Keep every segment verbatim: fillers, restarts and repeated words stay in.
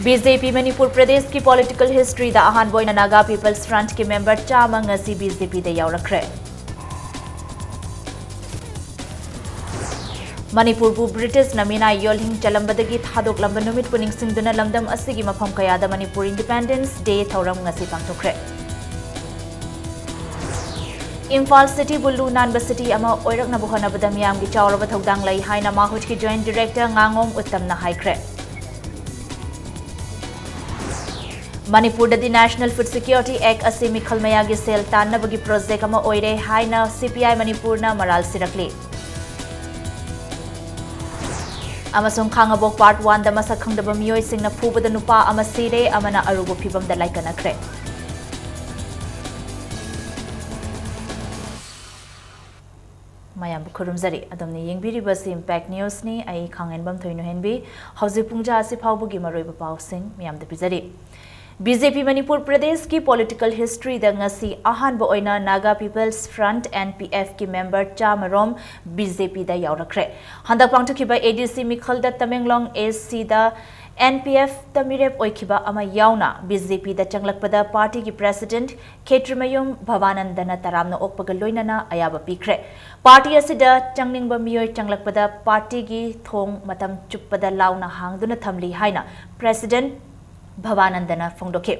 B J P Manipur ꯄ꯭ꯔꯗꯦꯁꯀꯤ political ꯍꯤꯁꯇ꯭ꯔꯤꯗ ꯑꯍꯥꯟꯕ ꯑꯣꯏꯅ ꯅꯥꯒꯥ ꯄꯤꯄꯜꯁ ꯐ꯭ꯔꯟꯠꯀꯤ ꯃꯦꯝꯕꯔ ꯆꯥꯝꯃ ꯉꯁꯤ ꯕꯤ ꯖꯦ ꯄꯤꯗ ꯌꯥꯎꯔꯛꯈ꯭ꯔꯦ꯫ ꯃꯅꯤꯄꯨꯔꯕꯨ ꯕ꯭ꯔꯤꯇꯤꯁꯅ ꯃꯤꯅꯥꯏ ꯌꯣꯜꯍꯤꯡ ꯆꯜꯂꯝꯕꯗꯒꯤ ꯊꯥꯗꯣꯛꯂꯝꯕ ꯅꯨꯃꯤꯠꯄꯨ ꯅꯤꯡꯁꯤꯡꯗꯨꯅ ꯂꯝꯗꯝ ꯑꯁꯤꯒꯤ ꯃꯐꯝ ꯀꯌꯥꯗ ꯃꯅꯤꯄꯨꯔ ꯏꯟꯗꯤꯄꯦꯟꯗꯦꯟꯁ ꯗꯦ ꯊꯧꯔꯝ ꯉꯁꯤ ꯄꯥꯡꯊꯣꯛꯈ꯭ꯔꯦ꯫ ꯏꯝꯐꯥꯜ ꯁꯤꯇꯤꯕꯨ ꯂꯨ ꯅꯥꯟꯕ ꯁꯤꯇꯤ ꯑꯃ ꯑꯣꯏꯔꯛꯅꯕ ꯍꯣꯠꯅꯕꯗ ꯃꯤꯌꯥꯝꯒꯤ ꯆꯥꯎꯔꯕ ꯊꯧꯗꯥꯡ ꯂꯩ ꯍꯥꯏꯅ ꯃꯥꯍꯨꯠꯀꯤ ꯖꯣꯏꯟꯠ ꯗꯤꯔꯦꯛꯇꯔ ꯉꯥꯉꯣꯝ ꯎꯠꯇꯝꯅ ꯍꯥꯏꯈ꯭ꯔꯦ꯫ ꯃꯅꯤꯄꯨꯔꯗꯗꯤ ꯅꯦꯁꯅꯦꯜ ꯐꯨꯗ ꯁꯦꯀ꯭ꯌꯨꯔꯤꯇꯤ ꯑꯦꯛ ꯑꯁꯤ ꯃꯤꯈꯜ ꯃꯌꯥꯒꯤ ꯁꯦꯜ ꯇꯥꯟꯅꯕꯒꯤ ꯄ꯭ꯔꯣꯖꯦꯛ ꯑꯃ ꯑꯣꯏꯔꯦ ꯍꯥꯏꯅ ꯁꯤ ꯄꯤ ꯑꯥꯏ ꯃꯅꯤꯄꯨꯔꯅ ꯃꯔꯥꯜ ꯁꯤꯔꯛꯂꯤ꯫ ꯑꯃꯁꯨꯡ ꯈꯥꯉꯕꯣꯛ ꯄꯥꯔꯠ ꯋꯥꯟꯗ ꯃꯁꯛ ꯈꯪꯗꯕ ꯃꯤꯑꯣꯏꯁꯤꯡꯅ ꯐꯨꯕꯗ ꯅꯨꯄꯥ ꯑꯃ ꯁꯤꯔꯦ, ꯑꯃꯅ ꯑꯔꯨꯕ ꯐꯤꯚꯝꯗ ꯂꯥꯏꯀꯠꯅꯈ꯭ꯔꯦ꯫ ꯃꯌꯥꯝꯕꯨ ꯈꯨꯔꯨꯝꯖꯔꯤ꯫ ꯑꯗꯣꯝꯅ ꯌꯦꯡꯕꯤꯔꯤꯕꯁꯤ ꯏꯝꯄꯦꯛ ꯅ꯭ꯌꯨꯁꯅꯤ꯫ ꯑꯩ ꯈꯥꯡꯍꯦꯟꯕꯝ ꯊꯣꯏꯅꯨꯍꯦꯟꯕꯤ꯫ ꯍꯧꯖꯤꯛ ꯄꯨꯡꯖꯥ ꯑꯁꯤ ꯐꯥꯎꯕꯒꯤ ꯃꯔꯨꯑꯣꯏꯕ ꯄꯥꯎꯁꯤꯡ ꯃꯌꯥꯝꯗ ꯄꯤꯖꯔꯤ꯫ ꯕꯤ ꯖꯦ ꯄꯤ ꯃꯅꯤꯄꯨꯔ ꯄ꯭ꯔꯗꯦꯁꯀꯤ ꯄꯣꯂꯤꯇꯤꯀꯦꯜ ꯍꯤꯁꯇ꯭ꯔꯤꯗ ꯉꯁꯤ ꯑꯍꯥꯟꯕ ꯑꯣꯏꯅ Naga peoples front, N P ꯑꯦꯐꯀꯤ ꯃꯦꯝꯕꯔ ꯆꯥꯃꯔꯣꯝ ꯕꯤ ꯖꯦ ꯄꯤꯗ ꯌꯥꯎꯔꯛꯈ꯭ꯔꯦ꯫ ꯍꯟꯗꯛ ꯄꯥꯡꯊꯣꯛꯈꯤꯕ ꯑꯦ ꯗꯤ ꯁꯤ ꯃꯤꯈꯜꯗ ꯇꯃꯦꯡꯂꯣꯡ ꯑꯦ ꯁꯤꯗ ꯑꯦꯟ ꯄꯤ ꯑꯦꯐꯇ ꯃꯤꯔꯦꯞ ꯑꯣꯏꯈꯤꯕ ꯑꯃ ꯌꯥꯎꯅ ꯕꯤ ꯖꯦ ꯄꯤꯗ ꯆꯪꯂꯛꯄꯗ ꯄꯥꯔꯇꯤꯒꯤ ꯄ꯭ꯔꯦꯁꯤꯗꯦꯟꯠ ꯈꯦꯇ꯭ꯔꯤꯃꯌꯨꯝ ꯚꯕꯥꯅꯟꯗꯅ ꯇꯔꯥꯝꯅ ꯑꯣꯛꯄꯒ ꯂꯣꯏꯅꯅ ꯑꯌꯥꯕ ꯄꯤꯈ꯭ꯔꯦ꯫ ꯄꯥꯔꯇꯤ ꯑꯁꯤꯗ ꯆꯪꯅꯤꯡꯕ ꯃꯤꯑꯣꯏ ꯆꯪꯂꯛꯄꯗ ꯄꯥꯔꯇꯤꯒꯤ ꯊꯣꯡ ꯃꯇꯝ ꯆꯨꯞꯄꯗ ꯂꯥꯎꯅ ꯍꯥꯡꯗꯨꯅ ꯊꯝꯂꯤ ꯍꯥꯏꯅ ꯄ꯭ꯔꯦꯁꯤꯗꯦꯟꯠ ꯚꯕꯥꯅꯟꯗꯅ ꯐꯣꯡꯗꯣꯛꯈꯤ꯫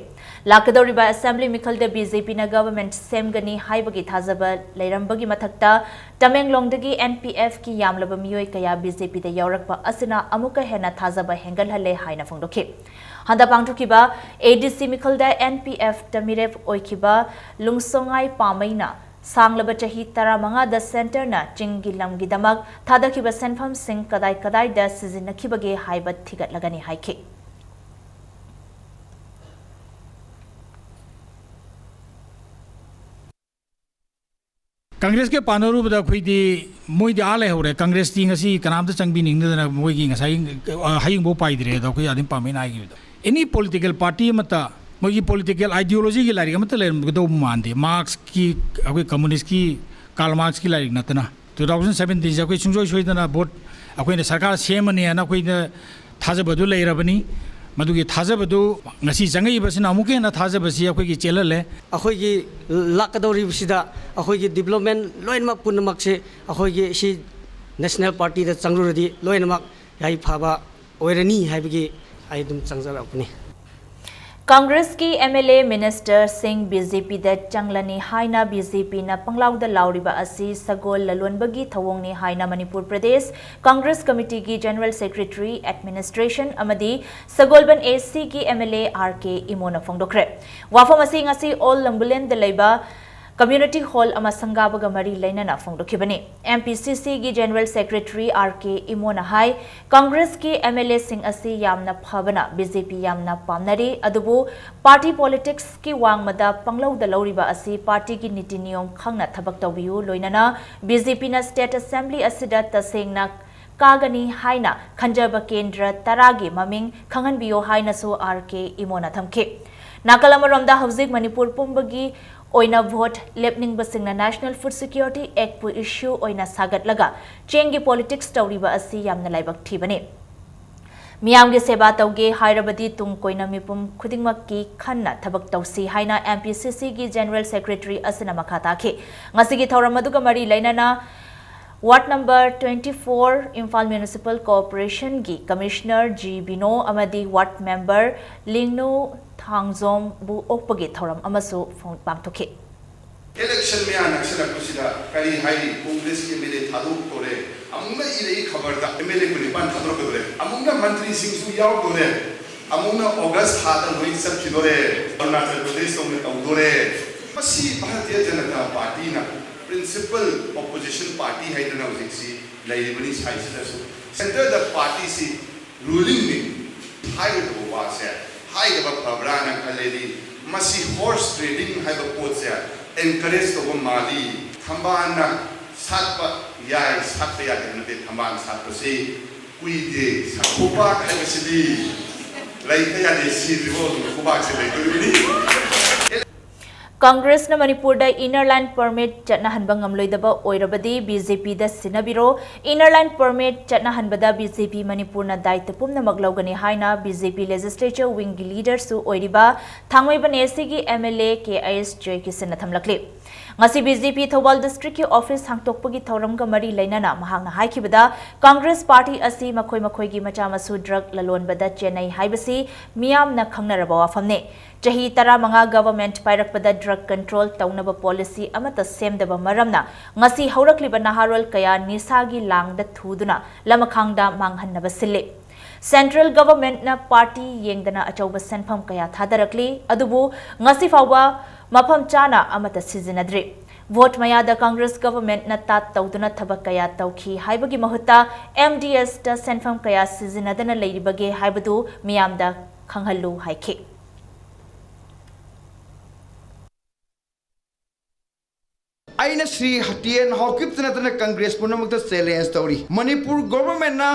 ꯂꯥꯛꯀꯗꯧꯔꯤꯕ ꯑꯦꯁꯦꯝꯕ꯭ꯂꯤ ꯃꯤꯈꯜꯗ ꯕꯤ ꯖꯦ ꯄꯤꯅ ꯒꯚꯔꯟꯃꯦꯟꯠ ꯁꯦꯝꯒꯅꯤ ꯍꯥꯏꯕꯒꯤ ꯊꯥꯖꯕ ꯂꯩꯔꯝꯕꯒꯤ ꯃꯊꯛꯇ ꯇꯃꯦꯡꯂꯣꯡꯗꯒꯤ ꯑꯦꯟ ꯄꯤ ꯑꯦꯐꯀꯤ ꯌꯥꯝꯂꯕ ꯃꯤꯑꯣꯏ ꯀꯌꯥ ꯕꯤ ꯖꯦ ꯄꯤꯗ ꯌꯥꯎꯔꯛꯄ ꯑꯁꯤꯅ ꯑꯃꯨꯛꯀ ꯍꯦꯟꯅ ꯊꯥꯖꯕ ꯍꯦꯟꯒꯠꯍꯜꯂꯦ ꯍꯥꯏꯅ ꯐꯣꯡꯗꯣꯛꯈꯤ꯫ ꯍꯟꯗꯛ ꯄꯥꯡꯊꯣꯛꯈꯤꯕ ꯑꯦ ꯗꯤ ꯁꯤ ꯃꯤꯈꯜꯗ ꯑꯦꯟ ꯄꯤ ꯑꯦꯐꯇ ꯃꯤꯔꯦꯞ ꯑꯣꯏꯈꯤꯕ ꯂꯨꯡꯁꯣꯉꯥꯏ ꯄꯥꯃꯩꯅ ꯁꯥꯡꯂꯕ ꯆꯍꯤ ꯇꯔꯥꯃꯉꯥꯗ ꯁꯦꯟꯇꯔꯅ ꯆꯤꯡꯒꯤ ꯂꯝꯒꯤꯗꯃꯛ ꯊꯥꯗꯈꯤꯕ ꯁꯦꯟꯐꯝꯁꯤꯡ ꯀꯗꯥꯏ ꯀꯗꯥꯏꯗ ꯁꯤꯖꯤꯟꯅꯈꯤꯕꯒꯦ ꯍꯥꯏꯕ ꯊꯤꯒꯠꯂꯒꯅꯤ ꯍꯥꯏꯈꯤ꯫ ꯀꯪꯒ꯭ꯔꯦꯁꯀ ꯄꯥꯟꯅꯔꯨꯕꯗ ꯑꯩꯈꯣꯏꯗꯤ, ꯃꯣꯏꯗꯤ ꯑꯥ ꯂꯩꯍꯧꯔꯦ꯫ ꯀꯪꯒ꯭ꯔꯦꯁꯇꯤ ꯉꯁꯤ ꯀꯅꯥꯝꯇ ꯆꯪꯕꯤꯅꯤꯡꯗꯗꯅ ꯃꯣꯏꯒꯤ ꯉꯁꯥꯏ, ꯑ, ꯍꯌꯤꯡꯐꯧ ꯄꯥꯏꯗ꯭ꯔꯦ꯫ ꯑꯗꯣ ꯑꯩꯈꯣꯏ ꯑꯗꯨꯝ ꯄꯥꯝꯃꯦꯅ ꯍꯥꯏꯈꯤꯕꯗꯣ꯫ ꯑꯦꯅꯤ ꯄꯣꯂꯤꯇꯤꯀꯦꯜ ꯄꯥꯔꯇꯤ ꯑꯃꯠꯇ ꯃꯣꯏꯒꯤ ꯄꯣꯂꯤꯇꯤꯀꯦꯜ ꯑꯥꯏꯗꯤꯌꯣꯂꯣꯖꯤꯒꯤ ꯂꯥꯏꯔꯤꯛ ꯑꯃꯠꯇ ꯂꯩꯔꯝꯒꯗꯧꯕ ꯃꯥꯟꯗꯦ꯫ ꯃꯥꯔꯛꯁꯀꯤ, ꯑꯩꯈꯣꯏ ꯀꯝꯃꯨꯅꯤꯁꯀꯤ, ꯀꯥꯔꯜ ꯃꯥꯔꯛꯁꯀꯤ ꯂꯥꯏꯔꯤꯛ ꯅꯠꯇꯅ꯫ ꯇꯨ ꯊꯥꯎꯖꯟ ꯁꯕꯦꯟꯇꯤꯟꯁꯦ ꯑꯩꯈꯣꯏ ꯁꯨꯡꯁꯣꯏ ꯁꯣꯏꯗꯅ ꯚꯣꯠ ꯑꯩꯈꯣꯏꯅ ꯁꯔꯀꯥꯔ ꯁꯦꯝꯃꯅꯤ ꯍꯥꯏꯅ ꯑꯩꯈꯣꯏꯗ ꯊꯥꯖꯕꯗꯨ ꯂꯩꯔꯕꯅꯤ꯫ ꯃꯗꯨꯒꯤ ꯊꯥꯖꯕꯗꯨ ꯉꯁꯤ ꯆꯪꯉꯛꯏꯕꯁꯤꯅ ꯑꯃꯨꯛꯀ ꯍꯦꯟꯅ ꯊꯥꯖꯕꯁꯤ ꯑꯩꯈꯣꯏꯒꯤ ꯆꯦꯜꯍꯜꯂꯦ꯫ ꯑꯩꯈꯣꯏꯒꯤ ꯂꯥꯛꯀꯗꯧꯔꯤꯕꯁꯤꯗ ꯑꯩꯈꯣꯏꯒꯤ development ꯂꯣꯏꯅꯃꯛ ꯄꯨꯝꯅꯃꯛꯁꯦ ꯑꯩꯈꯣꯏꯒꯤ ꯁꯤ National Partyꯗ ꯆꯪꯂꯨꯔꯗꯤ ꯂꯣꯏꯅꯃꯛ ꯌꯥꯏꯐꯕ ꯑꯣꯏꯔꯅꯤ ꯍꯥꯏꯕꯒꯤ ꯑꯩ ꯑꯗꯨꯝ ꯆꯪꯖꯔꯛꯄꯅꯤ꯫ ꯀꯪꯒ꯭ꯔꯦꯁꯀꯤ MLA ministerꯁꯤꯡ BJPꯗ ꯆꯪꯂꯅꯤ ꯍꯥꯏꯅ BJPꯅ ꯄꯪꯂꯥꯎꯗ ꯂꯥꯎꯔꯤꯕ ꯑꯁꯤ ꯁꯒꯣꯜ ꯂꯂꯣꯟꯕꯒꯤ ꯊꯧꯑꯣꯡꯅꯤ ꯍꯥꯏꯅ Manipur Pradesh Congress ꯀꯃꯤꯇꯤꯒꯤ General Secretary, Administration ꯑꯃꯗꯤ ꯁꯒꯣꯜꯕꯟ ACꯒꯤ MLA RK ꯏꯃꯣꯅ ꯐꯣꯡꯗꯣꯛꯈ꯭ꯔꯦ꯫ ꯋꯥꯐꯝ ꯑꯁꯤ ꯉꯁꯤ ꯑꯣꯜ ꯂꯝꯕꯨꯂꯦꯟꯗ ꯂꯩꯕ community hall ꯑꯃ ꯁꯪꯒꯥꯕꯒ ꯃꯔꯤ ꯂꯩꯅꯅ ꯐꯣꯡꯗꯣꯛꯈꯤꯕꯅꯤ꯫ MPCCꯒꯤ General Secretary RK ꯏꯃꯣꯅ ꯍꯥꯏ, ꯀꯪꯒ꯭ꯔꯦꯁꯀꯤ MLAꯁꯤꯡ ꯑꯁꯤ ꯌꯥꯝꯅ ꯐꯕꯅ BJP ꯌꯥꯝꯅ ꯄꯥꯝꯅꯔꯤ, ꯑꯗꯨꯕꯨ party politicsꯀꯤ ꯋꯥꯡꯃꯗ ꯄꯪꯂꯧꯗ ꯂꯧꯔꯤꯕ ꯑꯁꯤ partyꯒꯤ ꯅꯤꯇꯤ ꯅꯤꯌꯣꯝ ꯈꯪꯅ ꯊꯕꯛ ꯇꯧꯕꯤꯌꯨ, ꯂꯣꯏꯅꯅ BJPꯅ state assembly ꯑꯁꯤꯗ ꯇꯁꯦꯡꯅ ꯀꯥꯒꯅꯤ ꯍꯥꯏꯅ ꯈꯟꯖꯕ ꯀꯦꯟꯗ꯭ꯔ ꯇꯔꯥꯒꯤ ꯃꯃꯤꯡ ꯈꯪꯍꯟꯕꯤꯌꯨ ꯍꯥꯏꯅꯁꯨ RK ꯏꯃꯣꯅ ꯊꯝꯈꯤ꯫ ꯅꯥꯀꯜ ꯑꯃꯔꯣꯝꯗ ꯍꯧꯖꯤꯛ ꯃꯅꯤꯄꯨꯔ ꯄꯨꯝꯕꯒꯤ ꯑꯣꯏꯅ vote ꯂꯦꯞꯅꯤꯡꯕꯁꯤꯡꯅ National Food Security Actꯄꯨ issue ꯑꯣꯏꯅ ꯁꯥꯒꯠꯂꯒ ꯆꯦꯡꯒꯤ politics ꯇꯧꯔꯤꯕ ꯑꯁꯤ ꯌꯥꯝꯅ ꯂꯥꯏꯕꯛ ꯊꯤꯕꯅꯤ꯫ ꯃꯤꯌꯥꯝꯒꯤ ꯁꯦꯕꯥ ꯇꯧꯒꯦ ꯍꯥꯏꯔꯕꯗꯤ ꯇꯨꯡ ꯀꯣꯏꯅ ꯃꯤꯄꯨꯝ ꯈꯨꯗꯤꯡꯃꯛꯀꯤ ꯈꯟꯅ ꯊꯕꯛ ꯇꯧꯁꯤ ꯍꯥꯏꯅ MPCCꯒꯤ General Secretary ꯑꯁꯤꯅ ꯃꯈꯥ ꯇꯥꯈꯤ꯫ ꯉꯁꯤꯒꯤ ꯊꯧꯔꯝ ꯑꯗꯨꯒ ꯃꯔꯤ ꯂꯩꯅꯅ Ward number twenty four Imphal Municipal Corporationꯒꯤ Commissioner G ꯕꯤꯅꯣ ꯑꯃꯗꯤ ward member ꯂꯤꯡꯅꯨ ꯊꯥꯡꯖꯣꯝꯕꯨ ꯑꯣꯛꯄꯒꯤ ꯊꯧꯔꯝ ꯑꯃꯁꯨ ꯐꯣꯡ-, ꯄꯥꯡꯊꯣꯛꯈꯤ꯫ Election ꯃꯌꯥ ꯅꯛꯁꯤꯜꯂꯛꯄꯁꯤꯗ ꯀꯔꯤ ꯍꯥꯏꯔꯤ? ꯀꯣꯡꯒ꯭ꯔꯦꯁꯀꯤ MLA ꯊꯥꯗꯣꯛꯇꯣꯔꯦ, ꯑꯃꯨꯛꯅ ꯏꯔꯛꯏ ꯈꯕꯔꯗ MLA ꯀꯨꯟꯅꯤꯄꯥꯟ ꯊꯥꯗꯣꯔꯛꯀꯗꯣꯔꯦ, ꯑꯃꯨꯛꯅ ꯃꯟꯇ꯭ꯔꯤꯁꯤꯡꯁꯨ ꯌꯥꯎꯗꯣꯔꯦ, ꯑꯃꯨꯛꯅ August ꯊꯥꯗ ꯂꯣꯏ ꯆꯠꯈꯤꯗꯣꯔꯦ, ꯑꯔꯨꯅꯥꯆꯜ ꯄ꯭ꯔꯗꯦꯁ ꯇꯧꯅ ꯇꯧꯗꯣꯔꯦ꯫ ꯃꯁꯤ Bharatiya Janata ꯄꯥꯔꯇꯤꯅ principal opposition party ꯍꯥꯏꯗꯅ ꯍꯧꯖꯤꯛꯁꯤ ꯂꯩꯔꯤꯕꯅꯤ ꯁꯥꯏꯁꯤꯗꯁꯨ꯫ Centreꯗ partyꯁꯤ rulingꯅꯤ ꯍꯥꯏꯒꯗꯕ ꯋꯥꯁꯦ ꯍꯥꯏꯗꯕ ꯐꯕ꯭ꯔꯥꯅ ꯈꯜꯂꯦꯗꯤ, ꯃꯁꯤ horse trading ꯍꯥꯏꯕ ꯄꯣꯠꯁꯦ encourage ꯇꯧꯕ ꯃꯥꯜꯂꯤ꯫ ꯊꯝꯕꯥꯜꯅ ꯁꯥꯠꯄ ꯌꯥꯏ, ꯁꯥꯠꯄ ꯌꯥꯗꯦ ꯍꯥꯏꯕ ꯅꯠꯇꯦ, ꯊꯝꯕꯥꯜ ꯁꯥꯠꯄꯁꯤ ꯀꯨꯏꯗꯦ꯫ ꯈꯨꯕꯥꯛ ꯍꯥꯏꯕꯁꯤꯗꯤ ꯂꯩꯇ ꯌꯥꯗꯦ, ꯁꯤꯗ꯭ꯔꯤꯐꯥꯎ ꯑꯗꯨꯝ ꯈꯨꯕꯥꯛꯁꯦ ꯂꯩꯗꯣꯔꯤꯕꯅꯤ꯫ ꯀꯪꯒ꯭ꯔꯦꯁꯅ ꯃꯅꯤꯄꯨꯔꯗ Inner Line Permit ꯆꯠꯅꯍꯟꯕ ꯉꯝꯂꯣꯏꯗꯕ ꯑꯣꯏꯔꯕꯗꯤ BJPꯗ ꯁꯤꯟꯅꯕꯤꯔꯣ꯫ Inner Line Permit ꯆꯠꯅꯍꯟꯕꯗ BJP ꯃꯅꯤꯄꯨꯔꯅ ꯗꯥꯏꯇ ꯄꯨꯝꯅꯃꯛ ꯂꯧꯒꯅꯤ ꯍꯥꯏꯅ BJP Legislature Wingꯒꯤ leaderꯁꯨ ꯑꯣꯏꯔꯤꯕ ꯊꯥꯡꯃꯩꯕꯟ ACꯒꯤ MLA ꯀꯦ ꯑꯩꯆ ꯖꯌꯀꯤꯁꯟꯅ ꯊꯝꯂꯛꯂꯤ꯫ ꯉꯁꯤ BJP ꯊꯧꯕꯥꯜ districtꯀꯤ office ꯍꯥꯡꯗꯣꯛꯄꯒꯤ ꯊꯧꯔꯝꯒ ꯃꯔꯤ ꯂꯩꯅꯅ ꯃꯍꯥꯛꯅ ꯍꯥꯏꯈꯤꯕꯗ, ꯀꯪꯒ꯭ꯔꯦꯁ party ꯑꯁꯤ ꯃꯈꯣꯏ ꯃꯈꯣꯏꯒꯤ ꯃꯆꯥ ꯃꯁꯨ drug ꯂꯂꯣꯟꯕꯗ ꯆꯦꯟꯅꯩ ꯍꯥꯏꯕꯁꯤ ꯃꯤꯌꯥꯝꯅ ꯈꯪꯅꯔꯕ ꯋꯥꯐꯝꯅꯤ꯫ ꯆꯍꯤ ꯇꯔꯥꯃꯉꯥ government ꯄꯥꯏꯔꯛꯄꯗ drug control ꯇꯧꯅꯕ policy ꯑꯃꯠꯇ ꯁꯦꯝꯗꯕ ꯃꯔꯝꯅ ꯉꯁꯤ ꯍꯧꯔꯛꯂꯤꯕ ꯅꯍꯥꯔꯣꯜ ꯀꯌꯥ ꯅꯤꯁꯥꯒꯤ ꯂꯥꯡꯗ ꯊꯨꯗꯨꯅ ꯂꯃꯈꯥꯡꯗ ꯃꯥꯡꯍꯟꯅꯕ ꯁꯤꯜꯂꯤ꯫ Central governmentꯅ party ꯌꯦꯡꯗꯅ ꯑꯆꯧꯕ ꯁꯦꯟꯐꯝ ꯀꯌꯥ ꯊꯥꯗꯔꯛꯂꯤ, ꯑꯗꯨꯕꯨ ꯉꯁꯤ ꯐꯥꯎꯕ ꯃꯐꯝ ꯆꯥꯅ ꯑꯃꯠꯇ ꯁꯤꯖꯤꯟꯅꯗ꯭ꯔꯤ꯫ Vote ꯃꯌꯥꯗ ꯀꯪꯒ꯭ꯔꯦꯁ governmentꯅ ꯇꯥꯠ ꯇꯧꯗꯨꯅ ꯊꯕꯛ ꯀꯌꯥ ꯇꯧꯈꯤ ꯍꯥꯏꯕꯒꯤ ꯃꯍꯨꯠꯇ MDSꯇ ꯁꯦꯟꯐꯝ ꯀꯌꯥ ꯁꯤꯖꯤꯟꯅꯗꯅ ꯂꯩꯔꯤꯕꯒꯦ ꯍꯥꯏꯕꯗꯨ ꯃꯤꯌꯥꯝꯗ ꯈꯪꯍꯜꯂꯨ ꯍꯥꯏꯈꯤ꯫ ꯑꯩꯅ ꯁ꯭ꯔꯤ ꯇꯤ ꯑꯦꯟ ꯍꯥꯎꯀꯤꯞꯇ ꯅꯠꯇꯅ ꯀꯪꯒ꯭ꯔꯦꯁ ꯄꯨꯝꯅꯃꯛꯇ challenge ꯇꯧꯔꯤ꯫ ꯃꯅꯤꯄꯨꯔ governmentꯅ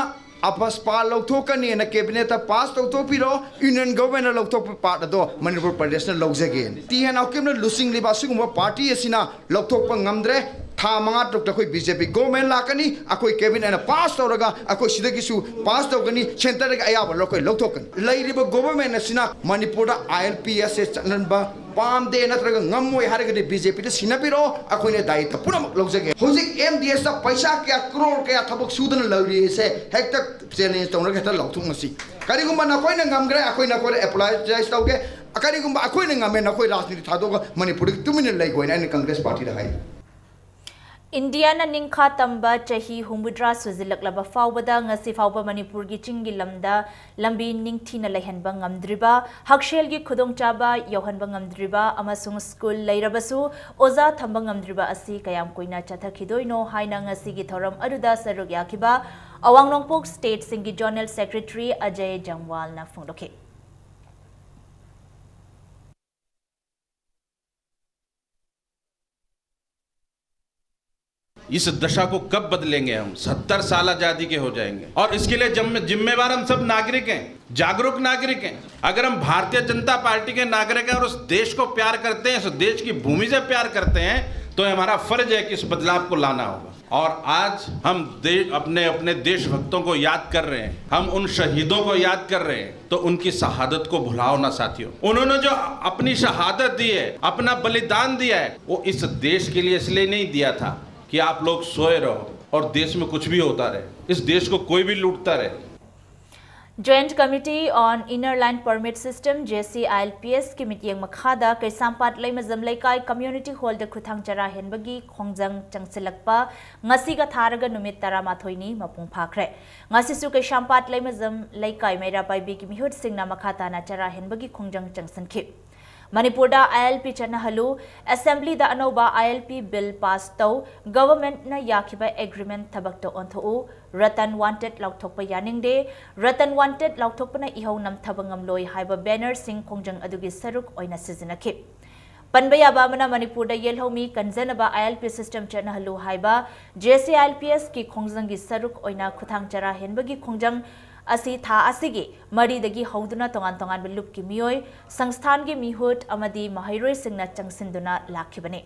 AFSPA ꯂꯧꯊꯣꯛꯀꯅꯤꯅ cabinetꯇ pass ꯇꯧꯊꯣꯛꯄꯤꯔꯣ, union governmentꯅ ꯂꯧꯊꯣꯛꯄ part ꯑꯗꯣ ꯃꯅꯤꯄꯨꯔ ꯄ꯭ꯔꯗꯦꯁꯅ ꯂꯧꯖꯒꯦ꯫ ꯇꯤ ꯑꯦꯟ ꯍꯥꯎꯀꯤꯞꯅ ꯂꯨꯆꯤꯡꯂꯤꯕ ꯑꯁꯤꯒꯨꯝꯕ party ꯑꯁꯤꯅ ꯂꯧꯊꯣꯛꯄ ꯉꯝꯗ꯭ꯔꯦ꯫ ꯊꯥ ꯃꯉꯥ ꯇꯔꯨꯛꯇ ꯑꯩꯈꯣꯏ BJP government ꯂꯥꯛꯀꯅꯤ, ꯑꯩꯈꯣꯏ cabinetꯅ pass ꯇꯧꯔꯒ ꯑꯩꯈꯣꯏ ꯁꯤꯗꯒꯤꯁꯨ pass ꯇꯧꯒꯅꯤ, centreꯗꯒꯤ ꯑꯌꯥꯕ ꯑꯩꯈꯣꯏ ꯂꯧꯊꯣꯛꯀꯅꯤ꯫ ꯂꯩꯔꯤꯕ government ꯑꯁꯤꯅ ꯃꯅꯤꯄꯨꯔꯗ ILPSꯁꯦ ꯆꯠꯍꯟꯕ ꯄꯥꯝꯗꯦ ꯅꯠꯇ꯭ꯔꯒ ꯉꯝꯃꯣꯏ ꯍꯥꯏꯔꯒꯗꯤ BJPꯗ ꯁꯤꯟꯅꯕꯤꯔꯛꯑꯣ, ꯑꯩꯈꯣꯏꯅ ꯗꯥꯏꯇ ꯄꯨꯝꯅꯃꯛ ꯂꯧꯖꯒꯦ꯫ ꯍꯧꯖꯤꯛ MDSꯇ ꯄꯩꯁꯥ ꯀꯌꯥ, ꯀ꯭ꯔꯣꯔ ꯀꯌꯥ ꯊꯕꯛ ꯁꯨꯗꯅ ꯂꯩꯔꯤꯁꯦ ꯍꯦꯛꯇ challenge ꯇꯧꯔꯒ ꯍꯦꯛꯇ ꯂꯥꯎꯊꯣꯛꯅꯁꯤ꯫ ꯀꯔꯤꯒꯨꯝꯕ ꯅꯈꯣꯏꯅ ꯉꯝꯈ꯭ꯔꯦ, ꯑꯩꯈꯣꯏ ꯅꯈꯣꯏꯗ apologize ꯇꯧꯒꯦ꯫ ꯀꯔꯤꯒꯨꯝꯕ ꯑꯩꯈꯣꯏꯅ ꯉꯝꯃꯦ, ꯅꯈꯣꯏ ꯔꯥꯖꯅꯤꯇꯤ ꯊꯥꯗꯣꯛꯑꯒ ꯃꯅꯤꯄꯨꯔꯗꯒꯤ ꯇꯨꯃꯤꯟꯅ ꯂꯩꯈꯣ ꯍꯥꯏꯅ ꯑꯩꯅ ꯀꯪꯒ꯭ꯔꯦꯁ partyꯗ ꯍꯥꯏ꯫ ꯏꯟꯗꯤꯌꯥꯅ ꯅꯤꯡꯈꯥ ꯇꯝꯕ ꯆꯍꯤ ꯍꯨꯝꯐꯨꯇꯔꯥ ꯁꯨꯖꯤꯜꯂꯛꯂꯕ ꯐꯥꯎꯕꯗ ꯉꯁꯤ ꯐꯥꯎꯕ ꯃꯅꯤꯄꯨꯔꯒꯤ ꯆꯤꯡꯒꯤ ꯂꯝꯗ ꯂꯝꯕꯤ ꯅꯤꯡꯊꯤꯅ ꯂꯩꯍꯟꯕ ꯉꯝꯗ꯭ꯔꯤꯕ, ꯍꯛꯁꯦꯜꯒꯤ ꯈꯨꯗꯣꯡꯆꯥꯕ ꯌꯧꯍꯟꯕ ꯉꯝꯗ꯭ꯔꯤꯕ ꯑꯃꯁꯨꯡ school ꯂꯩꯔꯕꯁꯨ ꯑꯣꯖꯥ ꯊꯝꯕ ꯉꯝꯗ꯭ꯔꯤꯕ ꯑꯁꯤ ꯀꯌꯥꯝ ꯀꯨꯏꯅ ꯆꯠꯊꯈꯤꯗꯣꯏꯅꯣ ꯍꯥꯏꯅ ꯉꯁꯤꯒꯤ ꯊꯧꯔꯝ ꯑꯗꯨꯗ ꯁꯔꯨꯛ ꯌꯥꯈꯤꯕ ꯑꯋꯥꯡ ꯅꯣꯡꯄꯣꯛ stateꯁꯤꯡꯒꯤ Zonal Secretary ꯑꯖꯌ ꯖꯝꯋꯥꯜꯅ ꯐꯣꯡꯗꯣꯛꯈꯤ꯫ इस दशा को कब बदलेंगे हम? सत्तर साल आजादी के हो जाएंगे और इसके लिए जिम्मे-, जिम्मेवार हम सब नागरिक हैं, जागरूक नागरिक हैं। अगर हम भारतीय जनता पार्टी के नागरिक हैं और उस देश को प्यार करते हैं, इस देश की भूमि से प्यार करते हैं, तो हमारा फर्ज है कि इस बदलाव को लाना होगा। और आज हम दे-, अपने अपने देशभक्तों को याद कर रहे हैं, हम उन शहीदों को याद कर रहे हैं, तो उनकी शहादत को भुलाओ ना साथियों। उन्होंने जो अपनी शहादत दी है, अपना बलिदान दिया है, वो इस देश के लिए इसलिए नहीं दिया था कि आप लोग सोए रहो और देश में कुछ भी होता रहे, इस देश को कोई भी लूटता रहे। Joint Committee on Inner Line Permit System, J C I L P S ꯀꯤ ꯃꯤꯠꯌꯦꯡ ꯃꯈꯥꯗ ꯀꯩꯁꯥꯝꯄꯥꯠ ꯂꯩꯃꯖꯝ ꯂꯩꯀꯥꯏ Community Hall ꯗ ꯈꯨꯊꯥꯡ ꯆꯔꯥ ꯍꯦꯟꯕꯒꯤ ꯈꯣꯡꯖꯪ ꯆꯪꯁꯤꯜꯂꯛꯄ ꯉꯁꯤꯒ ꯊꯥꯔꯒ ꯅꯨꯃꯤꯠ ꯇꯔꯥꯃꯥꯊꯣꯏꯅꯤ ꯃꯄꯨꯡ ꯐꯥꯈ꯭ꯔꯦ꯫ ꯉꯁꯤꯁꯨ ꯀꯩꯁꯥꯝꯄꯥꯠ ꯂꯩꯃꯖꯝ ꯂꯩꯀꯥꯏ ꯃꯩꯔꯥ ꯄꯥꯏꯕꯤꯒꯤ ꯃꯤꯍꯨꯠꯁꯤꯡꯅ ꯃꯈꯥ ꯇꯥꯅ ꯆꯔꯥ ꯍꯦꯟꯕꯒꯤ ꯈꯣꯡꯖꯪ ꯆꯪꯁꯤꯟꯈꯤ꯫ ꯃꯅꯤꯄꯨꯔꯗ I L P ꯆꯠꯅꯍꯜꯂꯨ, Assembly ꯗ ꯑꯅꯧꯕ I L P Bill pass ꯇꯧ, Government ꯅ ꯌꯥꯈꯤꯕ Agreement ꯊꯕꯛꯇ ꯑꯣꯟꯊꯣꯛꯎ, Ratan Wanted ꯂꯥꯎꯊꯣꯛꯄ ꯌꯥꯅꯤꯡꯗꯦ, Ratan Wanted ꯂꯥꯎꯊꯣꯛꯄꯅ ꯏꯍꯧ ꯅꯝꯊꯕ ꯉꯝꯂꯣꯏ ꯍꯥꯏꯕ banner ꯁꯤꯡ ꯈꯣꯡꯖꯪ ꯑꯗꯨꯒꯤ ꯁꯔꯨꯛ ꯑꯣꯏꯅ ꯁꯤꯖꯤꯟꯅꯈꯤ꯫ ꯄꯟꯕ ꯌꯥꯕ ꯑꯃꯅ, ꯃꯅꯤꯄꯨꯔꯗ ꯌꯦꯜꯍꯧꯃꯤ ꯀꯟꯖꯅꯕ I L P system ꯆꯠꯅꯍꯜꯂꯨ ꯍꯥꯏꯕ J C I L P S ꯀꯤ ꯈꯣꯡꯖꯪꯒꯤ ꯁꯔꯨꯛ ꯑꯣꯏꯅ ꯈꯨꯊꯥꯡ ꯆꯔꯥ ꯍꯦꯟꯕꯒꯤ ꯈꯣꯡꯖꯪ ꯑꯁꯤ ꯊꯥ ꯑꯁꯤꯒꯤ ꯃꯔꯤꯗꯒꯤ ꯍꯧꯗꯨꯅ ꯇꯣꯉꯥꯟ ꯇꯣꯉꯥꯟꯕ ꯂꯨꯞꯀꯤ ꯃꯤꯑꯣꯏ, ꯁꯪꯁꯊꯥꯟꯒꯤ ꯃꯤꯍꯨꯠ ꯑꯃꯗꯤ ꯃꯍꯩꯔꯣꯏꯁꯤꯡꯅ ꯆꯪꯁꯤꯟꯗꯨꯅ ꯂꯥꯛꯈꯤꯕꯅꯤ꯫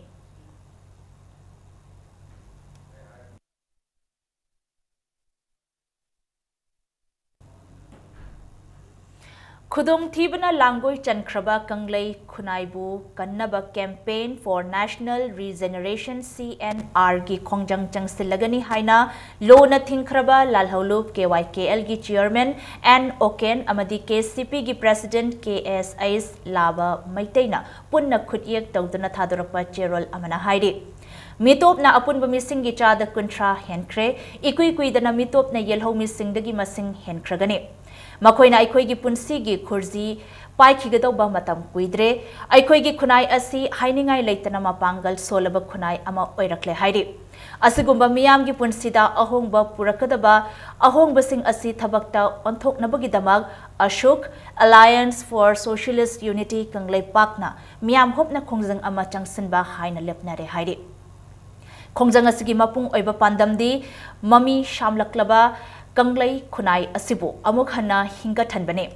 ꯈꯨꯗꯣꯡꯊꯤꯕꯅ ꯂꯥꯡꯒꯣꯏ ꯆꯟꯈ꯭ꯔꯕ ꯀꯪꯂꯩ ꯈꯨꯟꯅꯥꯏꯕꯨ ꯀꯟꯅꯕ Campaign for National Regeneration, C N R ꯒꯤ ꯈꯣꯡꯖꯪ ꯆꯪꯁꯤꯜꯂꯒꯅꯤ ꯍꯥꯏꯅ ꯂꯣꯅ ꯊꯤꯡꯈ꯭ꯔꯕ ꯂꯥꯜꯍꯧꯂꯨꯞ K Y K L ꯒꯤ Chairman N Oken ꯑꯃꯗꯤ K C P ꯒꯤ President K S H ꯂꯥꯕ ꯃꯩꯇꯩꯅ ꯄꯨꯟꯅ ꯈꯨꯠꯌꯦꯛ ꯇꯧꯗꯨꯅ ꯊꯥꯗꯣꯔꯛꯄ ꯆꯦꯔꯣꯜ ꯑꯃꯅ ꯍꯥꯏꯔꯤ꯫ ꯃꯤꯇꯣꯞꯅ ꯑꯄꯨꯟꯕ ꯃꯤꯁꯤꯡꯒꯤ ꯆꯥꯗ ꯀꯨꯟꯊ꯭ꯔꯥ ꯍꯦꯟꯈ꯭ꯔꯦ꯫ ꯏꯀꯨꯏ ꯀꯨꯏꯗꯅ ꯃꯤꯇꯣꯞꯅ ꯌꯦꯜꯍꯧ ꯃꯤꯁꯤꯡꯗꯒꯤ ꯃꯁꯤꯡ ꯍꯦꯟꯈ꯭ꯔꯒꯅꯤ꯫ ꯃꯈꯣꯏꯅ ꯑꯩꯈꯣꯏꯒꯤ ꯄꯨꯟꯁꯤꯒꯤ ꯈꯨꯔꯖꯤ ꯄꯥꯏꯈꯤꯒꯗꯧꯕ ꯃꯇꯝ ꯀꯨꯏꯗ꯭ꯔꯦ꯫ ꯑꯩꯈꯣꯏꯒꯤ ꯈꯨꯟꯅꯥꯏ ꯑꯁꯤ ꯍꯥꯏꯅꯤꯡꯉꯥꯏ ꯂꯩꯇꯅ ꯃꯄꯥꯡꯒꯜ ꯁꯣꯜꯂꯕ ꯈꯨꯟꯅꯥꯏ ꯑꯃ ꯑꯣꯏꯔꯛꯂꯦ ꯍꯥꯏꯔꯤ꯫ ꯑꯁꯤꯒꯨꯝꯕ ꯃꯤꯌꯥꯝꯒꯤ ꯄꯨꯟꯁꯤꯗ ꯑꯍꯣꯡꯕ ꯄꯨꯔꯛꯀꯗꯕ ꯑꯍꯣꯡꯕꯁꯤꯡ ꯑꯁꯤ ꯊꯕꯛꯇ ꯑꯣꯟꯊꯣꯛꯅꯕꯒꯤꯗꯃꯛ ꯑꯁꯨꯛ Alliance for Socialist Unity ꯀꯪꯂꯩꯄꯥꯛꯅ ꯃꯤꯌꯥꯝ ꯍꯨꯞꯅ ꯈꯣꯡꯖꯪ ꯑꯃ ꯆꯪꯁꯤꯟꯕ ꯍꯥꯏꯅ ꯂꯦꯞꯅꯔꯦ ꯍꯥꯏꯔꯤ꯫ ꯈꯣꯡꯖꯪ ꯑꯁꯤꯒꯤ ꯃꯄꯨꯡ ꯑꯣꯏꯕ ꯄꯥꯟꯗꯝꯗꯤ ꯃꯃꯤ ꯁꯥꯝꯂꯛꯂꯕ ꯀꯪꯂꯩ ꯈꯨꯟꯅꯥꯏ ꯑꯁꯤꯕꯨ ꯑꯃꯨꯛ ꯍꯟꯅ ꯍꯤꯡꯒꯠꯍꯟꯕꯅꯤ꯫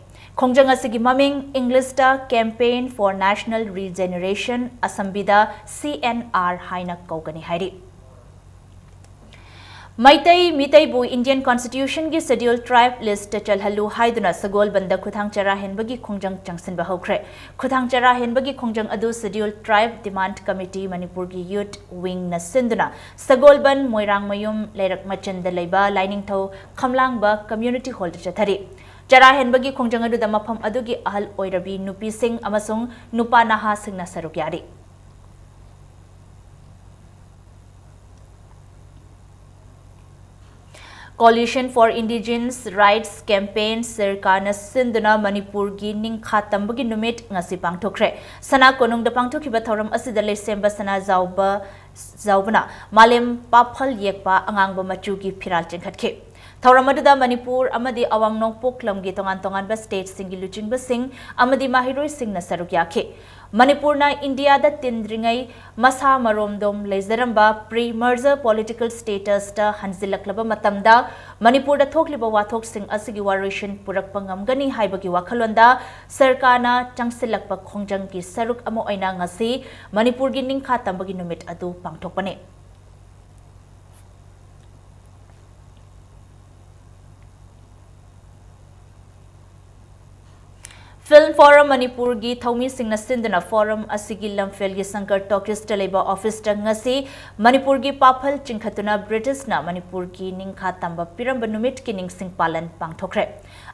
ꯈꯣꯡꯖꯪ ꯑꯁꯤꯒꯤ ꯃꯃꯤꯡ ꯏꯪꯂꯤꯁꯇ Campaign for National Regeneration, ꯑꯁꯝꯕꯤꯗ C N R ꯍꯥꯏꯅ ꯀꯧꯒꯅꯤ ꯍꯥꯏꯔꯤ꯫ ꯃꯩꯇꯩ ꯃꯤꯇꯩꯕꯨ Indian Constitutionꯒꯤ Scheduled Tribe listꯇ ꯆꯜꯍꯜꯂꯨ ꯍꯥꯏꯗꯨꯅ ꯁꯒꯣꯜꯕꯟꯗ ꯈꯨꯊꯥꯡ ꯆꯔꯥ ꯍꯦꯟꯕꯒꯤ ꯈꯣꯡꯖꯪ ꯆꯪꯁꯤꯟꯕ ꯍꯧꯈ꯭ꯔꯦ꯫ ꯈꯨꯊꯥꯡ ꯆꯔꯥ ꯍꯦꯟꯕꯒꯤ ꯈꯣꯡꯖꯪ ꯑꯗꯨ Scheduled Tribe Demand Committee, ꯃꯅꯤꯄꯨꯔꯒꯤ Youth Wingꯅ ꯁꯤꯟꯗꯨꯅ ꯁꯒꯣꯜꯕꯟ ꯃꯣꯏꯔꯥꯡꯃꯌꯨꯝ ꯂꯩꯔꯛ ꯃꯆꯤꯟꯗ ꯂꯩꯕ ꯂꯥꯏꯅꯤꯡꯊꯧ ꯈꯝꯂꯥꯡꯕ Community Hallꯗ ꯆꯠꯊꯔꯤ꯫ ꯆꯔꯥ ꯍꯦꯟꯕꯒꯤ ꯈꯣꯡꯖꯪ ꯑꯗꯨꯗ ꯃꯐꯝ ꯑꯗꯨꯒꯤ ꯑꯍꯜ ꯑꯣꯏꯔꯕꯤ ꯅꯨꯄꯤꯁꯤꯡ ꯑꯃꯁꯨꯡ ꯅꯨꯄꯥ ꯅꯍꯥꯁꯤꯡꯅ ꯁꯔꯨꯛ ꯌꯥꯔꯤ꯫ Coalition for Indigenous Rights Campaign, ꯁꯤꯔꯀꯥꯅ ꯁꯤꯟꯗꯨꯅ ꯃꯅꯤꯄꯨꯔꯒꯤ ꯅꯤꯡꯈꯥ ꯇꯝꯕꯒꯤ ꯅꯨꯃꯤꯠ ꯉꯁꯤ ꯄꯥꯡꯊꯣꯛꯈ꯭ꯔꯦ꯫ ꯁꯅꯥ ꯀꯣꯅꯨꯡꯗ ꯄꯥꯡꯊꯣꯛꯈꯤꯕ ꯊꯧꯔꯝ ꯑꯁꯤꯗ ꯂꯩꯁꯦꯝꯕ ꯁꯅꯥꯖꯥꯎꯕ ꯖꯥꯎꯕꯅ ꯃꯥꯂꯦꯝ ꯄꯥꯐꯜ ꯌꯦꯛꯄ ꯑꯉꯥꯡꯕ ꯃꯆꯨꯒꯤ ꯐꯤꯔꯥꯜ ꯆꯤꯡꯈꯠꯈꯤ꯫ ꯊꯧꯔꯝ ꯑꯗꯨꯗ ꯃꯅꯤꯄꯨꯔ ꯑꯃꯗꯤ ꯑꯋꯥꯡ ꯅꯣꯡꯄꯣꯛ ꯂꯝꯒꯤ ꯇꯣꯉꯥꯟ ꯇꯣꯉꯥꯟꯕ stateꯁꯤꯡꯒꯤ ꯂꯨꯆꯤꯡꯕꯁꯤꯡ ꯑꯃꯗꯤ ꯃꯍꯩꯔꯣꯏꯁꯤꯡꯅ ꯁꯔꯨꯛ ꯌꯥꯈꯤ꯫ ꯃꯅꯤꯄꯨꯔꯅ ꯏꯟꯗꯤꯌꯥꯗ ꯇꯤꯟꯗ꯭ꯔꯤꯉꯩ ꯃꯁꯥ ꯃꯔꯣꯝꯗꯣꯝ ꯂꯩꯖꯔꯝꯕ pre-merger political statusꯇ ꯍꯟꯖꯤꯜꯂꯛꯂꯕ ꯃꯇꯝꯗ ꯃꯅꯤꯄꯨꯔꯗ ꯊꯣꯛꯂꯤꯕ ꯋꯥꯊꯣꯛꯁꯤꯡ ꯑꯁꯤꯒꯤ ꯋꯥꯔꯣꯏꯁꯤꯟ ꯄꯨꯔꯛꯄ ꯉꯝꯒꯅꯤ ꯍꯥꯏꯕꯒꯤ ꯋꯥꯈꯜꯂꯣꯟꯗ ꯁꯔꯀꯥꯔꯅ ꯆꯪꯁꯤꯜꯂꯛꯄ ꯈꯣꯡꯖꯪꯒꯤ ꯁꯔꯨꯛ ꯑꯃ ꯑꯣꯏꯅ ꯉꯁꯤ ꯃꯅꯤꯄꯨꯔꯒꯤ ꯅꯤꯡꯈꯥ ꯇꯝꯕꯒꯤ ꯅꯨꯃꯤꯠ ꯑꯗꯨ ꯄꯥꯡꯊꯣꯛꯄꯅꯤ꯫ Film Forum ꯃꯅꯤꯄꯨꯔꯒꯤ ꯊꯧꯃꯤꯁꯤꯡꯅ ꯁꯤꯟꯗꯨꯅ forum ꯑꯁꯤꯒꯤ ꯂꯝꯐꯦꯜꯒꯤ ꯁꯪꯀꯔ ꯇꯣꯀꯤꯁꯇ ꯂꯩꯕ officeꯇ ꯉꯁꯤ ꯃꯅꯤꯄꯨꯔꯒꯤ ꯄꯥꯐꯜ ꯆꯤꯡꯈꯠꯇꯨꯅ ꯕ꯭ꯔꯤꯇꯤꯁꯅ ꯃꯅꯤꯄꯨꯔꯒꯤ ꯅꯤꯡꯈꯥ ꯇꯝꯕ ꯄꯤꯔꯝꯕ ꯅꯨꯃꯤꯠꯀꯤ ꯅꯤꯡꯁꯤꯡ ꯄꯥꯂꯟ ꯄꯥꯡꯊꯣꯛꯈ꯭ꯔꯦ꯫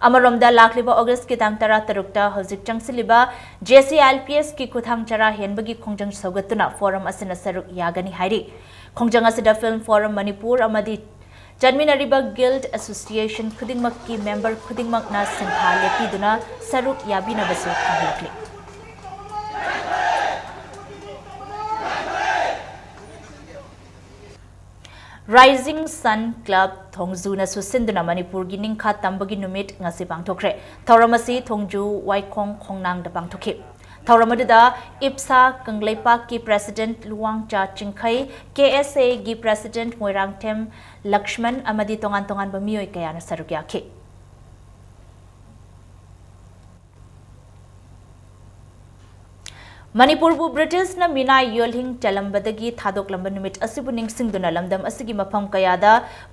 ꯑꯃꯔꯣꯝꯗ ꯂꯥꯛꯂꯤꯕ Augustꯀꯤ ꯇꯥꯡ ꯇꯔꯥꯇꯔꯨꯛꯇ ꯍꯧꯖꯤꯛ ꯆꯪꯁꯤꯜꯂꯤꯕ J C I L P Sꯀꯤ ꯈꯨꯊꯥꯡ ꯆꯔꯥ ꯍꯦꯟꯕꯒꯤ ꯈꯣꯡꯖꯪ ꯁꯧꯒꯠꯇꯨꯅ forum ꯑꯁꯤꯅ ꯁꯔꯨꯛ ꯌꯥꯒꯅꯤ ꯍꯥꯏꯔꯤ꯫ ꯈꯣꯡꯖꯪ ꯑꯁꯤꯗ Film Forum ꯃꯅꯤꯄꯨꯔ ꯑꯃꯗꯤ ꯆꯠꯃꯤꯟꯅꯔꯤꯕ Guild Association ꯈꯨꯗꯤꯡꯃꯛꯀꯤ member ꯈꯨꯗꯤꯡꯃꯛꯅ ꯁꯤꯟꯊꯥ ꯂꯦꯞꯄꯤꯗꯨꯅ ꯁꯔꯨꯛ ꯌꯥꯕꯤꯅꯕꯁꯨ ꯈꯪꯍꯜꯂꯛꯂꯤ꯫ Rising Sun Club ꯊꯣꯡꯖꯨꯅꯁꯨ ꯁꯤꯟꯗꯨꯅ ꯃꯅꯤꯄꯨꯔꯒꯤ ꯅꯤꯡꯈꯥ ꯇꯝꯕꯒꯤ ꯅꯨꯃꯤꯠ ꯉꯁꯤ ꯄꯥꯡꯊꯣꯛꯈ꯭ꯔꯦ꯫ ꯊꯧꯔꯝ ꯑꯁꯤ ꯊꯣꯡꯖꯨ ꯋꯥꯏꯈꯣꯡ ꯈꯣꯡꯅꯥꯡꯗ ꯄꯥꯡꯊꯣꯛꯈꯤ꯫ ꯊꯧꯔꯝ ꯑꯗꯨꯗ ꯏꯞꯁꯥ ꯀꯪꯂꯩꯄꯥꯛꯀꯤ President ꯂꯨꯋꯥꯡꯆꯥ ꯆꯤꯡꯈꯩ, KSAꯒꯤ President ꯃꯣꯏꯔꯥꯡꯊꯦꯝ ꯂꯛꯁꯃꯟ ꯑꯃꯗꯤ ꯇꯣꯉꯥꯟ ꯇꯣꯉꯥꯟꯕ ꯃꯤꯑꯣꯏ ꯀꯌꯥꯅ ꯁꯔꯨꯛ ꯌꯥꯈꯤ꯫ ꯃꯅꯤꯄꯨꯔꯕꯨ ꯕ꯭ꯔꯤꯇꯤꯁꯅ ꯃꯤꯅꯥꯏ ꯌꯣꯜꯍꯤꯡ ꯆꯜꯂꯝꯕꯗꯒꯤ ꯊꯥꯗꯣꯛꯂꯝꯕ ꯅꯨꯃꯤꯠ ꯑꯁꯤꯕꯨ ꯅꯤꯡꯁꯤꯡꯗꯨꯅ ꯂꯝꯗꯝ ꯑꯁꯤꯒꯤ ꯃꯐꯝ ꯀꯌꯥꯗ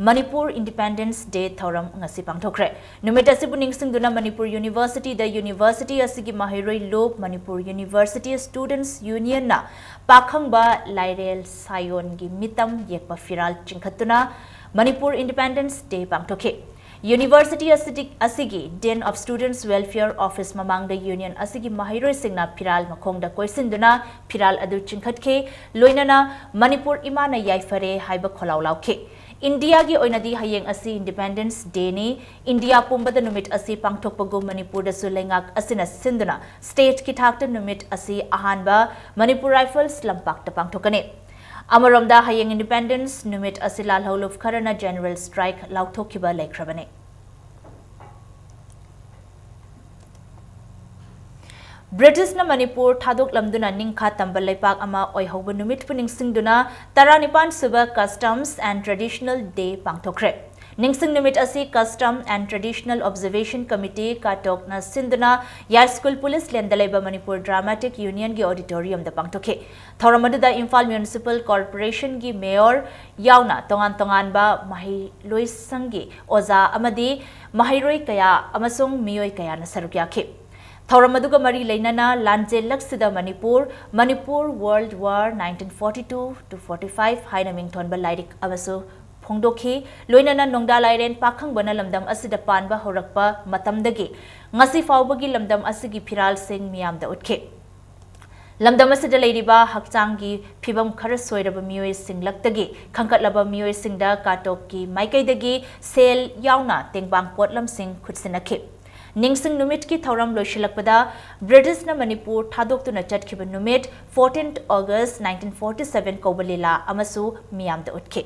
ꯃꯅꯤꯄꯨꯔ Independence Day ꯊꯧꯔꯝ ꯉꯁꯤ ꯄꯥꯡꯊꯣꯛꯈ꯭ꯔꯦ꯫ ꯅꯨꯃꯤꯠ ꯑꯁꯤꯕꯨ ꯅꯤꯡꯁꯤꯡꯗꯨꯅ ꯃꯅꯤꯄꯨꯔ Universityꯗ University ꯑꯁꯤꯒꯤ ꯃꯍꯩꯔꯣꯏ ꯂꯨꯞ, ꯃꯅꯤꯄꯨꯔ University Students Unionꯅ ꯄꯥꯈꯪꯕ ꯂꯥꯏꯔꯦꯜ ꯁꯥꯌꯣꯟꯒꯤ ꯃꯤꯇꯝ ꯌꯦꯛꯄ ꯐꯤꯔꯥꯜ ꯆꯤꯡꯈꯠꯇꯨꯅ ꯃꯅꯤꯄꯨꯔ Independence Day ꯄꯥꯡꯊꯣꯛꯈꯤ꯫ University ꯑꯁꯤꯗꯤ-, ꯑꯁꯤꯒꯤ Dean of Students Welfare Office ꯃꯃꯥꯡꯗ Union ꯑꯁꯤꯒꯤ ꯃꯍꯩꯔꯣꯏꯁꯤꯡꯅ ꯐꯤꯔꯥꯜ ꯃꯈꯣꯡꯗ ꯀꯣꯏꯁꯤꯟꯗꯨꯅ ꯐꯤꯔꯥꯜ ꯑꯗꯨ ꯆꯤꯡꯈꯠꯈꯤ, ꯂꯣꯏꯅꯅ ꯃꯅꯤꯄꯨꯔ ꯏꯃꯥꯅ ꯌꯥꯏꯐꯔꯦ ꯍꯥꯏꯕ ꯈꯣꯜꯂꯥꯎ ꯂꯥꯎꯈꯤ꯫ ꯏꯟꯗꯤꯌꯥꯒꯤ ꯑꯣꯏꯅꯗꯤ ꯍꯌꯦꯡ ꯑꯁꯤ Independence Dayꯅꯤ꯫ ꯏꯟꯗꯤꯌꯥ ꯄꯨꯝꯕꯗ ꯅꯨꯃꯤꯠ ꯑꯁꯤ ꯄꯥꯡꯊꯣꯛꯄꯒꯨꯝ ꯃꯅꯤꯄꯨꯔꯗꯁꯨ ꯂꯩꯉꯥꯛ ꯑꯁꯤꯅ ꯁꯤꯟꯗꯨꯅ stateꯀꯤ ꯊꯥꯛꯇ ꯅꯨꯃꯤꯠ ꯑꯁꯤ ꯑꯍꯥꯟꯕ Manipur Rifles ꯂꯝꯄꯥꯛꯇ ꯄꯥꯡꯊꯣꯛꯀꯅꯤ꯫ ꯑꯃꯔꯣꯝꯗ ꯍꯌꯦꯡ Independence ꯅꯨꯃꯤꯠ ꯑꯁꯤ ꯂꯥꯜꯍꯧꯂꯨꯞ ꯈꯔꯅ general strike ꯂꯥꯎꯊꯣꯛꯈꯤꯕ ꯂꯩꯈ꯭ꯔꯕꯅꯤ꯫ ꯕ꯭ꯔꯤꯇꯤꯁꯅ ꯃꯅꯤꯄꯨꯔ ꯊꯥꯗꯣꯛꯂꯝꯗꯨꯅ ꯅꯤꯡꯈꯥ ꯇꯝꯕ ꯂꯩꯄꯥꯛ ꯑꯃ ꯑꯣꯏꯍꯧꯕ ꯅꯨꯃꯤꯠꯄꯨ ꯅꯤꯡꯁꯤꯡꯗꯨꯅ ꯇꯔꯥꯅꯤꯄꯥꯟ ꯁꯨꯕ Customs and Traditional Day ꯄꯥꯡꯊꯣꯛꯈ꯭ꯔꯦ꯫ ꯅꯤꯡꯁꯤꯡ ꯅꯨꯃꯤꯠ ꯑꯁꯤ Custom and Traditional Observation Committee, ꯀꯥꯇꯣꯛꯅ ꯁꯤꯟꯗꯨꯅ ꯌꯥꯏꯁ꯭ꯀꯨꯜ ꯄꯨꯂꯤꯁ ꯂꯦꯟꯗ ꯂꯩꯕ ꯃꯅꯤꯄꯨꯔ Dramatic Unionꯒꯤ auditoriumꯗ ꯄꯥꯡꯊꯣꯛꯈꯤ꯫ ꯊꯧꯔꯝ ꯑꯗꯨꯗ ꯏꯝꯐꯥꯜ Municipal Corporationꯒꯤ Mayor ꯌꯥꯎꯅ ꯇꯣꯉꯥꯟ ꯇꯣꯉꯥꯟꯕ ꯃꯍꯩꯂꯣꯏꯁꯪꯒꯤ ꯑꯣꯖꯥ ꯑꯃꯗꯤ ꯃꯍꯩꯔꯣꯏ ꯀꯌꯥ ꯑꯃꯁꯨꯡ ꯃꯤꯑꯣꯏ ꯀꯌꯥꯅ ꯁꯔꯨꯛ ꯌꯥꯈꯤ꯫ ꯊꯧꯔꯝ ꯑꯗꯨꯒ ꯃꯔꯤ ꯂꯩꯅꯅ ꯂꯥꯟꯖꯦꯜꯂꯛꯁꯤꯗ Manipur, Manipur World War nineteen forty-two to forty-five ꯍꯥꯏꯅ ꯃꯤꯡꯊꯣꯟꯕ ꯂꯥꯏꯔꯤꯛ ꯑꯃꯁꯨ ꯐꯣꯡꯗꯣꯛꯈꯤ꯫ ꯂꯣꯏꯅꯅ ꯅꯣꯡꯗꯥ ꯂꯥꯏꯔꯦꯟ ꯄꯥꯈꯪꯕꯅ ꯂꯝꯗꯝ ꯑꯁꯤꯗ ꯄꯥꯟꯕ ꯍꯧꯔꯛꯄ ꯃꯇꯝꯗꯒꯤ ꯉꯁꯤ ꯐꯥꯎꯕꯒꯤ ꯂꯝꯗꯝ ꯑꯁꯤꯒꯤ ꯐꯤꯔꯥꯜꯁꯤꯡ ꯃꯤꯌꯥꯝꯗ ꯎꯠꯈꯤ꯫ ꯂꯝꯗꯝ ꯑꯁꯤꯗ ꯂꯩꯔꯤꯕ ꯍꯛꯆꯥꯡꯒꯤ ꯐꯤꯕꯝ ꯈꯔ ꯁꯣꯏꯔꯕ ꯃꯤꯑꯣꯏꯁꯤꯡ ꯂꯛꯇꯒꯤ ꯈꯟꯒꯠꯂꯕ ꯃꯤꯑꯣꯏꯁꯤꯡꯗ ꯀꯥꯇꯣꯛꯀꯤ ꯃꯥꯏꯀꯩꯗꯒꯤ ꯁꯦꯜ ꯌꯥꯎꯅ ꯇꯦꯡꯕꯥꯡ ꯄꯣꯠꯂꯝꯁꯤꯡ ꯈꯨꯠꯁꯤꯟꯅꯈꯤ꯫ ꯅꯤꯡꯁꯤꯡ ꯅꯨꯃꯤꯠꯀꯤ ꯊꯧꯔꯝ ꯂꯣꯏꯁꯤꯜꯂꯛꯄꯗ ꯕ꯭ꯔꯤꯇꯤꯁꯅ ꯃꯅꯤꯄꯨꯔ ꯊꯥꯗꯣꯛꯇꯨꯅ ꯆꯠꯈꯤꯕ ꯅꯨꯃꯤꯠ, fourteenth August nineteen forty-seven ꯀꯧꯕ ꯂꯤꯂꯥ ꯑꯃꯁꯨ ꯃꯤꯌꯥꯝꯗ ꯎꯠꯈꯤ꯫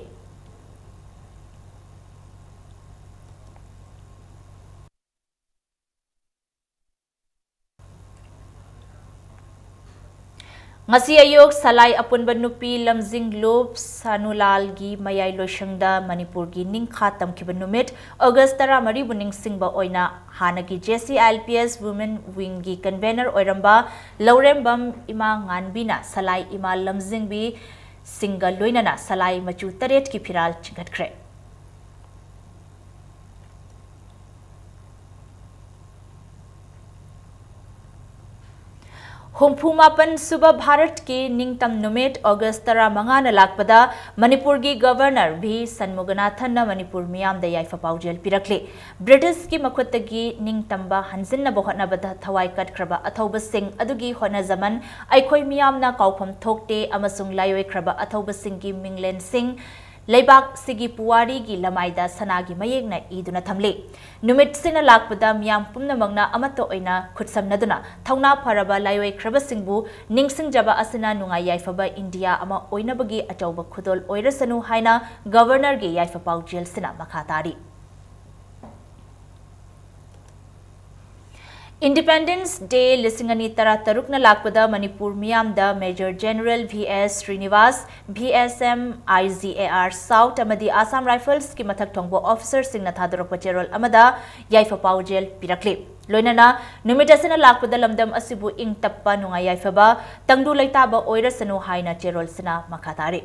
ꯉꯁꯤ ꯑꯌꯨꯛ ꯁꯂꯥꯏ ꯑꯄꯨꯟꯕ ꯅꯨꯄꯤ ꯂꯝꯖꯤꯡ ꯂꯨꯞ ꯁꯥꯅꯨꯂꯥꯜꯒꯤ ꯃꯌꯥꯏ ꯂꯣꯏꯁꯪꯗ ꯃꯅꯤꯄꯨꯔꯒꯤ ꯅꯤꯡꯈꯥ ꯇꯝꯈꯤꯕ ꯅꯨꯃꯤꯠ ꯑꯣꯒꯁ ꯇꯔꯥꯃꯔꯤꯕꯨ ꯅꯤꯡꯁꯤꯡꯕ ꯑꯣꯏꯅ ꯍꯥꯟꯅꯒꯤ J C I L P S Women Wingꯒꯤ convener ꯑꯣꯏꯔꯝꯕ ꯂꯧꯔꯦꯝꯕꯝ ꯏꯃꯥ ꯉꯥꯟꯕꯤꯅ ꯁꯂꯥꯏ ꯏꯃꯥ ꯂꯝꯖꯤꯡꯕꯤ ꯁꯤꯡꯒ ꯂꯣꯏꯅꯅ ꯁꯂꯥꯏ ꯃꯆꯨ ꯇꯔꯦꯠꯀꯤ ꯐꯤꯔꯥꯜ ꯆꯤꯡꯈꯠꯈ꯭ꯔꯦ꯫ ꯍꯨꯝꯐꯨ ꯃꯥꯄꯟ ꯁꯨꯕ ꯚꯥꯔꯠꯀꯤ ꯅꯤꯡꯇꯝ ꯅꯨꯃꯤꯠ ꯑꯣꯒꯁ ꯇꯔꯥꯃꯉꯥꯅ ꯂꯥꯛꯄꯗ ꯃꯅꯤꯄꯨꯔꯒꯤ ꯒꯚꯔꯅꯔ ꯚꯤ ꯁꯟꯃꯨꯒꯅꯥꯊꯟꯅ ꯃꯅꯤꯄꯨꯔ ꯃꯤꯌꯥꯝꯗ ꯌꯥꯏꯐ ꯄꯥꯎꯖꯦꯜ ꯄꯤꯔꯛꯂꯤ꯫ ꯕ꯭ꯔꯤꯇꯤꯁꯀꯤ ꯃꯈꯨꯠꯇꯒꯤ ꯅꯤꯡꯇꯝꯕ ꯍꯟꯖꯤꯟꯅꯕ ꯍꯣꯠꯅꯕꯗ ꯊꯋꯥꯏ ꯀꯠꯈ꯭ꯔꯕ ꯑꯊꯧꯕꯁꯤꯡ ꯑꯗꯨꯒꯤ ꯍꯣꯠꯅꯖꯃꯟ ꯑꯩꯈꯣꯏ ꯃꯤꯌꯥꯝꯅ ꯀꯥꯎꯐꯝ ꯊꯣꯛꯇꯦ ꯑꯃꯁꯨꯡ ꯂꯥꯏꯑꯣꯏꯈ꯭ꯔꯕ ꯑꯊꯧꯕꯁꯤꯡꯒꯤ ꯃꯤꯡꯂꯦꯟꯁꯤꯡ ꯂꯩꯕꯥꯛꯁꯤꯒꯤ ꯄꯨꯋꯥꯔꯤꯒꯤ ꯂꯃꯥꯏꯗ ꯁꯅꯥꯒꯤ ꯃꯌꯦꯛꯅ ꯏꯗꯨꯅ ꯊꯝꯂꯤ꯫ ꯅꯨꯃꯤꯠꯁꯤꯅ ꯂꯥꯛꯄꯗ ꯃꯤꯌꯥꯝ ꯄꯨꯝꯅꯃꯛꯅ ꯑꯃꯠꯇ ꯑꯣꯏꯅ ꯈꯨꯠꯁꯝꯅꯗꯨꯅ ꯊꯧꯅꯥ ꯐꯔꯕ ꯂꯥꯏꯑꯣꯏꯈ꯭ꯔꯕꯁꯤꯡꯕꯨ ꯅꯤꯡꯁꯤꯡꯖꯕ ꯑꯁꯤꯅ ꯅꯨꯡꯉꯥꯏ ꯌꯥꯏꯐꯕ ꯏꯟꯗꯤꯌꯥ ꯑꯃ ꯑꯣꯏꯅꯕꯒꯤ ꯑꯆꯧꯕ ꯈꯨꯗꯣꯜ ꯑꯣꯏꯔꯁꯅꯨ ꯍꯥꯏꯅ ꯒꯚꯔꯅꯔꯒꯤ ꯌꯥꯏꯐ ꯄꯥꯎꯖꯦꯜꯁꯤꯅ ꯃꯈꯥ ꯇꯥꯔꯤ꯫ Independence Day ꯂꯤꯁꯤꯡ ꯑꯅꯤ ꯇꯔꯥꯇꯔꯨꯛꯅ ꯂꯥꯛꯄꯗ ꯃꯅꯤꯄꯨꯔ ꯃꯤꯌꯥꯝꯗ Major General V S Srinivas, V S M I G A R South ꯑꯃꯗꯤ Assam Riflesꯀꯤ ꯃꯊꯛ ꯊꯣꯡꯕ officerꯁꯤꯡꯅ ꯊꯥꯗꯣꯔꯛꯄ ꯆꯦꯔꯣꯜ ꯑꯃꯗ ꯌꯥꯏꯐ ꯄꯥꯎꯖꯦꯜ ꯄꯤꯔꯛꯂꯤ꯫ ꯂꯣꯏꯅꯅ ꯅꯨꯃꯤꯠ ꯑꯁꯤꯅ ꯂꯥꯛꯄꯗ ꯂꯝꯗꯝ ꯑꯁꯤꯕꯨ ꯏꯪ ꯇꯞꯄ, ꯅꯨꯡꯉꯥꯏ ꯌꯥꯏꯐꯕ, ꯇꯪꯗꯨ ꯂꯩꯇꯥꯕ ꯑꯣꯏꯔꯁꯅꯨ ꯍꯥꯏꯅ ꯆꯦꯔꯣꯜꯁꯤꯅ ꯃꯈꯥ ꯇꯥꯔꯤ꯫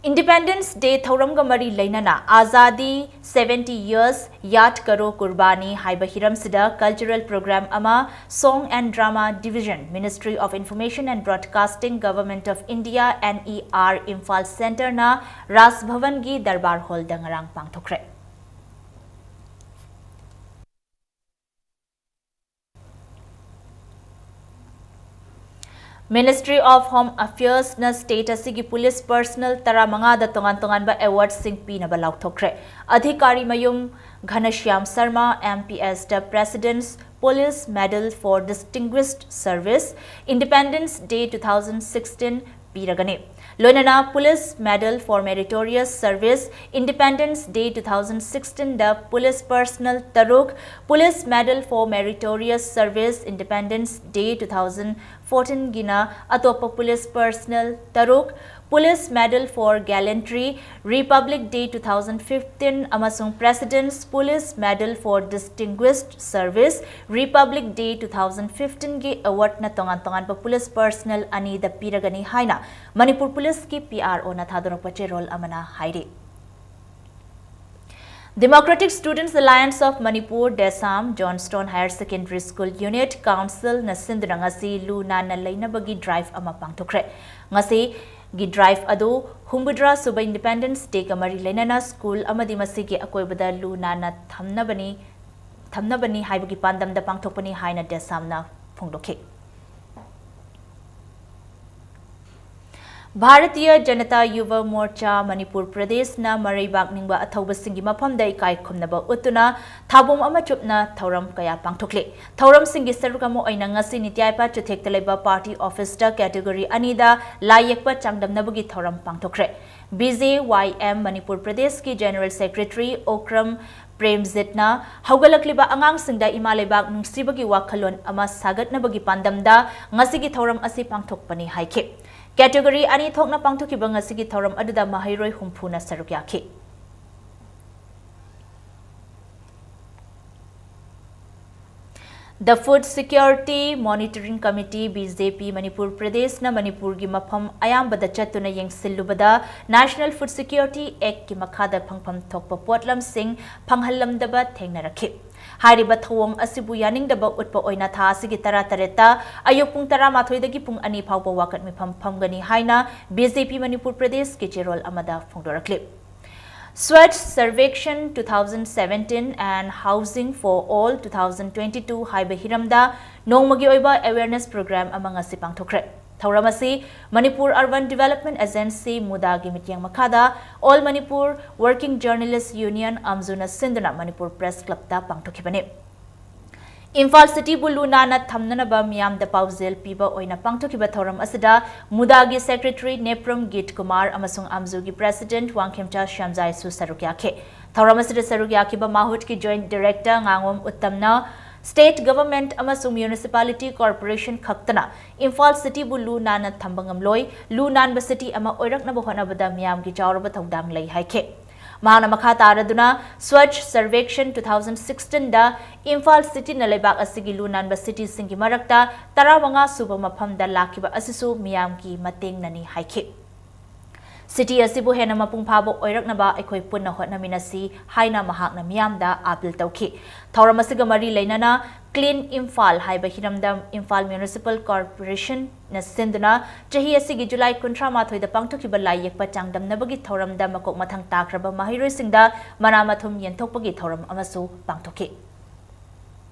Independence Day ꯊꯧꯔꯝꯒ ꯃꯔꯤ ꯂꯩꯅꯅ Azadi seventy Years Yaad Karo Qurbani ꯍꯥꯏꯕ ꯍꯤꯔꯝꯁꯤꯗ cultural program ꯑꯃ Song and Drama Division, Ministry of Information and Broadcasting, Government of India, N E R, Imphal Centreꯅ ꯔꯥꯖ ꯚꯕꯟꯒꯤ ꯗꯔꯕꯥꯔ ꯍꯣꯜꯗ ꯉꯔꯥꯡ ꯄꯥꯡꯊꯣꯛꯈ꯭ꯔꯦ꯫ Ministry of Home Affairsꯅ state ꯑꯁꯤꯒꯤ police personnel ꯇꯔꯥꯃꯉꯥꯗ ꯇꯣꯉꯥꯟ ꯇꯣꯉꯥꯟꯕ awardꯁꯤꯡ ꯄꯤꯅꯕ ꯂꯥꯎꯊꯣꯛꯈ꯭ꯔꯦ꯫ ꯑꯙꯤꯀꯥꯔꯤ ꯃꯌꯨꯝ ꯘꯅꯁ꯭ꯌꯥꯝ Sharma, M P Sꯗ President's Police Medal for Distinguished Service, Independence Day two thousand sixteen ꯄꯤꯔꯒꯅꯤ꯫ ꯂꯣꯏꯅꯅ Police Medal for Meritorious Service Independence Day two thousand sixteen the police personnel ꯇꯔꯨꯛ, Police Medal for Meritorious Service Independence Day two thousand fourteen ꯒꯤꯅ ꯑꯇꯣꯞꯄ police personnel ꯇꯔꯨꯛ, Police Medal for Gallantry Republic Day two thousand fifteen ꯑꯃꯁꯨꯡ President's Police Medal for Distinguished Service Republic Day two thousand fifteen ꯒꯤ award ꯅ ꯇꯣꯉꯥꯟ ꯇꯣꯉꯥꯟꯕ police personnel ꯑꯅꯤꯗ ꯄꯤꯔꯒꯅꯤ ꯍꯥꯏꯅ Manipur police ꯀꯤ P R O ꯅ ꯊꯥꯗꯣꯔꯛꯄ ꯆꯦꯔꯣꯜ ꯑꯃꯅ ꯍꯥꯏꯔꯤ꯫ Democratic Students Alliance of Manipur, DESAM, Johnstone Higher Secondary School Unit Council ꯅ ꯁꯤꯟꯗꯨꯅ ꯉꯁꯤ ꯂꯨ ꯅꯥꯟꯅ ꯂꯩꯅꯕꯒꯤ drive ꯑꯃ ꯄꯥꯡꯊꯣꯛꯈ꯭ꯔꯦ꯫ ꯉꯁꯤꯒꯤ drive ꯑꯗꯨ ꯍꯨꯝꯐꯨꯇꯔꯥ ꯁꯨꯕ Independence Day ꯒ ꯃꯔꯤ ꯂꯩꯅꯅ school ꯑꯃꯗꯤ ꯃꯁꯤꯒꯤ ꯑꯀꯣꯏꯕꯗ ꯂꯨ ꯅꯥꯟꯅ ꯊꯝꯅꯕꯅꯤ, ꯊꯝꯅꯕꯅꯤ ꯍꯥꯏꯕꯒꯤ ꯄꯥꯟꯗꯝꯗ ꯄꯥꯡꯊꯣꯛꯄꯅꯤ ꯍꯥꯏꯅ DESAM ꯅ ꯐꯣꯡꯗꯣꯛꯈꯤ꯫ ꯚꯥꯔꯇꯤꯌ ꯖꯅꯇꯥ ꯌꯨꯚ ꯃꯣꯔꯆꯥ ꯃꯅꯤꯄꯨꯔ ꯄ꯭ꯔꯗꯦꯁꯅ ꯃꯔꯩꯕꯥꯛ ꯅꯤꯡꯕ ꯑꯊꯧꯕꯁꯤꯡꯒꯤ ꯃꯐꯝꯗ ꯏꯀꯥꯏ ꯈꯨꯝꯅꯕ ꯎꯠꯇꯨꯅ ꯊꯥꯕꯣꯝ ꯑꯃ ꯆꯨꯞꯅ ꯊꯧꯔꯝ ꯀꯌꯥ ꯄꯥꯡꯊꯣꯛꯂꯤ꯫ ꯊꯧꯔꯝꯁꯤꯡꯒꯤ ꯁꯔꯨꯛ ꯑꯃ ꯑꯣꯏꯅ ꯉꯁꯤ ꯅꯤꯇ꯭ꯌꯥꯏꯄꯥ ꯆꯨꯊꯦꯛꯇ ꯂꯩꯕ party office ꯇ category ꯑꯅꯤꯗ ꯂꯥꯏ ꯌꯦꯛꯄ ꯆꯥꯡꯗꯝꯅꯕꯒꯤ ꯊꯧꯔꯝ ꯄꯥꯡꯊꯣꯛꯈ꯭ꯔꯦ꯫ B J Y M Manipur ꯄ꯭ꯔꯗꯦꯁꯀꯤ General Secretary ꯑꯣꯀ꯭ꯔꯝ ꯄ꯭ꯔꯦꯝꯖꯤꯠꯅ ꯍꯧꯒꯠꯂꯛꯂꯤꯕ ꯑꯉꯥꯡꯁꯤꯡꯗ ꯏꯃꯥ ꯂꯩꯕꯥꯛ ꯅꯨꯡꯁꯤꯕꯒꯤ ꯋꯥꯈꯜꯂꯣꯟ ꯑꯃ ꯁꯥꯒꯠꯅꯕꯒꯤ ꯄꯥꯟꯗꯝꯗ ꯉꯁꯤꯒꯤ ꯊꯧꯔꯝ ꯑꯁꯤ ꯄꯥꯡꯊꯣꯛꯄꯅꯤ ꯍꯥꯏꯈꯤ꯫ Category ꯑꯅꯤ ꯊꯣꯛꯅ ꯄꯥꯡꯊꯣꯛꯈꯤꯕ ꯉꯁꯤꯒꯤ ꯊꯧꯔꯝ ꯑꯗꯨꯗ ꯃꯍꯩꯔꯣꯏ ꯍꯨꯝꯐꯨꯅ ꯁꯔꯨꯛ ꯌꯥꯈꯤ꯫ The Food Security Monitoring Committee, B J P, Manipur ꯄ꯭ꯔꯗꯦꯁꯅ ꯃꯅꯤꯄꯨꯔꯒꯤ ꯃꯐꯝ ꯑꯌꯥꯝꯕꯗ ꯆꯠꯇꯨꯅ ꯌꯦꯡꯁꯤꯜꯂꯨꯕꯗ National Food Security Act ꯀꯤ ꯃꯈꯥꯗ ꯐꯪꯐꯝ ꯊꯣꯛꯄ ꯄꯣꯠꯂꯝꯁꯤꯡ ꯐꯪꯍꯜꯂꯝꯗꯕ ꯊꯦꯡꯅꯔꯛꯈꯤ꯫ ꯍꯥꯏꯔꯤꯕ ꯊꯧꯑꯣꯡ ꯑꯁꯤꯕꯨ ꯌꯥꯅꯤꯡꯗꯕ ꯎꯠꯄ ꯑꯣꯏꯅ ꯊꯥ ꯑꯁꯤꯒꯤ ꯇꯔꯥꯇꯔꯦꯠꯇ ꯑꯌꯨꯛ ꯄꯨꯡ ꯇꯔꯥꯃꯥꯊꯣꯏꯗꯒꯤ ꯄꯨꯡ ꯑꯅꯤ ꯐꯥꯎꯕ ꯋꯥꯀꯠ ꯃꯤꯐꯝ ꯐꯝꯒꯅꯤ ꯍꯥꯏꯅ B J P ꯃꯅꯤꯄꯨꯔ ꯄ꯭ꯔꯗꯦꯁꯀꯤ ꯆꯦꯔꯣꯜ ꯑꯃꯗ ꯐꯣꯡꯗꯣꯔꯛꯂꯤ꯫ Swachh Survekshan two thousand seventeen and Housing for All two thousand twenty-two ꯍꯥꯏꯕ ꯍꯤꯔꯝꯗ ꯅꯣꯡꯃꯒꯤ ꯑꯣꯏꯕ awareness program ꯑꯃ ꯉꯁꯤ ꯄꯥꯡꯊꯣꯛꯈ꯭ꯔꯦ꯫ ꯊꯧꯔꯝ ꯑꯁꯤ ꯃꯅꯤꯄꯨꯔ Urban Development Agency, ꯃꯨꯗꯥꯒꯤ ꯃꯤꯠꯌꯦꯡ ꯃꯈꯥꯗ All Manipur Working Journalist Union, ꯑꯝꯖꯨꯅ ꯁꯤꯟꯗꯨꯅ ꯃꯅꯤꯄꯨꯔ Press Club ꯇ ꯄꯥꯡꯊꯣꯛꯈꯤꯕꯅꯤ꯫ ꯏꯝꯐꯥꯜ ꯁꯤꯇꯤꯕꯨ ꯂꯨ ꯅꯥꯟꯅ ꯊꯝꯅꯅꯕ ꯃꯤꯌꯥꯝꯗ ꯄꯥꯎꯖꯦꯜ ꯄꯤꯕ ꯑꯣꯏꯅ ꯄꯥꯡꯊꯣꯛꯈꯤꯕ ꯊꯧꯔꯝ ꯑꯁꯤꯗ ꯃꯨꯗꯥꯒꯤ ꯁꯦꯀ꯭ꯔꯦꯇꯔꯤ ꯅꯦꯄ꯭ꯔꯝ ꯒꯤꯠ ꯀꯨꯃꯥꯔ ꯑꯃꯁꯨꯡ ꯑꯝꯖꯨꯒꯤ ꯄ꯭ꯔꯦꯁꯤꯗꯦꯟꯠ ꯋꯥꯡꯈꯦꯝꯆꯥ ꯁ꯭ꯌꯥꯝꯖꯥꯏꯁꯨ ꯁꯔꯨꯛ ꯌꯥꯈꯤ꯫ ꯊꯧꯔꯝ ꯑꯁꯤꯗ ꯁꯔꯨꯛ ꯌꯥꯈꯤꯕ ꯃꯥꯍꯨꯠꯀꯤ ꯖꯣꯏꯟꯠ ꯗꯥꯏꯔꯦꯛꯇꯔ ꯉꯥꯉꯣꯝ ꯎꯠꯇꯝꯅ ꯁ꯭ꯇꯦꯠ ꯒꯚꯔꯟꯃꯦꯟꯠ ꯑꯃꯁꯨꯡ ꯃ꯭ꯌꯨꯅꯤꯁꯤꯄꯥꯂꯤꯇꯤ ꯀꯣꯔꯄꯣꯔꯦꯁꯟ ꯈꯛꯇꯅ ꯏꯝꯐꯥꯜ ꯁꯤꯇꯤꯕꯨ ꯂꯨ ꯅꯥꯟꯅ ꯊꯝꯕ ꯉꯝꯂꯣꯏ, ꯂꯨ ꯅꯥꯟꯕ ꯁꯤꯇꯤ ꯑꯃ ꯑꯣꯏꯔꯛꯅꯕ ꯍꯣꯠꯅꯕꯗ ꯃꯤꯌꯥꯝꯒꯤ ꯆꯥꯎꯔꯕ ꯊꯧꯗꯥꯡ ꯂꯩ ꯍꯥꯏꯈꯤ꯫ ꯃꯍꯥꯛꯅ ꯃꯈꯥ ꯇꯥꯔꯗꯨꯅ ꯁ꯭ꯋꯥꯆ ꯁꯔꯚꯦꯛꯁꯟ two thousand sixteen ꯗ ꯏꯝꯐꯥꯜ ꯁꯤꯇꯤꯅ ꯂꯩꯕꯥꯛ ꯑꯁꯤꯒꯤ ꯂꯨ ꯅꯥꯟꯕ ꯁꯤꯇꯤꯁꯤꯡꯒꯤ ꯃꯔꯛꯇ ꯇꯔꯥꯃꯉꯥ ꯁꯨꯕ ꯃꯐꯝꯗ ꯂꯥꯛꯈꯤꯕ ꯑꯁꯤꯁꯨ ꯃꯤꯌꯥꯝꯒꯤ ꯃꯇꯦꯡꯅꯅꯤ ꯍꯥꯏꯈꯤ꯫ ꯁꯤꯇꯤ ꯑꯁꯤꯕꯨ ꯍꯦꯟꯅ ꯃꯄꯨꯡ ꯐꯥꯕ ꯑꯣꯏꯔꯛꯅꯕ ꯑꯩꯈꯣꯏ ꯄꯨꯟꯅ ꯍꯣꯠꯅꯃꯤꯟꯅꯁꯤ ꯍꯥꯏꯅ ꯃꯍꯥꯛꯅ ꯃꯤꯌꯥꯝꯗ ꯑꯥꯄꯤꯜ ꯇꯧꯈꯤ꯫ ꯊꯧꯔꯝ ꯑꯁꯤꯒ ꯃꯔꯤ ꯂꯩꯅꯅ ꯀ꯭ꯂꯤꯟ ꯏꯝꯐꯥꯜ ꯍꯥꯏꯕ ꯍꯤꯔꯝꯗ ꯏꯝꯐꯥꯜ ꯃ꯭ꯌꯨꯅꯤꯁꯤꯄꯥꯜ ꯀꯣꯔꯄꯣꯔꯦꯁꯟꯅ ꯁꯤꯟꯗꯨꯅ ꯆꯍꯤ ꯑꯁꯤꯒꯤ ꯖꯨꯂꯥꯏ ꯀꯨꯟꯊ꯭ꯔꯥ ꯃꯥꯊꯣꯏꯗ ꯄꯥꯡꯊꯣꯛꯈꯤꯕ ꯂꯥꯏ ꯌꯦꯛꯄ ꯆꯥꯡꯗꯝꯅꯕꯒꯤ ꯊꯧꯔꯝꯗ ꯃꯀꯣꯛ ꯃꯊꯪ ꯇꯥꯈ꯭ꯔꯕ ꯃꯍꯩꯔꯣꯏꯁꯤꯡꯗ ꯃꯅꯥ ꯃꯊꯨꯝ ꯌꯦꯟꯊꯣꯛꯄꯒꯤ ꯊꯧꯔꯝ ꯑꯃꯁꯨ ꯄꯥꯡꯊꯣꯛꯈꯤ꯫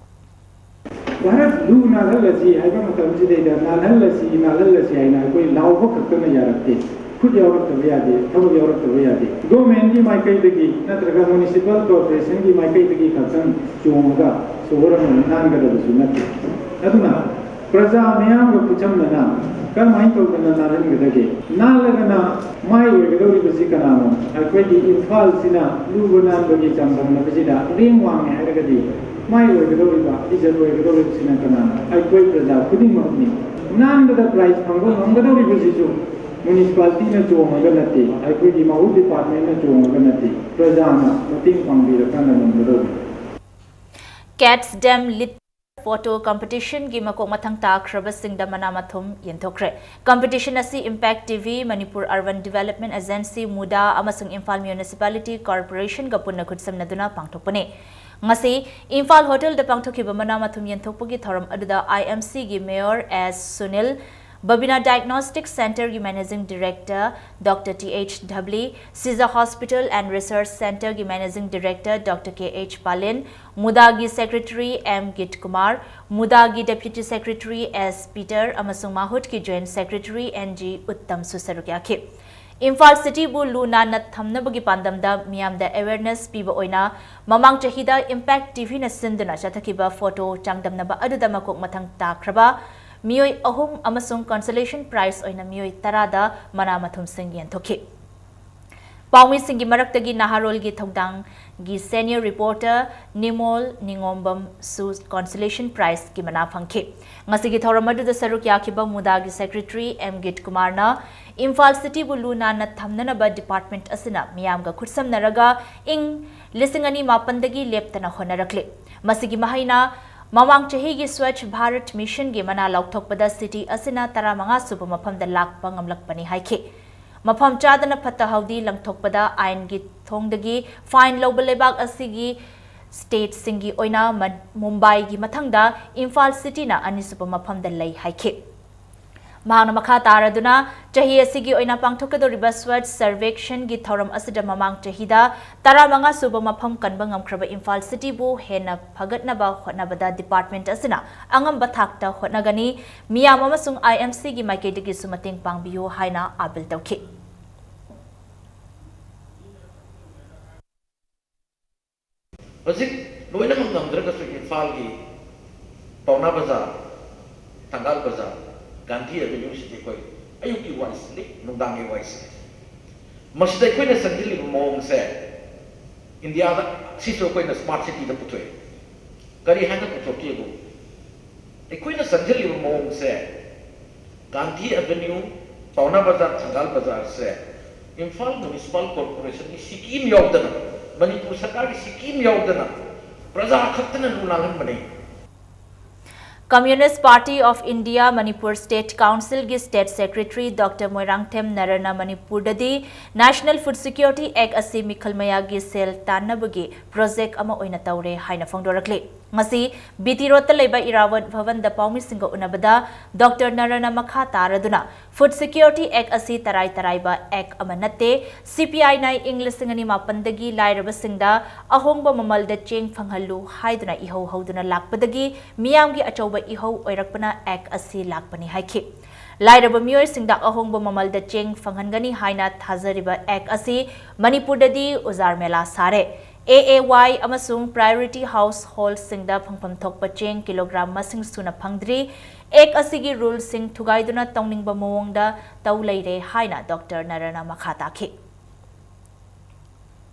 ꯚꯥꯔꯠ ꯂꯨ ꯅꯥꯜꯍꯜꯂꯁꯤ ꯍꯥꯏꯕ ꯃꯇꯝꯁꯤꯗꯩꯗ ꯅꯥꯜꯍꯜꯂꯁꯤ, ꯅꯥꯜꯍꯜꯂꯁꯤ ꯍꯥꯏꯅ ꯑꯩꯈꯣꯏ ꯂꯥꯎꯕ ꯈꯛꯇꯅ ꯌꯥꯔꯛꯇꯦ꯫ ꯈꯨꯠ ꯌꯥꯎꯔꯛꯇꯕ ꯌꯥꯗꯦ, ꯊꯕꯛ ꯌꯥꯎꯔꯛꯇꯕ ꯌꯥꯗꯦ꯫ ꯒꯣꯔꯃꯦꯟꯒꯤ ꯃꯥꯏꯀꯩꯗꯒꯤ ꯅꯠꯇ꯭ꯔꯒ ꯃ꯭ꯌꯨꯅꯤꯁꯤꯄꯥꯜ ꯀꯣꯔꯄꯣꯔꯦꯁꯟꯒꯤ ꯃꯥꯏꯀꯩꯗꯒꯤ ꯈꯛꯇꯪ ꯆꯣꯡꯉꯒ ꯁꯣꯍꯣꯔ ꯑꯃ ꯅꯥꯟꯒꯗꯕꯁꯨ ꯅꯠꯇꯦ꯫ ꯑꯗꯨꯅ ꯄ꯭ꯔꯖꯥ ꯃꯤꯌꯥꯝꯒ ꯈꯨꯠꯁꯝꯅꯅ ꯀꯔꯝꯍꯥꯏꯅ ꯇꯧꯗꯅ ꯅꯥꯜꯍꯟꯒꯗꯒꯦ? ꯅꯥꯜꯂꯒꯅ ꯃꯥꯏ ꯑꯣꯏꯒꯗꯧꯔꯤꯕꯁꯤ ꯀꯅꯥꯅꯣ? ꯑꯩꯈꯣꯏꯒꯤ ꯏꯝꯐꯥꯜꯁꯤꯅ ꯂꯨꯕ ꯅꯥꯟꯕꯒꯤ ꯆꯥꯡꯗꯝꯅꯕꯁꯤꯗ ꯂꯦꯡ ꯋꯥꯡꯉꯦ ꯍꯥꯏꯔꯒꯗꯤ ꯃꯥꯏ ꯑꯣꯏꯒꯗꯧꯔꯤꯕ, ꯏꯖꯠ ꯑꯣꯏꯒꯗꯧꯔꯤꯕꯁꯤꯅ ꯀꯅꯥꯅꯣ? ꯑꯩꯈꯣꯏ ꯄ꯭ꯔꯖꯥ ꯈꯨꯗꯤꯡꯃꯛꯅꯤ꯫ ꯅꯥꯟꯕꯗ ꯄ꯭ꯔꯥꯏꯖ ꯐꯪꯕ ꯉꯝꯒꯗꯧꯔꯤꯕꯁꯤꯁꯨ ꯃ꯭ꯌꯨꯅꯤꯁꯤꯄꯥꯂꯤꯇꯤꯅ ꯆꯣꯡꯉꯒ ꯅꯠꯇꯦ, ꯑꯩꯈꯣꯏꯒꯤ ꯃꯥꯍꯨꯠ ꯗꯤꯄꯥꯔꯠꯃꯦꯟꯅ ꯆꯣꯡꯉꯒ ꯅꯠꯇꯦ, ꯄ꯭ꯔꯖꯥꯅ ꯃꯇꯦꯡ ꯄꯥꯡꯕꯤꯔꯀꯥꯟꯗ ꯉꯝꯒꯗꯧꯕꯅꯤ꯫ ꯀꯦꯠꯁ ꯗꯦꯝ ꯂꯤꯠ ꯐꯣꯇꯣ ꯀꯝꯄꯤꯇꯤꯁꯟꯒꯤ ꯃꯀꯣꯛ ꯃꯊꯪ ꯇꯥꯈ꯭ꯔꯕꯁꯤꯡꯗ ꯃꯅꯥ ꯃꯊꯨꯝ ꯌꯦꯟꯊꯣꯛꯈ꯭ꯔꯦ꯫ ꯀꯝꯄꯤꯇꯤꯁꯟ ꯑꯁꯤ impact TV, Manipur urban development agency, MUDA ꯑꯃꯁꯨꯡ ꯏꯝꯐꯥꯜ ꯃ꯭ꯌꯨꯅꯤꯁꯤꯄꯥꯂꯤꯇꯤ ꯀꯣꯔꯄꯣꯔꯦꯁꯟꯒ ꯄꯨꯟꯅ ꯈꯨꯠꯁꯝꯅꯗꯨꯅ ꯄꯥꯡꯊꯣꯛꯄꯅꯤ꯫ ꯉꯁꯤ ꯏꯝꯐꯥꯜ ꯍꯣꯇꯦꯜꯗ ꯄꯥꯡꯊꯣꯛꯈꯤꯕ ꯃꯅꯥ ꯃꯊꯨꯝ ꯌꯦꯟꯊꯣꯛꯄꯒꯤ ꯊꯧꯔꯝ ꯑꯗꯨꯗ ꯑꯥꯏ ꯑꯦꯝ ꯁꯤꯒꯤ mayor S Sunil, Babina diagnostic ꯁꯦꯟꯇꯔꯒꯤ managing director doctor T H Dhabali, Shija hospital and research ꯁꯦꯟꯇꯔꯒꯤ managing director doctor K H Palin, ꯃꯨꯗꯥꯒꯤ ꯁꯦꯀ꯭ꯔꯦꯇꯔꯤ ꯑꯦꯝ ꯒꯤꯠ ꯀꯨꯃꯥꯔ, ꯃꯨꯗꯥꯒꯤ ꯗꯦꯄ꯭ꯌꯨꯇꯤ ꯁꯦꯀ꯭ꯔꯦꯇꯔꯤ ꯑꯦꯁ ꯄꯤꯇꯔ ꯑꯃꯁꯨꯡ ꯃꯥꯍꯨꯠꯀꯤ ꯖꯣꯏꯟꯠ ꯁꯦꯀ꯭ꯔꯦꯇꯔꯤ ꯑꯦꯟ ꯖꯤ ꯎꯠꯇꯝꯁꯨ ꯁꯔꯨꯛ ꯌꯥꯈꯤ꯫ ꯏꯝꯐꯥꯜ ꯁꯤꯇꯤꯕꯨ ꯂꯨ ꯅꯥꯟꯅ ꯊꯝꯅꯕꯒꯤ ꯄꯥꯟꯗꯝꯗ ꯃꯤꯌꯥꯝꯗ ꯑꯦꯋꯦꯔꯅꯦꯁ ꯄꯤꯕ ꯑꯣꯏꯅ ꯃꯃꯥꯡ ꯆꯍꯤꯗ ꯏꯝꯄꯦꯛ ꯇꯤꯚꯤꯅ ꯁꯤꯟꯗꯨꯅ ꯆꯠꯊꯈꯤꯕ ꯐꯣꯇꯣ ꯆꯥꯡꯗꯝꯅꯕ ꯑꯗꯨꯗ ꯃꯀꯣꯛ ꯃꯊꯪ ꯇꯥꯈ꯭ꯔꯕ ꯃꯤꯑꯣꯏ ꯑꯍꯨꯝ ꯑꯃꯁꯨꯡ ꯀꯟꯁꯣꯂꯦꯁꯟ ꯄ꯭ꯔꯥꯏꯖ ꯑꯣꯏꯅ ꯃꯤꯑꯣꯏ ꯇꯔꯥꯗ ꯃꯅꯥ ꯃꯊꯨꯝꯁꯤꯡ ꯌꯦꯟꯊꯣꯛꯈꯤ꯫ ꯄꯥꯎꯃꯤꯁꯤꯡꯒꯤ ꯃꯔꯛꯇꯒꯤ ꯅꯍꯥꯔꯣꯜꯒꯤ ꯊꯧꯗꯥꯡꯒꯤ ꯁꯦꯅꯤꯌꯔ ꯔꯤꯄꯣꯔꯇꯔ ꯅꯤꯃꯣꯜ ꯅꯤꯉꯣꯝꯕꯝꯁꯨ ꯀꯟꯁꯣꯂꯦꯁꯟ ꯄ꯭ꯔꯥꯏꯖꯀꯤ ꯃꯅꯥ ꯐꯪꯈꯤ꯫ ꯉꯁꯤꯒꯤ ꯊꯧꯔꯝ ꯑꯗꯨꯗ ꯁꯔꯨꯛ ꯌꯥꯈꯤꯕ ꯃꯨꯗꯥꯒꯤ ꯁꯦꯀ꯭ꯔꯦꯇꯔꯤ ꯑꯦꯝ ꯒꯤꯠ ꯀꯨꯃꯥꯔꯅ ꯏꯝꯐꯥꯜ ꯁꯤꯇꯤꯕꯨ ꯂꯨ ꯅꯥꯟꯅ ꯊꯝꯅꯅꯕ ꯗꯤꯄꯥꯔꯠꯃꯦꯟꯠ ꯑꯁꯤꯅ ꯃꯤꯌꯥꯝꯒ ꯈꯨꯠꯁꯝꯅꯔꯒ ꯏꯪ ꯂꯤꯁꯤꯡ ꯑꯅꯤ ꯃꯥꯄꯟꯗꯒꯤ ꯂꯦꯞꯇꯅ ꯍꯣꯠꯅꯔꯛꯂꯤ꯫ ꯃꯁꯤꯒꯤ ꯃꯍꯩꯅ ꯃꯃꯥꯡ ꯆꯍꯤꯒꯤ ꯁ꯭ꯋꯥꯆ ꯚꯥꯔꯠ ꯃꯤꯁꯟꯒꯤ ꯃꯅꯥ ꯂꯥꯎꯊꯣꯛꯄꯗ ꯁꯤꯇꯤ ꯑꯁꯤꯅ ꯇꯔꯥꯃꯉꯥ ꯁꯨꯕ ꯃꯐꯝꯗ ꯂꯥꯛꯄ ꯉꯝꯂꯛꯄꯅꯤ ꯍꯥꯏꯈꯤ꯫ ꯃꯐꯝ ꯆꯥꯗꯅ ꯐꯠꯇ ꯍꯥꯎꯗꯤ ꯂꯪꯊꯣꯛꯄꯗ ꯑꯥꯏꯟꯒꯤ ꯊꯣꯡꯗꯒꯤ ꯐꯥꯏꯟ ꯂꯧꯕ ꯂꯩꯕꯥꯛ ꯑꯁꯤꯒꯤ ꯁ꯭ꯇꯦꯠꯁꯤꯡꯒꯤ ꯑꯣꯏꯅ ꯃ-, ꯃꯨꯝꯕꯥꯏꯒꯤ ꯃꯊꯪꯗ ꯏꯝꯐꯥꯜ ꯁꯤꯇꯤꯅ ꯑꯅꯤꯁꯨꯕ ꯃꯐꯝꯗ ꯂꯩ ꯍꯥꯏꯈꯤ꯫ ꯃꯍꯥꯛꯅ ꯃꯈꯥ ꯇꯥꯔꯗꯨꯅ, ꯆꯍꯤ ꯑꯁꯤꯒꯤ ꯑꯣꯏꯅ ꯄꯥꯡꯊꯣꯛꯀꯗꯧꯔꯤꯕ ꯁ꯭ꯋꯥꯆ ꯁꯔꯚꯦꯛꯁꯟꯒꯤ ꯊꯧꯔꯝ ꯑꯁꯤꯗ ꯃꯃꯥꯡ ꯆꯍꯤꯗ ꯇꯔꯥꯃꯉꯥ ꯁꯨꯕ ꯃꯐꯝ ꯀꯟꯕ ꯉꯝꯈ꯭ꯔꯕ ꯏꯝꯐꯥꯜ ꯁꯤꯇꯤꯕꯨ ꯍꯦꯟꯅ ꯐꯒꯠꯅꯕ ꯍꯣꯠꯅꯕꯗ ꯗꯤꯄꯥꯔꯠꯃꯦꯟꯠ ꯑꯁꯤꯅ ꯑꯉꯝꯕ ꯊꯥꯛꯇ ꯍꯣꯠꯅꯒꯅꯤ, ꯃꯤꯌꯥꯝ ꯑꯃꯁꯨꯡ ꯑꯥꯏ ꯑꯦꯝ ꯁꯤꯒꯤ ꯃꯥꯏꯀꯩꯗꯒꯤꯁꯨ ꯃꯇꯦꯡ ꯄꯥꯡꯕꯤꯌꯨ ꯍꯥꯏꯅ ꯑꯥꯄꯤꯜ ꯇꯧꯈꯤ꯫ ꯍꯧꯖꯤꯛ ꯂꯣꯏꯅꯃꯛ ꯉꯝꯗ꯭ꯔꯒꯁꯨ ꯏꯝꯐꯥꯜꯒꯤ ꯄꯥꯎꯅꯥ ꯕꯖꯥꯔ, ꯊꯪꯒꯥꯜ ꯕꯖꯥꯔ, ꯒꯥꯟꯙꯤ ꯑꯦꯚꯦꯅ꯭ꯌꯨꯁꯤꯗꯤ ꯑꯩꯈꯣꯏ ꯑꯌꯨꯛꯀꯤ ꯋꯥꯏ ꯁꯤꯠꯂꯤ, ꯅꯨꯡꯗꯥꯡꯒꯤ ꯋꯥꯏ ꯁꯤꯠꯂꯤ꯫ ꯃꯁꯤꯗ ꯑꯩꯈꯣꯏꯅ ꯆꯪꯁꯤꯜꯂꯤꯕ ꯃꯑꯣꯡꯁꯦ ꯏꯟꯗꯤꯌꯥꯗ ꯁꯤꯁꯨ ꯑꯩꯈꯣꯏꯅ ꯁ꯭ꯃꯥꯔꯠ ꯁꯤꯇꯤꯗ ꯄꯨꯊꯣꯛꯑꯦ꯫ ꯀꯔꯤ ꯍꯥꯏꯅ ꯄꯨꯊꯣꯛꯀꯦꯕꯨ, ꯑꯩꯈꯣꯏꯅ ꯆꯪꯁꯤꯜꯂꯤꯕ ꯃꯑꯣꯡꯁꯦ, ꯒꯥꯟꯙꯤ ꯑꯦꯚꯦꯅ꯭ꯌꯨ, ꯄꯥꯎꯅꯥ ꯕꯖꯥꯔ, ꯊꯪꯒꯥꯜ ꯕꯖꯥꯔꯁꯦ ꯏꯝꯐꯥꯜ ꯃ꯭ꯌꯨꯅꯤꯁꯤꯄꯥꯜ ꯀꯣꯔꯄꯣꯔꯦꯁꯟꯒꯤ ꯁꯤꯀꯤꯝ ꯌꯥꯎꯗꯅ, ꯃꯅꯤꯄꯨꯔ ꯁꯔꯀꯥꯔꯒꯤ ꯁꯤꯀꯤꯝ ꯌꯥꯎꯗꯅ ꯄ꯭ꯔꯖꯥ ꯈꯛꯇꯅ ꯂꯨ ꯅꯥꯜꯍꯟꯕꯅꯤ꯫ Communist Party of India Manipur State Council ꯒꯤ ꯁ꯭ꯇꯦꯠ ꯁꯦꯀ꯭ꯔꯦꯇꯔꯤ ꯗꯣꯛꯇꯔ ꯃꯣꯏꯔꯥꯡꯊꯦꯝ ꯅꯔꯅ ꯃꯅꯤꯄꯨꯔꯗꯗꯤ National Food Security Act ꯑꯁꯤ ꯃꯤꯈꯜ ꯃꯌꯥꯒꯤ ꯁꯦꯜ ꯇꯥꯟꯅꯕꯒꯤ ꯄ꯭ꯔꯣꯖꯦꯛ ꯑꯃ ꯑꯣꯏꯅ ꯇꯧꯔꯦ ꯍꯥꯏꯅ ꯐꯣꯡꯗꯣꯔꯛꯂꯤ꯫ ꯉꯁꯤ ꯕꯤ ꯇꯤ ꯔꯣꯗꯇ ꯂꯩꯕ ꯏꯔꯥꯋꯠ ꯚꯕꯟꯗ ꯄꯥꯎꯃꯤꯁꯤꯡꯒ ꯎꯅꯕꯗ ꯗꯣꯛꯇꯔ ꯅꯔꯅ ꯃꯈꯥ ꯇꯥꯔꯗꯨꯅ, Food Security Act ꯑꯁꯤ ꯇꯔꯥꯏ ꯇꯔꯥꯏꯕ ꯑꯦꯛ ꯑꯃ ꯅꯠꯇꯦ, ꯁꯤ ꯄꯤ ꯑꯥꯏꯅ ꯏꯪ ꯂꯤꯁꯤꯡ ꯑꯅꯤ ꯃꯥꯄꯟꯗꯒꯤ ꯂꯥꯏꯔꯕꯁꯤꯡꯗ ꯑꯍꯣꯡꯕ ꯃꯃꯜꯗ ꯆꯦꯡ ꯐꯪꯍꯜꯂꯨ ꯍꯥꯏꯗꯨꯅ ꯏꯍꯧ ꯍꯧꯗꯨꯅ ꯂꯥꯛꯄꯗꯒꯤ ꯃꯤꯌꯥꯝꯒꯤ ꯑꯆꯧꯕ ꯏꯍꯧ ꯑꯣꯏꯔꯛꯄꯅ ꯑꯦꯛ ꯑꯁꯤ ꯂꯥꯛꯄꯅꯤ ꯍꯥꯏꯈꯤ꯫ ꯂꯥꯏꯔꯕ ꯃꯤꯑꯣꯏꯁꯤꯡꯗ ꯑꯍꯣꯡꯕ ꯃꯃꯜꯗ ꯆꯦꯡ ꯐꯪꯍꯟꯒꯅꯤ ꯍꯥꯏꯅ ꯊꯥꯖꯔꯤꯕ ꯑꯦꯛ ꯑꯁꯤ ꯃꯅꯤꯄꯨꯔꯗꯗꯤ ꯎꯖꯥꯔ ꯃꯦꯂꯥ ꯁꯥꯔꯦ꯫ ꯑꯦ ꯑꯦ ꯋꯥꯏ ꯑꯃꯁꯨꯡ priority householdꯁꯤꯡꯗ ꯐꯪꯐꯝ ꯊꯣꯛꯄ ꯆꯦꯡ ꯀꯤꯂꯣꯒ꯭ꯔꯥꯝ ꯃꯁꯤꯡ ꯁꯨꯅ ꯐꯪꯗ꯭ꯔꯤ꯫ ꯑꯦꯛ ꯑꯁꯤꯒꯤ ruleꯁꯤꯡ ꯊꯨꯒꯥꯏꯗꯨꯅ ꯇꯧꯅꯤꯡꯕ ꯃꯑꯣꯡꯗ ꯇꯧ ꯂꯩꯔꯦ ꯍꯥꯏꯅ ꯗꯣꯛꯇꯔ ꯅꯔꯅ ꯃꯈꯥ ꯇꯥꯈꯤ꯫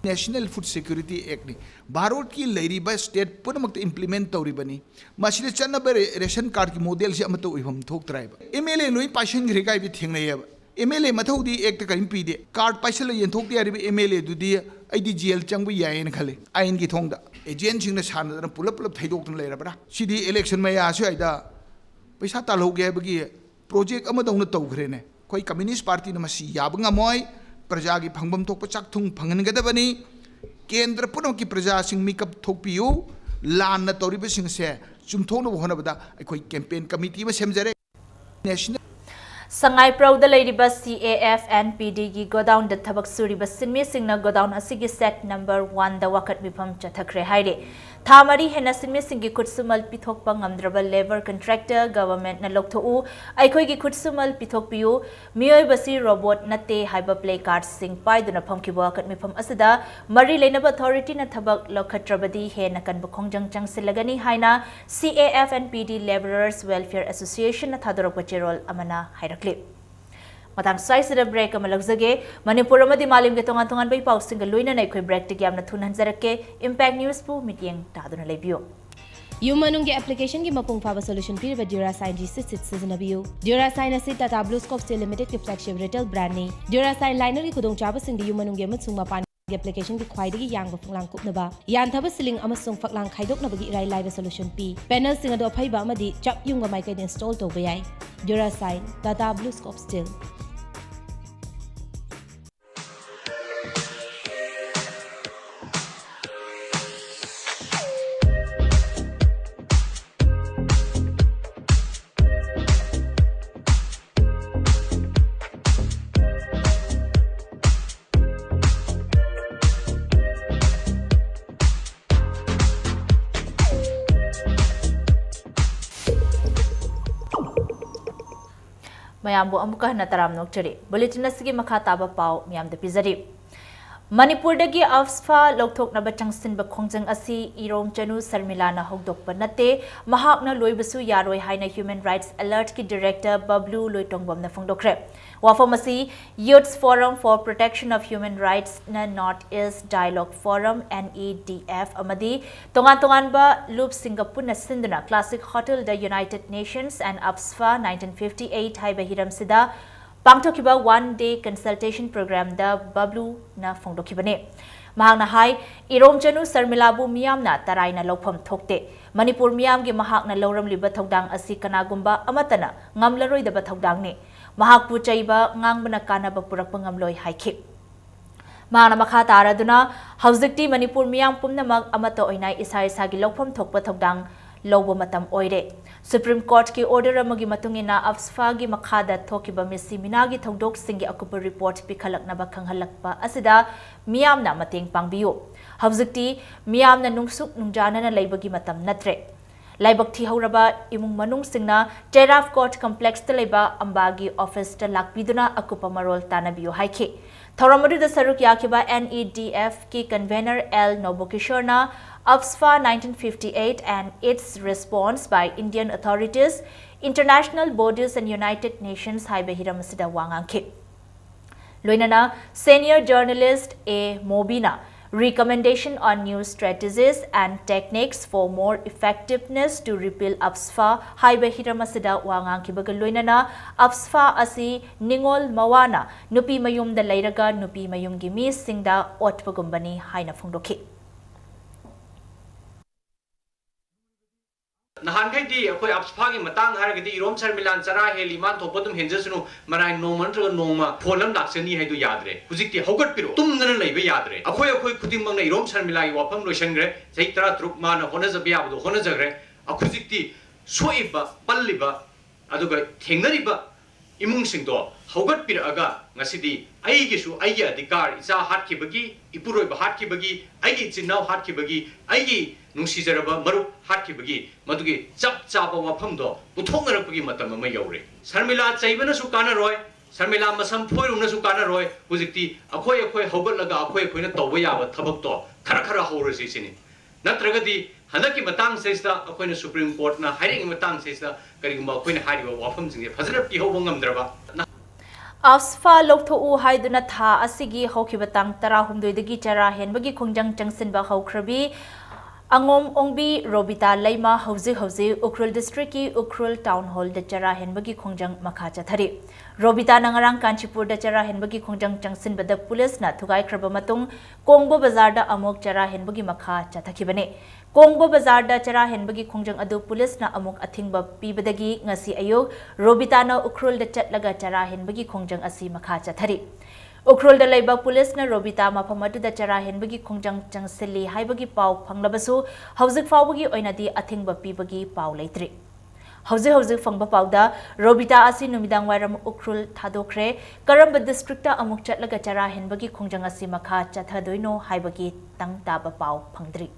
National Food Security Actꯅꯤ꯫ ꯚꯥꯔꯠꯀꯤ ꯂꯩꯔꯤꯕ state ꯄꯨꯝꯅꯃꯛꯇ implement ꯇꯧꯔꯤꯕꯅꯤ꯫ ꯃꯁꯤꯗ ꯆꯠꯅꯕ ꯔꯦ-, ration cardꯀꯤ modelꯁꯤ ꯑꯃꯠꯇ ꯑꯣꯏꯐꯝ ꯊꯣꯛꯇ꯭ꯔꯦꯕ꯫ ꯑꯦꯝ ꯑꯦꯜ ꯑꯦ ꯂꯣꯏ ꯄꯥꯏꯁꯤꯟꯈ꯭ꯔꯦ ꯀꯥꯏꯕ ꯊꯦꯡꯅꯩꯌꯦꯕ꯫ ꯑꯦꯝ ꯑꯦꯜ ꯑꯦ ꯃꯊꯧꯗꯤ ꯑꯦꯛꯇ ꯀꯔꯤꯝ ꯄꯤꯗꯦ꯫ Card ꯄꯥꯏꯁꯤꯜꯂ ꯌꯦꯟꯊꯣꯛꯇ ꯌꯥꯔꯤꯕ ꯑꯦꯝ ꯑꯦꯜ ꯑꯦꯗꯨꯗꯤ ꯑꯩꯗꯤ ꯖꯦꯜ ꯆꯪꯕ ꯌꯥꯏꯌꯦꯅ ꯈꯜꯂꯤ, ꯑꯥꯏꯟꯒꯤ ꯊꯣꯡꯗ꯫ Agentꯁꯤꯡꯅ ꯁꯥꯟꯅꯗꯅ ꯄꯨꯂꯞ ꯄꯨꯂꯞ ꯊꯩꯗꯣꯛꯇꯨꯅ ꯂꯩꯔꯕ꯭ꯔꯥ? ꯁꯤꯗꯤ election ꯃꯌꯥ ꯁ꯭ꯋꯥꯏꯗ ꯄꯩꯁꯥ ꯇꯥꯜꯍꯧꯒꯦ ꯍꯥꯏꯕꯒꯤ project ꯑꯃꯗꯧꯅ ꯇꯧꯈ꯭ꯔꯦꯅꯦ꯫ ꯑꯩꯈꯣꯏ Communist Partyꯅ ꯃꯁꯤ ꯌꯥꯕ ꯉꯝꯃꯣꯏ꯫ ꯄ꯭ꯔꯖꯥꯒꯤ ꯐꯪꯐꯝ ꯊꯣꯛꯄ ꯆꯥꯛꯊꯨꯡ ꯐꯪꯍꯟꯒꯗꯕꯅꯤ꯫ ꯀꯦꯟꯗ꯭ꯔ ꯄꯨꯝꯅꯃꯛꯀꯤ ꯄ꯭ꯔꯖꯥꯁꯤꯡ ꯃꯤꯀꯞ ꯊꯣꯛꯄꯤꯌꯨ꯫ ꯂꯥꯟꯅ ꯇꯧꯔꯤꯕꯁꯤꯡꯁꯦ ꯆꯨꯝꯊꯣꯛꯅꯕ ꯍꯣꯠꯅꯕꯗ ꯑꯩꯈꯣꯏ campaign committee ꯑꯃ ꯁꯦꯝꯖꯔꯦ꯫ National ꯁꯉꯥꯏꯄ꯭ꯔꯧꯗ ꯂꯩꯔꯤꯕ C A F and P Dꯒꯤ godownꯗ ꯊꯕꯛ ꯁꯨꯔꯤꯕ ꯁꯤꯟꯃꯤꯁꯤꯡꯅ godown ꯑꯁꯤꯒꯤ shed number oneꯗ ꯋꯥꯀꯠ ꯃꯤꯐꯝ ꯆꯠꯊꯈ꯭ꯔꯦ ꯍꯥꯏꯔꯤ꯫ ꯊꯥ ꯃꯔꯤ ꯍꯦꯟꯅ ꯁꯤꯟꯃꯤꯁꯤꯡꯒꯤ ꯈꯨꯠꯁꯨꯃꯜ ꯄꯤꯊꯣꯛꯄ ꯉꯝꯗ꯭ꯔꯕ labour contractor governmentꯅ ꯂꯧꯊꯣꯛꯎ, ꯑꯩꯈꯣꯏꯒꯤ ꯈꯨꯠꯁꯨꯃꯜ ꯄꯤꯊꯣꯛꯄꯤꯌꯨ, ꯃꯤꯑꯣꯏꯕꯁꯤ robot ꯅꯠꯇꯦ ꯍꯥꯏꯕ placardꯁꯤꯡ ꯄꯥꯏꯗꯨꯅ ꯐꯝꯈꯤꯕ ꯋꯥꯀꯠ ꯃꯤꯐꯝ ꯑꯁꯤꯗ ꯃꯔꯤ ꯂꯩꯅꯕ authorityꯅ ꯊꯕꯛ ꯂꯧꯈꯠꯇ꯭ꯔꯕꯗꯤ ꯍꯦꯟꯅ ꯀꯟꯕ ꯈꯣꯡꯖꯪ ꯆꯪꯁꯤꯜꯂꯒꯅꯤ ꯍꯥꯏꯅ C A F and P D Labourers Welfare Associationꯅ ꯊꯥꯗꯣꯔꯛꯄ ꯆꯦꯔꯣꯜ ꯑꯃꯅ ꯍꯥꯏꯔꯛꯂꯤ꯫ ꯃꯇꯥꯡ ꯁ꯭ꯋꯥꯏꯁꯤꯗ break ꯑꯃ ꯂꯧꯖꯒꯦ꯫ ꯃꯅꯤꯄꯨꯔ ꯑꯃꯗꯤ ꯃꯥꯂꯦꯝꯒꯤ ꯇꯣꯉꯥꯟ ꯇꯣꯉꯥꯟꯕ ꯏ ꯄꯥꯎꯁꯤꯡꯒ ꯂꯣꯏꯅꯅ ꯑꯩꯈꯣꯏ breakꯇꯒꯤ ꯌꯥꯝꯅ ꯊꯨꯅ ꯍꯟꯖꯔꯛꯀꯦ꯫ Impact Newsꯄꯨ ꯃꯤꯠꯌꯦꯡ ꯇꯥꯗꯨꯅ ꯂꯩꯕꯤꯌꯨ꯫ ꯌꯨꯝ ꯃꯅꯨꯡꯒꯤ applicationꯒꯤ ꯃꯄꯨꯡ ꯐꯥꯕ solution ꯄꯤꯔꯤꯕ Durasine G six six ꯁꯤꯖꯤꯟꯅꯕꯤꯌꯨ꯫ Durasine ꯑꯁꯤ Tata BlueScope Steel Limitedꯀꯤ flagship retail brandꯅꯤ꯫ Durasine linerꯒꯤ ꯈꯨꯗꯣꯡꯆꯥꯕꯁꯤꯡꯗꯤ ꯌꯨꯝ ꯃꯅꯨꯡꯒꯤ ꯑꯃꯁꯨꯡ ꯃꯄꯥꯟ applicationꯒꯤ ꯈ꯭ꯋꯥꯏꯗꯒꯤ ꯌꯥꯡꯕ ꯐꯛꯂꯥꯡ ꯀꯨꯞꯅꯕ, ꯌꯥꯟꯊꯕ ceiling ꯑꯃꯁꯨꯡ ꯐꯛꯂꯥꯡ ꯈꯥꯏꯗꯣꯛꯅꯕꯒꯤ ꯏꯔꯥꯏ ꯂꯥꯏꯕ solution ꯄꯤ꯫ Panelꯁꯤꯡ ꯑꯗꯨ ꯑꯐꯩꯕ ꯑꯃꯗꯤ ꯆꯞ ꯌꯨꯡꯕ ꯃꯥꯏꯀꯩꯗ install ꯇꯧꯕ ꯌꯥꯏ꯫ Durasine, Tata BlueScope Steel. ꯃꯌꯥꯝꯕꯨ ꯑꯃꯨꯛꯀ ꯍꯟꯅ ꯇꯔꯥꯝꯅ ꯑꯣꯛꯆꯔꯤ꯫ ꯕꯨꯂꯦꯇꯤꯟ ꯑꯁꯤꯒꯤ ꯃꯈꯥ ꯇꯥꯕ ꯄꯥꯎ ꯃꯤꯌꯥꯝꯗ ꯄꯤꯖꯔꯤ꯫ ꯃꯅꯤꯄꯨꯔꯗꯒꯤ ꯑꯞꯁꯐꯥ ꯂꯧꯊꯣꯛꯅꯕ ꯆꯪꯁꯤꯟꯕ ꯈꯣꯡꯖꯪ ꯑꯁꯤ ꯏꯔꯣꯝ ꯆꯅꯨ ꯁꯔꯃꯤꯂꯥꯅ ꯍꯧꯗꯣꯛꯄ ꯅꯠꯇꯦ, ꯃꯍꯥꯛꯅ ꯂꯣꯏꯕꯁꯨ ꯌꯥꯔꯣꯏ ꯍꯥꯏꯅ Human Rights Alert ꯀꯤ director ꯕꯕ꯭ꯂꯨ ꯂꯣꯏꯇꯣꯡꯕꯝꯅ ꯐꯣꯡꯗꯣꯛꯈ꯭ꯔꯦ꯫ ꯋꯥꯐꯝ ꯑꯁꯤ Youths Forum for Protection of Human Rights ꯅ North East Dialogue Forum, N E D F, ꯑꯃꯗꯤ ꯇꯣꯉꯥꯟ ꯇꯣꯉꯥꯟꯕ ꯂꯨꯞꯁꯤꯡꯒ ꯄꯨꯟꯅ ꯁꯤꯟꯗꯨꯅ Classic Hotel the United Nations and ꯑꯞꯁꯐꯥ nineteen fifty eight ꯍꯥꯏꯕ ꯍꯤꯔꯝꯁꯤꯗ ꯄꯥꯡꯊꯣꯛꯈꯤꯕ one day consultation program ꯗ ꯕꯕ꯭ꯂꯨꯅ ꯐꯣꯡꯗꯣꯛꯈꯤꯕꯅꯤ꯫ ꯃꯍꯥꯛꯅ ꯍꯥꯏ, ꯏꯔꯣꯝ ꯆꯅꯨ ꯁꯔꯃꯤꯂꯥꯕꯨ ꯃꯤꯌꯥꯝꯅ ꯇꯔꯥꯏꯅ ꯂꯧꯐꯝ ꯊꯣꯛꯇꯦ꯫ ꯃꯅꯤꯄꯨꯔ ꯃꯤꯌꯥꯝꯒꯤ ꯃꯍꯥꯛꯅ ꯂꯧꯔꯝꯂꯤꯕ ꯊꯧꯗꯥꯡ ꯑꯁꯤ ꯀꯅꯥꯒꯨꯝꯕ ꯑꯃꯠꯇꯅ ꯉꯝꯂꯔꯣꯏꯗꯕ ꯊꯧꯗꯥꯡꯅꯤ꯫ ꯃꯍꯥꯛꯄꯨ ꯆꯩꯕ ꯉꯥꯡꯕꯅ ꯀꯥꯟꯅꯕ ꯄꯨꯔꯛꯄ ꯉꯝꯂꯣꯏ ꯍꯥꯏꯈꯤ꯫ ꯃꯍꯥꯛꯅ ꯃꯈꯥ ꯇꯥꯔꯗꯨꯅ, ꯍꯧꯖꯤꯛꯇꯤ ꯃꯅꯤꯄꯨꯔ ꯃꯤꯌꯥꯝ ꯄꯨꯝꯅꯃꯛ ꯑꯃꯠꯇ ꯑꯣꯏꯅ ꯏꯁꯥ ꯏꯁꯥꯒꯤ ꯂꯧꯐꯝ ꯊꯣꯛꯄ ꯊꯧꯗꯥꯡ ꯂꯧꯕ ꯃꯇꯝ ꯑꯣꯏꯔꯦ꯫ Supreme Court ꯀꯤ order ꯑꯃꯒꯤ ꯃꯇꯨꯡ ꯏꯟꯅ ꯑꯞꯁꯐꯥꯒꯤ ꯃꯈꯥꯗ ꯊꯣꯛꯈꯤꯕ ꯃꯤꯁꯤ ꯃꯤꯅꯥꯒꯤ ꯊꯧꯗꯣꯛꯁꯤꯡꯒꯤ ꯑꯀꯨꯞꯄ report ꯄꯤꯈꯠꯂꯛꯅꯕ ꯈꯪꯍꯜꯂꯛꯄ ꯑꯁꯤꯗ ꯃꯤꯌꯥꯝꯅ ꯃꯇꯦꯡ ꯄꯥꯡꯕꯤꯌꯨ꯫ ꯍꯧꯖꯤꯛꯇꯤ ꯃꯤꯌꯥꯝꯅ ꯅꯨꯡꯁꯨꯛ ꯅꯨꯡꯖꯥꯅꯅ ꯂꯩꯕꯒꯤ ꯃꯇꯝ ꯅꯠꯇ꯭ꯔꯦ꯫ ꯂꯥꯏꯕꯛ ꯊꯤꯍꯧꯔꯕ ꯏꯃꯨꯡ ꯃꯅꯨꯡꯁꯤꯡꯅ Teraf Court Complex ꯇ ꯂꯩꯕ ꯑꯝꯕꯥꯒꯤ office ꯇ ꯂꯥꯛꯄꯤꯗꯨꯅ ꯑꯀꯨꯞꯄ ꯃꯔꯣꯜ ꯇꯥꯟꯅꯕꯤꯌꯨ ꯍꯥꯏꯈꯤ꯫ ꯊꯧꯔꯝ ꯑꯗꯨꯗ ꯁꯔꯨꯛ ꯌꯥꯈꯤꯕ N E D F ꯀꯤ convener L ꯅꯣꯕꯣꯀꯤꯁꯣꯔꯅ ꯑꯞꯁꯐꯥ nineteen fifty eight and its response by Indian authorities, international bodies and United Nations ꯍꯥꯏꯕ ꯍꯤꯔꯝ ꯑꯁꯤꯗ ꯋꯥ ꯉꯥꯡꯈꯤ꯫ ꯂꯣꯏꯅꯅ senior journalist A ꯃꯣꯕꯤꯅ Recommendation on New Strategies and Techniques for More Effectiveness to Repeal ꯑꯞꯁꯐꯥ ꯍꯥꯏꯕ ꯍꯤꯔꯝ ꯑꯁꯤꯗ ꯋꯥ ꯉꯥꯡꯈꯤꯕꯒ ꯂꯣꯏꯅꯅ ꯑꯞꯁꯐꯥ ꯑꯁꯤ ꯅꯤꯉꯣꯜ ꯃꯋꯥꯅ ꯅꯨꯄꯤ ꯃꯌꯨꯝꯗ ꯂꯩꯔꯒ ꯅꯨꯄꯤ ꯃꯌꯨꯝꯒꯤ ꯃꯤꯁꯤꯡꯗ ꯑꯣꯠꯄꯒꯨꯝꯕꯅꯤ ꯍꯥꯏꯅ ꯐꯣꯡꯗꯣꯛꯈꯤ꯫ ꯅꯍꯥꯟꯈꯩꯗꯤ ꯑꯩꯈꯣꯏ ꯑꯞꯁꯐꯥꯒꯤ ꯃꯇꯥꯡ ꯍꯥꯏꯔꯒꯗꯤ ꯏꯔꯣꯝ ꯁꯔꯃꯤꯂꯥꯟ ꯆꯔꯥ ꯍꯦꯜꯂꯤ, ꯃꯥꯟ ꯊꯣꯛꯄ ꯑꯗꯨꯝ ꯍꯦꯟꯖꯁꯅꯨ, ꯃꯔꯥꯏ ꯅꯣꯡꯃ ꯅꯠꯇ꯭ꯔꯒ ꯅꯣꯡꯃ ꯐꯣꯟ ꯑꯃ ꯂꯥꯛꯆꯅꯤ ꯍꯥꯏꯗꯣ ꯌꯥꯗ꯭ꯔꯦ꯫ ꯍꯧꯖꯤꯛꯇꯤ ꯍꯧꯒꯠꯄꯤꯔꯣ, ꯇꯨꯝꯗꯅ ꯂꯩꯕ ꯌꯥꯗ꯭ꯔꯦ꯫ ꯑꯩꯈꯣꯏ ꯑꯩꯈꯣꯏ ꯈꯨꯗꯤꯡꯃꯛꯅ ꯏꯔꯣꯝ ꯁꯔꯃꯤꯂꯥꯒꯤ ꯋꯥꯐꯝ ꯂꯣꯏꯁꯟꯈ꯭ꯔꯦ꯫ ꯆꯍꯤ ꯇꯔꯥ ꯇꯔꯨꯛ ꯃꯥꯅ ꯍꯣꯠꯅꯖꯕ ꯌꯥꯕꯗꯣ ꯍꯣꯠꯅꯖꯈ꯭ꯔꯦ꯫ ꯍꯧꯖꯤꯛꯇꯤ ꯁꯣꯛꯏꯕ, ꯄꯜꯂꯤꯕ, ꯑꯗꯨꯒ ꯊꯦꯡꯅꯔꯤꯕ ꯏꯃꯨꯡꯁꯤꯡꯗꯣ ꯍꯧꯒꯠꯄꯤꯔꯛꯑꯒ ꯉꯁꯤꯗꯤ ꯑꯩꯒꯤꯁꯨ ꯑꯩꯒꯤ ꯑꯙꯤꯀꯥꯔ, ꯏꯆꯥ ꯍꯥꯠꯈꯤꯕꯒꯤ, ꯏꯄꯨꯔꯣꯏꯕ ꯍꯥꯠꯈꯤꯕꯒꯤ, ꯑꯩꯒꯤ ꯏꯆꯤꯟ ꯏꯅꯥꯎ ꯍꯥꯠꯈꯤꯕꯒꯤ, ꯑꯩꯒꯤ ꯅꯨꯡꯁꯤꯖꯔꯕ ꯃꯔꯨꯞ ꯍꯥꯠꯈꯤꯕꯒꯤ ꯃꯗꯨꯒꯤ ꯆꯞ ꯆꯥꯕ ꯋꯥꯐꯝꯗꯣ ꯄꯨꯊꯣꯛꯅꯔꯛꯄꯒꯤ ꯃꯇꯝ ꯑꯃ ꯌꯧꯔꯦ꯫ ꯁꯔꯃꯤꯂꯥ ꯆꯩꯕꯅꯁꯨ ꯀꯥꯟꯅꯔꯣꯏ, ꯁꯔꯃꯤꯂꯥ ꯃꯁꯝ ꯐꯣꯏꯔꯨꯅꯁꯨ ꯀꯥꯟꯅꯔꯣꯏ꯫ ꯍꯧꯖꯤꯛꯇꯤ ꯑꯩꯈꯣꯏ ꯑꯩꯈꯣꯏ ꯍꯧꯒꯠꯂꯒ ꯑꯩꯈꯣꯏ ꯑꯩꯈꯣꯏꯅ ꯇꯧꯕ ꯌꯥꯕ ꯊꯕꯛꯇꯣ ꯈꯔ ꯈꯔ ꯍꯧꯔꯁꯤ ꯁꯤꯅꯤ꯫ ꯅꯠꯇ꯭ꯔꯒꯗꯤ ꯍꯟꯗꯛꯀꯤ ꯃꯇꯥꯡꯁꯤꯗꯩꯁꯤꯗ ꯑꯩꯈꯣꯏꯅ ꯁꯨꯄ꯭ꯔꯤꯝ ꯀꯣꯔꯠꯅ ꯍꯥꯏꯔꯛꯏ ꯃꯇꯥꯡꯁꯤꯗꯩꯁꯤꯗ ꯀꯔꯤꯒꯨꯝꯕ ꯑꯩꯈꯣꯏꯅ ꯍꯥꯏꯔꯤꯕ ꯋꯥꯐꯝꯁꯤꯡꯁꯦ ꯐꯖꯅ ꯄꯤꯍꯧꯕ ꯉꯝꯗ꯭ꯔꯕ, ꯑꯐꯁ꯭ꯐꯥ ꯂꯧꯊꯣꯛꯎ ꯍꯥꯏꯗꯨꯅ ꯊꯥ ꯑꯁꯤꯒꯤ ꯍꯧꯈꯤꯕ ꯇꯥꯡ ꯇꯔꯥꯍꯨꯝꯗꯣꯏꯗꯒꯤ ꯆꯔꯥ ꯍꯦꯟꯕꯒꯤ ꯈꯣꯡꯖꯪ ꯆꯪꯁꯤꯟꯕ ꯍꯧꯈ꯭ꯔꯕꯤ ꯑꯉꯣꯝ ꯑꯣꯡꯕꯤ ꯔꯣꯕꯤꯇꯥ ꯂꯩꯃ ꯍꯧꯖꯤꯛ ꯍꯧꯖꯤꯛ ꯎꯈ꯭ꯔꯨꯜ ꯗꯤꯁꯇ꯭ꯔꯤꯛꯀꯤ ꯎꯈ꯭ꯔꯨꯜ ꯇꯥꯎꯟ ꯍꯣꯜꯗ ꯆꯔꯥ ꯍꯦꯟꯕꯒꯤ ꯈꯣꯡꯖꯪ ꯃꯈꯥ ꯆꯠꯊꯔꯤ꯫ ꯔꯣꯕꯤꯇꯥꯅ ꯉꯔꯥꯡ ꯀꯥꯟꯆꯤꯄꯨꯔꯗ ꯆꯔꯥ ꯍꯦꯟꯕꯒꯤ ꯈꯣꯡꯖꯪ ꯆꯪꯁꯤꯟꯕꯗ ꯄꯨꯂꯤꯁꯅ ꯊꯨꯒꯥꯏꯈ꯭ꯔꯕ ꯃꯇꯨꯡ ꯀꯣꯡꯕ ꯕꯖꯥꯔꯗ ꯑꯃꯨꯛ ꯆꯔꯥ ꯍꯦꯟꯕꯒꯤ ꯃꯈꯥ ꯆꯠꯊꯈꯤꯕꯅꯤ꯫ ꯀꯣꯡꯕ ꯕꯖꯥꯔꯗ ꯆꯔꯥ ꯍꯦꯟꯕꯒꯤ ꯈꯣꯡꯖꯪ ꯑꯗꯨ ꯄꯨꯂꯤꯁꯅ ꯑꯃꯨꯛ ꯑꯊꯤꯡꯕ ꯄꯤꯕꯗꯒꯤ ꯉꯁꯤ ꯑꯌꯨꯛ ꯔꯣꯕꯤꯇꯥꯅ ꯎꯈ꯭ꯔꯨꯜꯗ ꯆꯠꯂꯒ ꯆꯔꯥ ꯍꯦꯟꯕꯒꯤ ꯈꯣꯡꯖꯪ ꯑꯁꯤ ꯃꯈꯥ ꯆꯠꯊꯔꯤ꯫ ꯎꯈ꯭ꯔꯨꯜꯗ ꯂꯩꯕ ꯄꯨꯂꯤꯁꯅ ꯔꯣꯕꯤꯇꯥ ꯃꯐꯝ ꯑꯗꯨꯗ ꯆꯔꯥ ꯍꯦꯟꯕꯒꯤ ꯈꯣꯡꯖꯪ ꯆꯪꯁꯤꯜꯂꯤ ꯍꯥꯏꯕꯒꯤ ꯄꯥꯎ ꯐꯪꯂꯕꯁꯨ ꯍꯧꯖꯤꯛ ꯐꯥꯎꯕꯒꯤ ꯑꯣꯏꯅꯗꯤ ꯑꯊꯤꯡꯕ ꯄꯤꯕꯒꯤ ꯄꯥꯎ ꯂꯩꯇ꯭ꯔꯤ꯫ ꯍꯧꯖꯤꯛ ꯍꯧꯖꯤꯛ ꯐꯪꯕ ꯄꯥꯎꯗ ꯔꯣꯕꯤꯇꯥ ꯑꯁꯤ ꯅꯨꯃꯤꯗꯥꯡ ꯋꯥꯏꯔꯝ ꯎꯈ꯭ꯔꯨꯜ ꯊꯥꯗꯣꯛꯈ꯭ꯔꯦ꯫ ꯀꯔꯝꯕ ꯗꯤꯁꯇ꯭ꯔꯤꯛꯇ ꯑꯃꯨꯛ ꯆꯠꯂꯒ ꯆꯔꯥ ꯍꯦꯟꯕꯒꯤ ꯈꯣꯡꯖꯪ ꯑꯁꯤ ꯃꯈꯥ ꯆꯠꯊꯗꯣꯏꯅꯣ ꯍꯥꯏꯕꯒꯤ ꯇꯪ ꯇꯥꯕ ꯄꯥꯎ ꯐꯪꯗ꯭ꯔꯤ꯫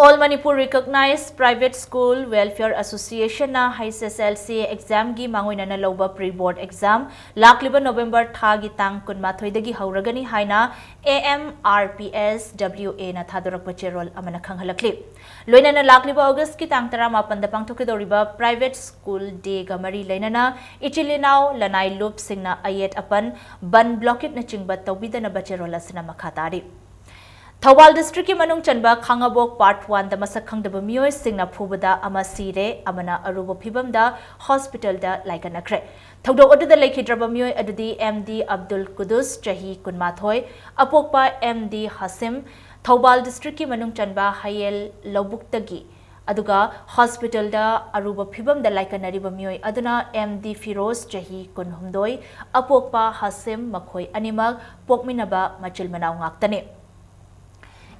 All Manipur Recognized Private School Welfare Associationꯅ H S S L C examꯒꯤ ꯃꯥꯡꯑꯣꯏꯅꯅ ꯂꯧꯕ pre board exam ꯂꯥꯛꯂꯤꯕ ꯅꯣꯕꯦꯝꯕꯔ ꯊꯥꯒꯤ ꯇꯥꯡ ꯀꯨꯟꯃꯥꯊꯣꯏꯗꯒꯤ ꯍꯧꯔꯒꯅꯤ ꯍꯥꯏꯅ A M R P S W Aꯅ ꯊꯥꯗꯣꯔꯛꯄ ꯆꯦꯔꯣꯜ ꯑꯃꯅ ꯈꯪꯍꯜꯂꯛꯂꯤ꯫ ꯂꯣꯏꯅꯅ ꯂꯥꯛꯂꯤꯕ ꯑꯣꯒꯁꯀꯤ ꯇꯥꯡ ꯇꯔꯥꯃꯥꯄꯟꯗ ꯄꯥꯡꯊꯣꯛꯀꯗꯧꯔꯤꯕ Private School Dayꯒ ꯃꯔꯤ ꯂꯩꯅꯅ ꯏꯆꯤꯜ ꯏꯅꯥꯎ, ꯂꯅꯥꯏ ꯂꯨꯞꯁꯤꯡꯅ ꯑꯌꯦꯠ ꯑꯄꯟ, ꯕꯟ ꯕ꯭ꯂꯣꯀꯦꯠꯅꯆꯤꯡꯕ ꯇꯧꯕꯤꯗꯅꯕ ꯆꯦꯔꯣꯜ ꯑꯁꯤꯅ ꯃꯈꯥ ꯇꯥꯔꯤ꯫ ꯊꯧꯕꯥꯜ ꯗꯤꯁꯇ꯭ꯔꯤꯛꯀꯤ ꯃꯅꯨꯡ ꯆꯟꯕ ꯈꯥꯉꯕꯣꯛ ꯄꯥꯔꯠ ꯋꯥꯟꯗ ꯃꯁꯛ ꯈꯪꯗꯕ ꯃꯤꯑꯣꯏꯁꯤꯡꯅ ꯐꯨꯕꯗ ꯑꯃ ꯁꯤꯔꯦ, ꯑꯃꯅ ꯑꯔꯨꯕ ꯐꯤꯕꯝꯗ ꯍꯣꯁꯄꯤꯇꯥꯜꯗ ꯂꯥꯏꯀꯠꯅꯈ꯭ꯔꯦ꯫ ꯊꯧꯗꯣꯛ ꯑꯗꯨꯗ ꯂꯩꯈꯤꯗ꯭ꯔꯕ ꯃꯤꯑꯣꯏ ꯑꯗꯨꯗꯤ M D Abdul Qudus, ꯆꯍꯤ ꯀꯨꯟꯃꯥꯊꯣꯏ, ꯑꯄꯣꯛꯄ M D Hasim, ꯊꯧꯕꯥꯜ ꯗꯤꯁꯇ꯭ꯔꯤꯛꯀꯤ ꯃꯅꯨꯡ ꯆꯟꯕ ꯍꯌꯦꯜ ꯂꯧꯕꯨꯛꯇꯒꯤ, ꯑꯗꯨꯒ ꯍꯣꯁꯄꯤꯇꯥꯜꯗ ꯑꯔꯨꯕ ꯐꯤꯕꯝꯗ ꯂꯥꯏꯀꯠꯅꯔꯤꯕ ꯃꯤꯑꯣꯏ ꯑꯗꯨꯅ M D Firoz, ꯆꯍꯤ ꯀꯨꯟꯍꯨꯝꯗꯣꯏ, ꯑꯄꯣꯛꯄ Hasim, ꯃꯈꯣꯏ ꯑꯅꯤꯃꯛ ꯄꯣꯛꯃꯤꯟꯅꯕ ꯃꯆꯤꯜ ꯃꯅꯥꯎ ꯉꯥꯛꯇꯅꯤ꯫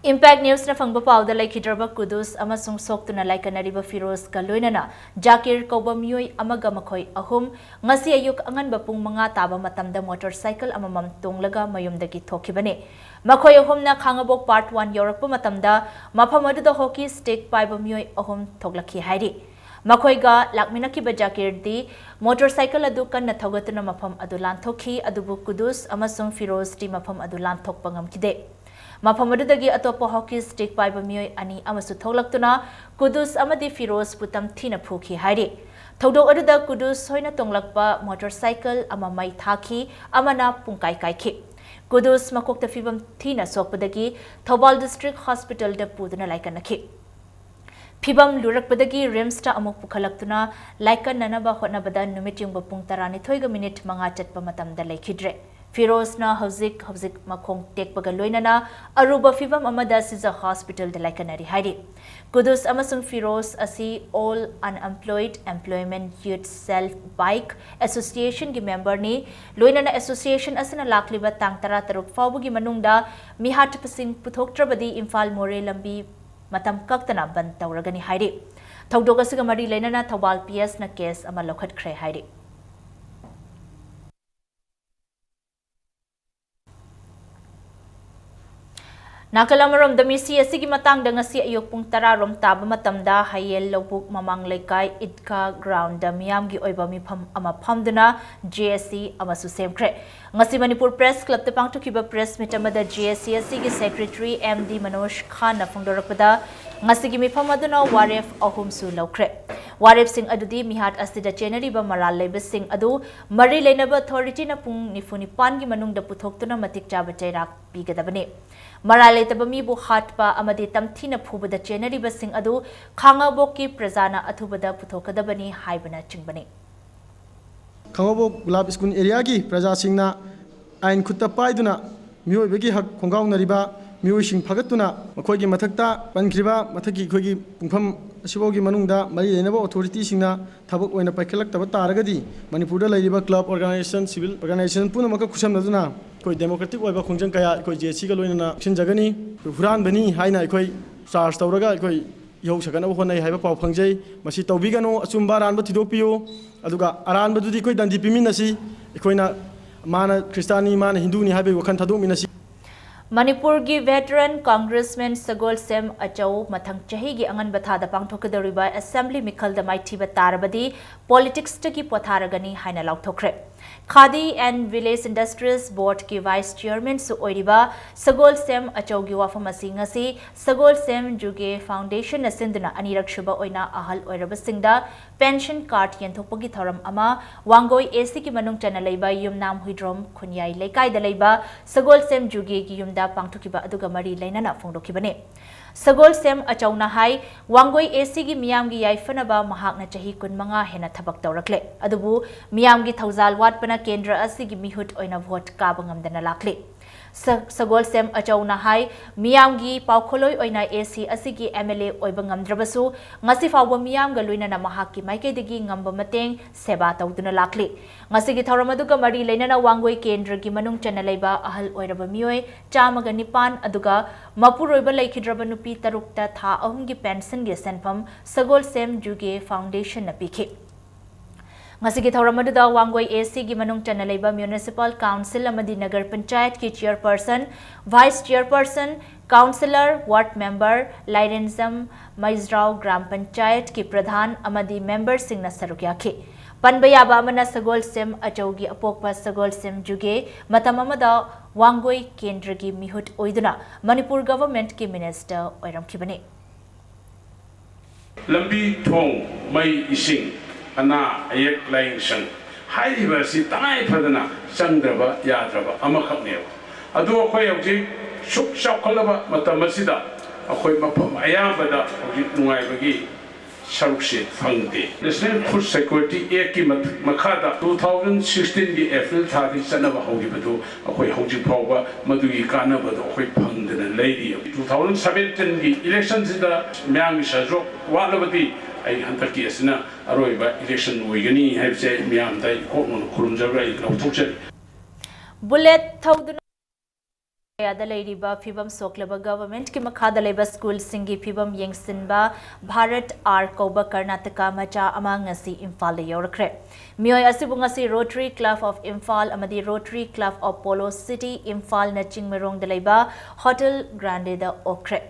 Impact Newsꯅ ꯐꯪꯕ ꯄꯥꯎꯗ, ꯂꯩꯈꯤꯗ꯭ꯔꯕ ꯀꯨꯗꯨꯁ ꯑꯃꯁꯨꯡ ꯁꯣꯛꯇꯨꯅ ꯂꯥꯏꯀꯠꯅꯔꯤꯕ ꯐꯤꯔꯣꯖꯀ ꯂꯣꯏꯅꯅ ꯖꯥꯀꯤꯔ ꯀꯧꯕ ꯃꯤꯑꯣꯏ ꯑꯃꯒ ꯃꯈꯣꯏ ꯑꯍꯨꯝ ꯉꯁꯤ ꯑꯌꯨꯛ ꯑꯉꯟꯕ ꯄꯨꯡ ꯃꯉꯥ ꯇꯥꯕ ꯃꯇꯝꯗ ꯃꯣꯇꯣꯔ ꯁꯥꯏꯀꯜ ꯑꯃꯃꯝ ꯇꯣꯡꯂꯒ ꯃꯌꯨꯝꯗꯒꯤ ꯊꯣꯛꯈꯤꯕꯅꯤ꯫ ꯃꯈꯣꯏ ꯑꯍꯨꯝꯅ ꯈꯥꯉꯕꯣꯛ Part One ꯌꯧꯔꯛꯄ ꯃꯇꯝꯗ ꯃꯐꯝ ꯑꯗꯨꯗ ꯍꯣꯀꯤ ꯁ꯭ꯇꯤꯛ ꯄꯥꯏꯕ ꯃꯤꯑꯣꯏ ꯑꯍꯨꯝ ꯊꯣꯛꯂꯛꯈꯤ ꯍꯥꯏꯔꯤ꯫ ꯃꯈꯣꯏꯒ ꯂꯥꯛꯃꯤꯟꯅꯈꯤꯕ ꯖꯥꯀꯤꯔꯗꯤ ꯃꯣꯇꯣꯔ ꯁꯥꯏꯀꯜ ꯑꯗꯨ ꯀꯟꯅ ꯊꯧꯒꯠꯇꯨꯅ ꯃꯐꯝ ꯑꯗꯨ ꯂꯥꯟꯊꯣꯛꯈꯤ, ꯑꯗꯨꯕꯨ ꯀꯨꯗꯨꯁ ꯑꯃꯁꯨꯡ ꯐꯤꯔꯣꯖꯇꯤ ꯃꯐꯝ ꯑꯗꯨ ꯂꯥꯟꯊꯣꯛꯄ ꯉꯝꯈꯤꯗꯦ꯫ ꯃꯐꯝ ꯑꯗꯨꯗꯒꯤ ꯑꯇꯣꯞꯄ ꯍꯣꯀꯤ ꯁ꯭ꯇꯤꯛ ꯄꯥꯏꯕ ꯃꯤꯑꯣꯏ ꯑꯅꯤ ꯑꯃꯁꯨ ꯊꯣꯛꯂꯛꯇꯨꯅ ꯀꯨꯗꯨꯁ ꯑꯃꯗꯤ ꯐꯤꯔꯣꯖꯄꯨ ꯇꯝꯊꯤꯅ ꯐꯨꯈꯤ ꯍꯥꯏꯔꯤ꯫ ꯊꯧꯗꯣꯛ ꯑꯗꯨꯗ ꯀꯨꯗꯨꯁ ꯍꯣꯏꯅ ꯇꯣꯡꯂꯛꯄ ꯃꯣꯇꯣꯔ ꯁꯥꯏꯀꯜ ꯑꯃ ꯃꯩ ꯊꯥꯈꯤ, ꯑꯃꯅ ꯄꯨꯡꯀꯥꯏ ꯀꯥꯏꯈꯤ꯫ ꯀꯨꯗꯨꯁ ꯃꯀꯣꯛꯇ ꯐꯤꯕꯝ ꯊꯤꯅ ꯁꯣꯛꯄꯗꯒꯤ ꯊꯧꯕꯥꯜ ꯗꯤꯁꯇ꯭ꯔꯤꯛ ꯍꯣꯁꯄꯤꯇꯥꯜꯗ ꯄꯨꯗꯨꯅ ꯂꯥꯏꯀꯠꯅꯈꯤ꯫ ꯐꯤꯕꯝ ꯂꯨꯔꯛꯄꯗꯒꯤ ꯔꯤꯝꯁꯇ ꯑꯃꯨꯛ ꯄꯨꯈꯠꯂꯛꯇꯨꯅ ꯂꯥꯏꯀꯠꯅꯅꯕ ꯍꯣꯠꯅꯕꯗ ꯅꯨꯃꯤꯠ ꯌꯨꯡꯕ ꯄꯨꯡ ꯇꯔꯥꯅꯤꯊꯣꯏꯒ ꯃꯤꯅꯤꯠ ꯃꯉꯥ ꯆꯠꯄ ꯃꯇꯝꯗ ꯂꯩꯈꯤꯗ꯭ꯔꯦ꯫ ꯐꯤꯔꯣꯖꯅ ꯍꯧꯖꯤꯛ ꯍꯧꯖꯤꯛ ꯃꯈꯣꯡ ꯇꯦꯛꯄꯒ ꯂꯣꯏꯅꯅ ꯑꯔꯨꯕ ꯐꯤꯕꯝ ꯑꯃꯗ ꯁꯤꯖ ꯍꯣꯁꯄꯤꯇꯥꯜꯗ ꯂꯥꯏꯀꯠꯅꯔꯤ ꯍꯥꯏꯔꯤ꯫ ꯀꯨꯗꯨꯁ ꯑꯃꯁꯨꯡ ꯐꯤꯔꯣꯖ ꯑꯁꯤ All Unemployed Employment Youth Self Bike Associationꯒꯤ ꯃꯦꯝꯕꯔꯅꯤ꯫ ꯂꯣꯏꯅꯅ ꯑꯦꯁꯣꯁꯤꯌꯦꯁꯟ ꯑꯁꯤꯅ ꯂꯥꯛꯂꯤꯕ ꯇꯥꯡ ꯇꯔꯥꯇꯔꯨꯛ ꯐꯥꯎꯕꯒꯤ ꯃꯅꯨꯡꯗ ꯃꯤꯍꯥꯠꯄꯁꯤꯡ ꯄꯨꯊꯣꯛꯇ꯭ꯔꯕꯗꯤ ꯏꯝꯐꯥꯜ ꯃꯣꯔꯦ ꯂꯝꯕꯤ ꯃꯇꯝ ꯀꯛꯇꯅ ꯕꯟꯗ ꯇꯧꯔꯒꯅꯤ ꯍꯥꯏꯔꯤ꯫ ꯊꯧꯗꯣꯛ ꯑꯁꯤꯒ ꯃꯔꯤ ꯂꯩꯅꯅ ꯊꯧꯕꯥꯜ ꯄꯤ ꯑꯦꯁꯅ ꯀꯦꯁ ꯑꯃ ꯂꯧꯈꯠꯈ꯭ꯔꯦ ꯍꯥꯏꯔꯤ꯫ ꯅꯥꯀꯜ ꯑꯃꯔꯣꯝꯗ, ꯃꯤꯁꯤ ꯑꯁꯤꯒꯤ ꯃꯇꯥꯡꯗ ꯉꯁꯤ ꯑꯌꯨꯛ ꯄꯨꯡ ꯇꯔꯥ ꯔꯣꯝ ꯇꯥꯕ ꯃꯇꯝꯗ ꯍꯌꯦꯜ ꯂꯧꯕꯨꯛ ꯃꯃꯥꯡ ꯂꯩꯀꯥꯏ ꯏꯗꯒꯥ ꯒ꯭ꯔꯥꯎꯟꯗ ꯃꯤꯌꯥꯝꯒꯤ ꯑꯣꯏꯕ ꯃꯤꯐꯝ ꯑꯃ ꯐꯝꯗꯨꯅ ꯖꯦ ꯑꯦꯁ ꯁꯤ ꯑꯃꯁꯨ ꯁꯦꯝꯈ꯭ꯔꯦ꯫ ꯉꯁꯤ ꯃꯅꯤꯄꯨꯔ ꯄ꯭ꯔꯦꯁ ꯀ꯭ꯂꯕꯇ ꯄꯥꯡꯊꯣꯛꯈꯤꯕ ꯄ꯭ꯔꯦꯁ ꯃꯤꯠ ꯑꯃꯗ ꯖꯦ ꯑꯦꯁ ꯁꯤ ꯑꯁꯤꯒꯤ ꯁꯦꯀ꯭ꯔꯦꯇꯔꯤ ꯑꯦꯝ ꯗꯤ ꯃꯅꯣꯖ ꯈꯥꯟꯅ ꯐꯣꯡꯗꯣꯔꯛꯄꯗ, ꯉꯁꯤꯒꯤ ꯃꯤꯐꯝ ꯑꯗꯨꯅ ꯋꯥꯔꯦꯞ ꯑꯍꯨꯝꯁꯨ ꯂꯧꯈ꯭ꯔꯦ꯫ ꯋꯥꯔꯦꯞꯁꯤꯡ ꯑꯗꯨꯗꯤ ꯃꯤꯍꯥꯠ ꯑꯁꯤꯗ ꯆꯦꯟꯅꯔꯤꯕ ꯃꯔꯥꯜ ꯂꯩꯕꯁꯤꯡ ꯑꯗꯨ ꯃꯔꯤ ꯂꯩꯅꯕ ꯑꯊꯣꯔꯤꯇꯤꯅ ꯄꯨꯡ ꯅꯤꯐꯨ ꯅꯤꯄꯥꯟꯒꯤ ꯃꯅꯨꯡꯗ ꯄꯨꯊꯣꯛꯇꯨꯅ ꯃꯇꯤꯛ ꯆꯥꯕ ꯆꯩꯔꯥꯛ ꯄꯤꯒꯗꯕꯅꯤ꯫ ꯃꯔꯥꯜ ꯂꯩꯇꯕ ꯃꯤꯕꯨ ꯍꯥꯠꯄ ꯑꯃꯗꯤ ꯇꯝꯊꯤꯅ ꯐꯨꯕꯗ ꯆꯦꯟꯅꯔꯤꯕꯁꯤꯡ ꯑꯗꯨ ꯈꯥꯉꯕꯣꯛꯀꯤ ꯄ꯭ꯔꯖꯥꯅ ꯑꯊꯨꯕꯗ ꯄꯨꯊꯣꯛꯀꯗꯕꯅꯤ ꯍꯥꯏꯕꯅꯆꯤꯡꯕꯅꯤ꯫ ꯈꯥꯉꯕꯣꯛ ꯒꯨꯂꯥꯞ ꯁ꯭ꯀꯨꯜ ꯑꯦꯔꯤꯌꯥꯒꯤ ꯄ꯭ꯔꯖꯥꯁꯤꯡꯅ ꯑꯥꯏꯟ ꯈꯨꯠꯇ ꯄꯥꯏꯗꯨꯅ ꯃꯤꯑꯣꯏꯕꯒꯤ ꯍꯛ ꯈꯣꯡꯒꯥꯎꯅꯔꯤꯕ ꯃꯤꯑꯣꯏꯁꯤꯡ ꯐꯒꯠꯇꯨꯅ, ꯃꯈꯣꯏꯒꯤ ꯃꯊꯛꯇ ꯄꯟꯈ꯭ꯔꯤꯕ ꯃꯊꯛꯀꯤ ꯑꯩꯈꯣꯏꯒꯤ ꯄꯨꯡꯐꯝ ꯑꯁꯤꯐꯥꯎꯒꯤ ꯃꯅꯨꯡꯗ ꯃꯔꯤ ꯂꯩꯅꯕ ꯑꯣꯊꯣꯔꯤꯇꯤꯁꯤꯡꯅ ꯊꯕꯛ ꯑꯣꯏꯅ ꯄꯥꯏꯈꯠꯂꯛꯇꯕ ꯇꯥꯔꯒꯗꯤ, ꯃꯅꯤꯄꯨꯔꯗ ꯂꯩꯔꯤꯕ ꯀ꯭ꯂꯕ, ꯑꯣꯔꯒꯅꯥꯏꯖꯦꯁꯟ, ꯁꯤꯚꯤꯜ ꯑꯣꯔꯒꯅꯥꯏꯖꯦꯁꯟ ꯄꯨꯝꯅꯃꯛꯀ ꯈꯨꯠꯁꯝꯅꯗꯨꯅ ꯑꯩꯈꯣꯏ democratic ꯑꯣꯏꯕ ꯈꯣꯡꯖꯪ ꯀꯌꯥ ꯑꯩꯈꯣꯏ ꯖꯦ ꯑꯦꯁ ꯁꯤꯒ ꯂꯣꯏꯅꯅ ꯆꯦꯟꯁꯤꯟꯖꯒꯅꯤ꯫ ꯑꯩꯈꯣꯏ ꯍꯨꯔꯥꯟꯕꯅꯤ ꯍꯥꯏꯅ ꯑꯩꯈꯣꯏ charge ꯇꯧꯔꯒ ꯑꯩꯈꯣꯏ ꯏꯍꯧ ꯁꯒꯠꯅꯕ ꯍꯣꯠꯅꯩ ꯍꯥꯏꯕ ꯄꯥꯎ ꯐꯪꯖꯩ꯫ ꯃꯁꯤ ꯇꯧꯕꯤꯒꯅꯨ, ꯑꯆꯨꯝꯕ ꯑꯔꯥꯟꯕ ꯊꯤꯗꯣꯛꯄꯤꯌꯨ꯫ ꯑꯗꯨꯒ ꯑꯔꯥꯟꯕꯗꯨꯗꯤ ꯑꯩꯈꯣꯏ ꯗꯟꯗꯤ ꯄꯤꯃꯤꯟꯅꯁꯤ꯫ ꯑꯩꯈꯣꯏꯅ ꯃꯥꯅ ꯈ꯭ꯔꯤꯁꯇꯥꯟꯅꯤ, ꯃꯥꯅ ꯍꯤꯟꯗꯨꯅꯤ ꯍꯥꯏꯕꯒꯤ ꯋꯥꯈꯜ ꯊꯥꯗꯣꯛꯃꯤꯟꯅꯁꯤ꯫ ꯃꯅꯤꯄꯨꯔꯒꯤ veteran congressman ꯁꯒꯣꯜꯁꯦꯝ ꯑꯆꯧ ꯃꯊꯪ ꯆꯍꯤꯒꯤ ꯑꯉꯟꯕ ꯊꯥꯗ ꯄꯥꯡꯊꯣꯛꯀꯗꯧꯔꯤꯕ assembly ꯃꯤꯈꯜꯗ ꯃꯥꯏꯊꯤꯕ ꯇꯥꯔꯕꯗꯤ politicsꯇꯒꯤ ꯄꯣꯊꯥꯔꯒꯅꯤ ꯍꯥꯏꯅ ꯂꯥꯎꯊꯣꯛꯈ꯭ꯔꯦ꯫ Khadi and Village Industries Boardꯀꯤ vice chairmanꯁꯨ ꯑꯣꯏꯔꯤꯕ ꯁꯒꯣꯜꯁꯦꯝ ꯑꯆꯧꯒꯤ ꯋꯥꯐꯝ ꯑꯁꯤ ꯉꯁꯤ ꯁꯒꯣꯜꯁꯦꯝ ꯖꯨꯒꯦ Foundationꯅ ꯁꯤꯟꯗꯨꯅ ꯑꯅꯤꯔꯛ ꯁꯨꯕ ꯑꯣꯏꯅ ꯑꯍꯜ ꯑꯣꯏꯔꯕꯁꯤꯡꯗ pension card ꯌꯦꯟꯊꯣꯛꯄꯒꯤ ꯊꯧꯔꯝ ꯑꯃ ꯋꯥꯡꯒꯣꯏ ꯑꯦ ꯁꯤꯒꯤ ꯃꯅꯨꯡ ꯆꯟꯅ ꯂꯩꯕ ꯌꯨꯝꯅꯥꯝ ꯍꯨꯏꯗ꯭ꯔꯣꯝ ꯈꯨꯟꯌꯥꯏ ꯂꯩꯀꯥꯏꯗ ꯂꯩꯕ ꯁꯒꯣꯜꯁꯦꯝ ꯖꯨꯒꯦꯒꯤ ꯌꯨꯝꯗ ꯄꯥꯡꯊꯣꯛꯈꯤꯕ ꯑꯗꯨꯒ ꯃꯔꯤ ꯂꯩꯅꯅ ꯐꯣꯡꯗꯣꯛꯈꯤꯕꯅꯤ꯫ ꯁꯒꯣꯜꯁꯦꯝ ꯑꯆꯧꯅ ꯍꯥꯏ, ꯋꯥꯡꯒꯣꯏ ꯑꯦ ꯁꯤꯒꯤ ꯃꯤꯌꯥꯝꯒꯤ ꯌꯥꯏꯐꯅꯕ ꯃꯍꯥꯛꯅ ꯆꯍꯤ ꯀꯨꯟꯃꯉꯥ ꯍꯦꯟꯅ ꯊꯕꯛ ꯇꯧꯔꯛꯂꯦ꯫ ꯑꯗꯨꯕꯨ ꯃꯤꯌꯥꯝꯒꯤ ꯊꯧꯖꯥꯜ ꯋꯥꯠꯄꯅ ꯀꯦꯟꯗ꯭ꯔ ꯑꯁꯤꯒꯤ ꯃꯤꯍꯨꯠ ꯑꯣꯏꯅ vote ꯀꯥꯕ ꯉꯝꯗꯅ ꯂꯥꯛꯂꯤ꯫ ꯁ-, ꯁꯒꯣꯜꯁꯦꯝ ꯑꯆꯧꯅ ꯍꯥꯏ, ꯃꯤꯌꯥꯝꯒꯤ ꯄꯥꯎꯈꯣꯜꯂꯣꯏ ꯑꯣꯏꯅ ꯑꯦ ꯁꯤ ꯑꯁꯤꯒꯤ ꯑꯦꯝ ꯑꯦꯜ ꯑꯦ ꯑꯣꯏꯕ ꯉꯝꯗ꯭ꯔꯕꯁꯨ, ꯉꯁꯤ ꯐꯥꯎꯕ ꯃꯤꯌꯥꯝꯒ ꯂꯣꯏꯅꯅ ꯃꯍꯥꯛꯀꯤ ꯃꯥꯏꯀꯩꯗꯒꯤ ꯉꯝꯕ ꯃꯇꯦꯡ, ꯁꯦꯕꯥ ꯇꯧꯗꯨꯅ ꯂꯥꯛꯂꯤ꯫ ꯉꯁꯤꯒꯤ ꯊꯧꯔꯝ ꯑꯗꯨꯒ ꯃꯔꯤ ꯂꯩꯅꯅ ꯋꯥꯡꯒꯣꯏ ꯀꯦꯟꯗ꯭ꯔꯒꯤ ꯃꯅꯨꯡ ꯆꯟꯅ ꯂꯩꯕ ꯑꯍꯜ ꯑꯣꯏꯔꯕ ꯃꯤꯑꯣꯏ ꯆꯥꯝꯃꯒ ꯅꯤꯄꯥꯟ ꯑꯗꯨꯒ ꯃꯄꯨꯔꯣꯏꯕ ꯂꯩꯈꯤꯗ꯭ꯔꯕ ꯅꯨꯄꯤ ꯇꯔꯨꯛꯇ ꯊꯥ ꯑꯍꯨꯝꯒꯤ pensionꯒꯤ ꯁꯦꯟꯐꯝ ꯁꯒꯣꯜꯁꯦꯝ ꯖꯨꯒꯦ Foundationꯅ ꯄꯤꯈꯤ꯫ ꯉꯁꯤꯒꯤ ꯊꯧꯔꯝ ꯑꯗꯨꯗ ꯋꯥꯡꯒꯣꯏ ꯑꯦ ꯁꯤꯒꯤ ꯃꯅꯨꯡ ꯆꯟꯅ ꯂꯩꯕ municipal council ꯑꯃꯗꯤ ꯅꯒꯔ ꯄꯟꯆꯥꯌꯠꯀꯤ chairperson, vice chairperson, councillor, ward member, Lairenjam Meijrao Gram ꯄꯟꯆꯥꯌꯠꯀꯤ ꯄ꯭ꯔꯙꯥꯟ ꯑꯃꯗꯤ memberꯁꯤꯡꯅ ꯁꯔꯨꯛ ꯌꯥꯈꯤ꯫ ꯄꯟꯕ ꯌꯥꯕ ꯑꯃꯅ, ꯁꯒꯣꯜꯁꯦꯝ ꯑꯆꯧꯒꯤ ꯑꯄꯣꯛꯄ ꯁꯒꯣꯜꯁꯦꯝ ꯖꯨꯒꯦ ꯃꯇꯝ ꯑꯃꯗ ꯋꯥꯡꯒꯣꯏ ꯀꯦꯟꯗ꯭ꯔꯒꯤ ꯃꯤꯍꯨꯠ ꯑꯣꯏꯗꯨꯅ ꯃꯅꯤꯄꯨꯔ governmentꯀꯤ minister ꯑꯣꯏꯔꯝꯈꯤꯕꯅꯤ꯫ ꯂꯝꯕꯤ ꯊꯣꯡ, ꯃꯩ ꯏꯁꯤꯡ, ꯑꯅꯥ ꯑꯌꯦꯛ ꯂꯥꯏꯌꯦꯡ ꯁꯪ ꯍꯥꯏꯔꯤꯕ ꯑꯁꯤ ꯇꯉꯥꯏ ꯐꯗꯅ ꯆꯪꯗ꯭ꯔꯕ ꯌꯥꯗ꯭ꯔꯕ ꯑꯃꯈꯛꯅꯦꯕ꯫ ꯑꯗꯨ ꯑꯩꯈꯣꯏ ꯍꯧꯖꯤꯛ ꯁꯨꯛ ꯆꯥꯎꯈꯠꯂꯕ ꯃꯇꯝ ꯑꯁꯤꯗ ꯑꯩꯈꯣꯏ ꯃꯐꯝ ꯑꯌꯥꯝꯕꯗ ꯍꯧꯖꯤꯛ ꯅꯨꯡꯉꯥꯏꯕꯒꯤ ꯁꯔꯨꯛꯁꯦ ꯐꯪꯗꯦ꯫ National Food Security Actꯀꯤ ꯃꯈꯥꯗ two thousand sixteenꯒꯤ April ꯊꯥꯗꯒꯤ ꯆꯠꯅꯕ ꯍꯧꯈꯤꯕꯗꯨ ꯑꯩꯈꯣꯏ ꯍꯧꯖꯤꯛ ꯐꯥꯎꯕ ꯃꯗꯨꯒꯤ ꯀꯥꯟꯅꯕꯗꯣ ꯑꯩꯈꯣꯏ ꯐꯪꯗꯅ ꯂꯩꯔꯤ꯫ Two thousand seventeenꯒꯤ electionꯁꯤꯗ ꯃꯤꯌꯥꯝꯒꯤ ꯁꯍꯖꯣꯛ ꯋꯥꯠꯂꯕꯗꯤ ꯑꯩ ꯍꯟꯗꯛꯀꯤ ꯑꯁꯤꯅ ꯑꯔꯣꯏꯕ election ꯑꯣꯏꯒꯅꯤ ꯍꯥꯏꯕꯁꯦ ꯑꯩ ꯃꯤꯌꯥꯝꯗ ꯑꯩ ꯏꯀꯣꯛꯅꯅ ꯈꯨꯔꯨꯝꯖꯔꯒ ꯑꯩ ꯂꯥꯎꯊꯣꯛꯆꯔꯤ꯫ ꯕꯨꯂꯦꯠ ꯊꯧꯗꯨꯅ ꯀꯌꯥꯗ ꯂꯩꯔꯤꯕ ꯐꯤꯕꯝ ꯁꯣꯛꯂꯕ ꯒꯚꯔꯟꯃꯦꯟꯠꯀꯤ ꯃꯈꯥꯗ ꯂꯩꯕ ꯁ꯭ꯀꯨꯜꯁꯤꯡꯒꯤ ꯐꯤꯕꯝ ꯌꯦꯡꯁꯤꯟꯕ ꯚꯥꯔꯠ ꯑꯥꯔ ꯀꯧꯕ ꯀꯔꯅꯥꯇꯀꯥ ꯃꯆꯥ ꯑꯃ ꯉꯁꯤ ꯏꯝꯐꯥꯜꯗ ꯌꯧꯔꯛꯈ꯭ꯔꯦ꯫ ꯃꯤꯑꯣꯏ ꯑꯁꯤꯕꯨ ꯉꯁꯤ Rotary Club of Imphal ꯑꯃꯗꯤ Rotary Club of Polo City ꯏꯝꯐꯥꯜꯅ ꯆꯤꯡꯃꯩꯔꯣꯡꯗ ꯂꯩꯕ ꯍꯣꯇꯦꯜ ꯒ꯭ꯔꯥꯟꯗꯦꯗ ꯑꯣꯛꯈ꯭ꯔꯦ꯫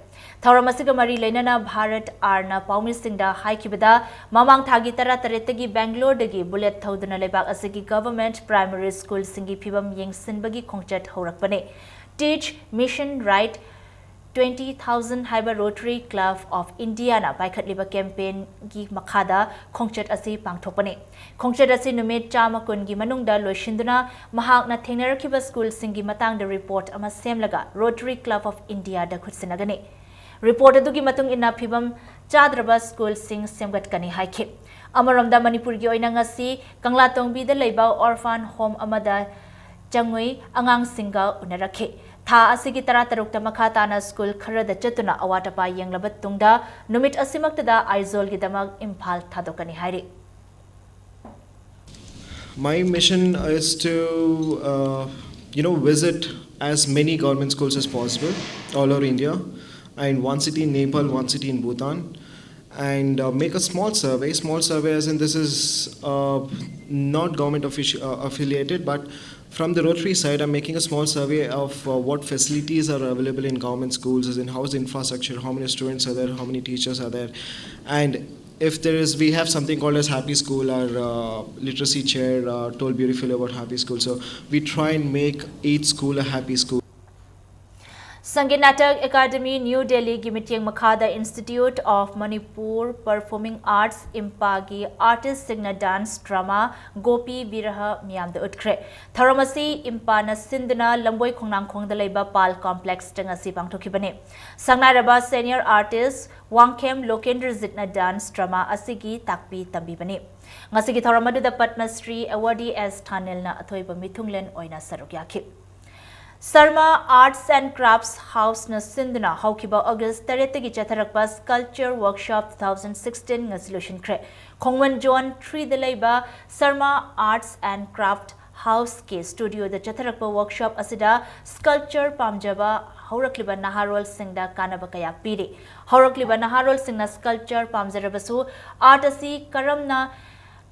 ꯊꯧꯔꯝ ꯑꯁꯤꯒ ꯃꯔꯤ ꯂꯩꯅꯅ ꯚꯥꯔꯠ ꯑꯥꯔꯅ ꯄꯥꯎꯃꯤꯁꯤꯡꯗ ꯍꯥꯏꯈꯤꯕꯗ, ꯃꯃꯥꯡ ꯊꯥꯒꯤ ꯇꯔꯥꯇꯔꯦꯠꯇꯒꯤ ꯕꯦꯡꯒ꯭ꯂꯣꯔꯗꯒꯤ ꯕꯨꯂꯦꯠ ꯊꯧꯗꯨꯅ ꯂꯩꯕꯥꯛ ꯑꯁꯤꯒꯤ ꯒꯚꯔꯟꯃꯦꯟꯠ ꯄ꯭ꯔꯥꯏꯃꯔꯤ ꯁ꯭ꯀꯨꯜꯁꯤꯡꯒꯤ ꯐꯤꯕꯝ ꯌꯦꯡꯁꯤꯟꯕꯒꯤ ꯈꯣꯡꯆꯠ ꯍꯧꯔꯛꯄꯅꯤ꯫ Teach Mission Right twenty thousand ꯍꯥꯏꯕ Rotary Club of Indiaꯅ ꯄꯥꯏꯈꯠꯂꯤꯕ ꯀꯦꯝꯄꯦꯟꯒꯤ ꯃꯈꯥꯗ ꯈꯣꯡꯆꯠ ꯑꯁꯤ ꯄꯥꯡꯊꯣꯛꯄꯅꯤ꯫ ꯈꯣꯡꯆꯠ ꯑꯁꯤ ꯅꯨꯃꯤꯠ ꯆꯥꯝꯃ ꯀꯨꯟꯒꯤ ꯃꯅꯨꯡꯗ ꯂꯣꯏꯁꯤꯟꯗꯨꯅ, ꯃꯍꯥꯛꯅ ꯊꯦꯡꯅꯔꯛꯈꯤꯕ ꯁ꯭ꯀꯨꯜꯁꯤꯡꯒꯤ ꯃꯇꯥꯡꯗ ꯔꯤꯄꯣꯔꯠ ꯑꯃ ꯁꯦꯝꯂꯒ Rotary Club of Indiaꯗ ꯈꯨꯠꯁꯤꯟꯅꯒꯅꯤ꯫ ꯔꯤꯄꯣꯔꯠ ꯑꯗꯨꯒꯤ ꯃꯇꯨꯡ ꯏꯟꯅ ꯐꯤꯕꯝ ꯆꯥꯗ꯭ꯔꯕ ꯁ꯭ꯀꯨꯜꯁꯤꯡ ꯁꯦꯝꯒꯠꯀꯅꯤ ꯍꯥꯏꯈꯤ꯫ ꯑꯃꯔꯣꯝꯗ, ꯃꯅꯤꯄꯨꯔꯒꯤ ꯑꯣꯏꯅ ꯉꯁꯤ ꯀꯪꯂꯥꯇꯣꯡꯕꯤꯗ ꯂꯩꯕ orphan home ꯑꯃꯗ ꯆꯪꯉꯨꯏ, ꯑꯉꯥꯡꯁꯤꯡꯒ ꯎꯅꯔꯛꯈꯤ꯫ ꯊꯥ ꯑꯁꯤꯒꯤ ꯇꯔꯥꯇꯔꯨꯛꯇ ꯃꯈꯥ ꯇꯥꯅ ꯁ꯭ꯀꯨꯜ ꯈꯔꯗ ꯆꯠꯇꯨꯅ ꯑꯋꯥꯠ ꯑꯄꯥ ꯌꯦꯡꯂꯕ ꯇꯨꯡꯗ, ꯅꯨꯃꯤꯠ ꯑꯁꯤꯃꯛꯇꯗ ꯑꯥꯏꯖꯣꯜꯒꯤꯗꯃꯛ ꯏꯝꯐꯥꯜ ꯊꯥꯗꯣꯛꯀꯅꯤ ꯍꯥꯏꯔꯤ꯫ My mission is to, uh, you know, visit as many government schools as possible all over India, and one city in Nepal, one city in Bhutan, and uh, make a small survey. Small survey, as in this is uh, not government offici- uh, affiliated, but from the Rotary side, I'm making a small survey of uh, what facilities are available in government schools, as in how's the infrastructure, how many students are there, how many teachers are there, and if there is, we have something called as Happy School. Our uh, literacy chair uh, told beautifully about Happy School. So we try and make each school a happy school. Sangeet Natak Academy, New Delhi ꯒꯤ ꯃꯤꯠꯌꯦꯡ ꯃꯈꯥꯗ Institute of Manipur Performing Arts, ꯏꯝꯄꯥꯒꯤ artist ꯁꯤꯡꯅ dance drama ꯒꯣꯄꯤ ꯕꯤꯔꯍ ꯃꯤꯌꯥꯝꯗ ꯎꯠꯈ꯭ꯔꯦ꯫ ꯊꯧꯔꯝ ꯑꯁꯤ ꯏꯝꯄꯥꯅ ꯁꯤꯟꯗꯨꯅ ꯂꯝꯕꯣꯏ ꯈꯣꯡꯅꯥꯡꯈꯣꯡꯗ ꯂꯩꯕ ꯄꯥꯜ complex ꯇ ꯉꯁꯤ ꯄꯥꯡꯊꯣꯛꯈꯤꯕꯅꯤ꯫ ꯁꯛꯅꯥꯏꯔꯕ senior artist Wangkhem ꯂꯣꯀꯦꯟꯗ꯭ꯔꯖꯤꯠꯅ dance drama ꯑꯁꯤꯒꯤ ꯇꯥꯛꯄꯤ ꯇꯝꯕꯤꯕꯅꯤ꯫ ꯉꯁꯤꯒꯤ ꯊꯧꯔꯝ ꯑꯗꯨꯗ ꯄꯗꯃ ꯁ꯭ꯔꯤ awardee ꯑꯦꯁ ꯊꯥꯅꯤꯜꯅ ꯑꯊꯣꯏꯕ ꯃꯤꯊꯨꯡꯂꯦꯟ ꯑꯣꯏꯅ ꯁꯔꯨꯛ ꯌꯥꯈꯤ꯫ Sarma Arts and Crafts House ꯅ ꯁꯤꯟꯗꯨꯅ ꯍꯧꯈꯤꯕ August ꯇꯔꯦꯠꯇꯒꯤ ꯆꯠꯊꯔꯛꯄ Sculpture Workshop two thousand sixteen ꯉꯁꯤ ꯂꯣꯏꯁꯤꯟꯈ꯭ꯔꯦ꯫ ꯈꯣꯡꯃꯟ Zone three ꯗ ꯂꯩꯕ Sarma Arts and Craft ꯍꯥꯎꯁꯀꯤ ꯁ꯭ꯇꯨꯗꯤꯑꯣꯗ ꯆꯠꯊꯔꯛꯄ ꯋꯔꯛꯁꯣꯞ ꯑꯁꯤꯗ ꯁ꯭ꯀꯜꯞꯆꯔ ꯄꯥꯝꯖꯕ ꯍꯧꯔꯛꯂꯤꯕ ꯅꯍꯥꯔꯣꯜꯁꯤꯡꯗ ꯀꯥꯟꯅꯕ ꯀꯌꯥ ꯄꯤꯔꯤ꯫ ꯍꯧꯔꯛꯂꯤꯕ ꯅꯍꯥꯔꯣꯜꯁꯤꯡꯅ ꯁ꯭ꯀꯜꯞꯆꯔ ꯄꯥꯝꯖꯔꯕꯁꯨ ꯑꯥꯔꯠ ꯑꯁꯤ ꯀꯔꯝꯅ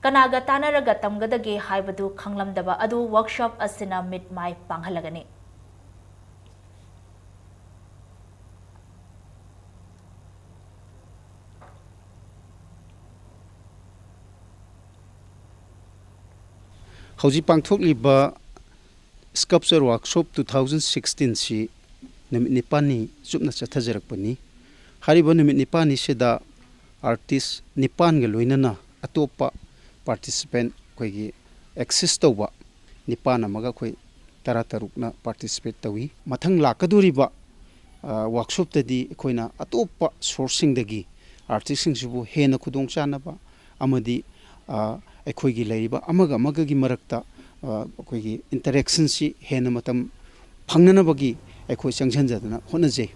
ꯀꯅꯥꯒ ꯇꯥꯟꯅꯔꯒ ꯇꯝꯒꯗꯒꯦ ꯍꯥꯏꯕꯗꯨ ꯈꯪꯂꯝꯗꯕ ꯑꯗꯨ ꯋꯔꯛꯁꯣꯞ ꯑꯁꯤꯅ ꯃꯤꯠ ꯃꯥꯏ ꯄꯥꯡꯍꯜꯂꯒꯅꯤ꯫ ꯍꯧꯖꯤꯛ ꯄꯥꯡꯊꯣꯛꯂꯤꯕ ꯁ꯭ꯀꯜꯞꯆꯔ ꯋꯥꯔꯛꯁꯣꯞ ꯇꯨ ꯊꯥꯎꯖꯟ ꯁꯤꯛꯁꯇꯤꯟꯁꯤ ꯅꯨꯃꯤꯠ ꯅꯤꯄꯥꯜꯅꯤ ꯆꯨꯞꯅ ꯆꯠꯊꯖꯔꯛꯄꯅꯤ꯫ ꯍꯥꯏꯔꯤꯕ ꯅꯨꯃꯤꯠ ꯅꯤꯄꯥꯜꯅꯤꯁꯤꯗ ꯑꯥꯔꯇꯤꯁ ꯅꯤꯄꯥꯟꯒ ꯂꯣꯏꯅꯅ ꯑꯇꯣꯞꯄ ꯄꯥꯔꯇꯤꯁꯤꯄꯦꯟ ꯑꯩꯈꯣꯏꯒꯤ ꯑꯦꯛꯁꯤꯁ ꯇꯧꯕ ꯅꯤꯄꯥꯟ ꯑꯃꯒ ꯑꯩꯈꯣꯏ ꯇꯔꯥꯇꯔꯨꯛꯅ ꯄꯥꯔꯇꯤꯁꯤꯄꯦꯠ ꯇꯧꯏ꯫ ꯃꯊꯪ ꯂꯥꯛꯀꯗꯧꯔꯤꯕ, ꯑ, ꯋꯥꯔꯛꯁꯣꯞꯇꯗꯤ ꯑꯩꯈꯣꯏꯅ ꯑꯇꯣꯞꯄ ꯁꯣꯔꯁꯁꯤꯡꯗꯒꯤ ꯑꯥꯔꯇꯤꯁꯁꯤꯡꯁꯤꯕꯨ ꯍꯦꯟꯅ ꯈꯨꯗꯣꯡꯆꯥꯅꯕ ꯑꯃꯗꯤ, ꯑ, ꯑꯩꯈꯣꯏꯒꯤ ꯂꯩꯔꯤꯕ ꯑꯃꯒ ꯑꯃꯒꯒꯤ ꯃꯔꯛꯇ, ꯑ, ꯑꯩꯈꯣꯏꯒꯤ ꯏꯟꯇꯔꯦꯛꯁꯟꯁꯤ ꯍꯦꯟꯅ ꯃꯇꯝ ꯐꯪꯅꯅꯕꯒꯤ ꯑꯩꯈꯣꯏ ꯆꯪꯁꯤꯟꯖꯗꯨꯅ ꯍꯣꯠꯅꯖꯩ꯫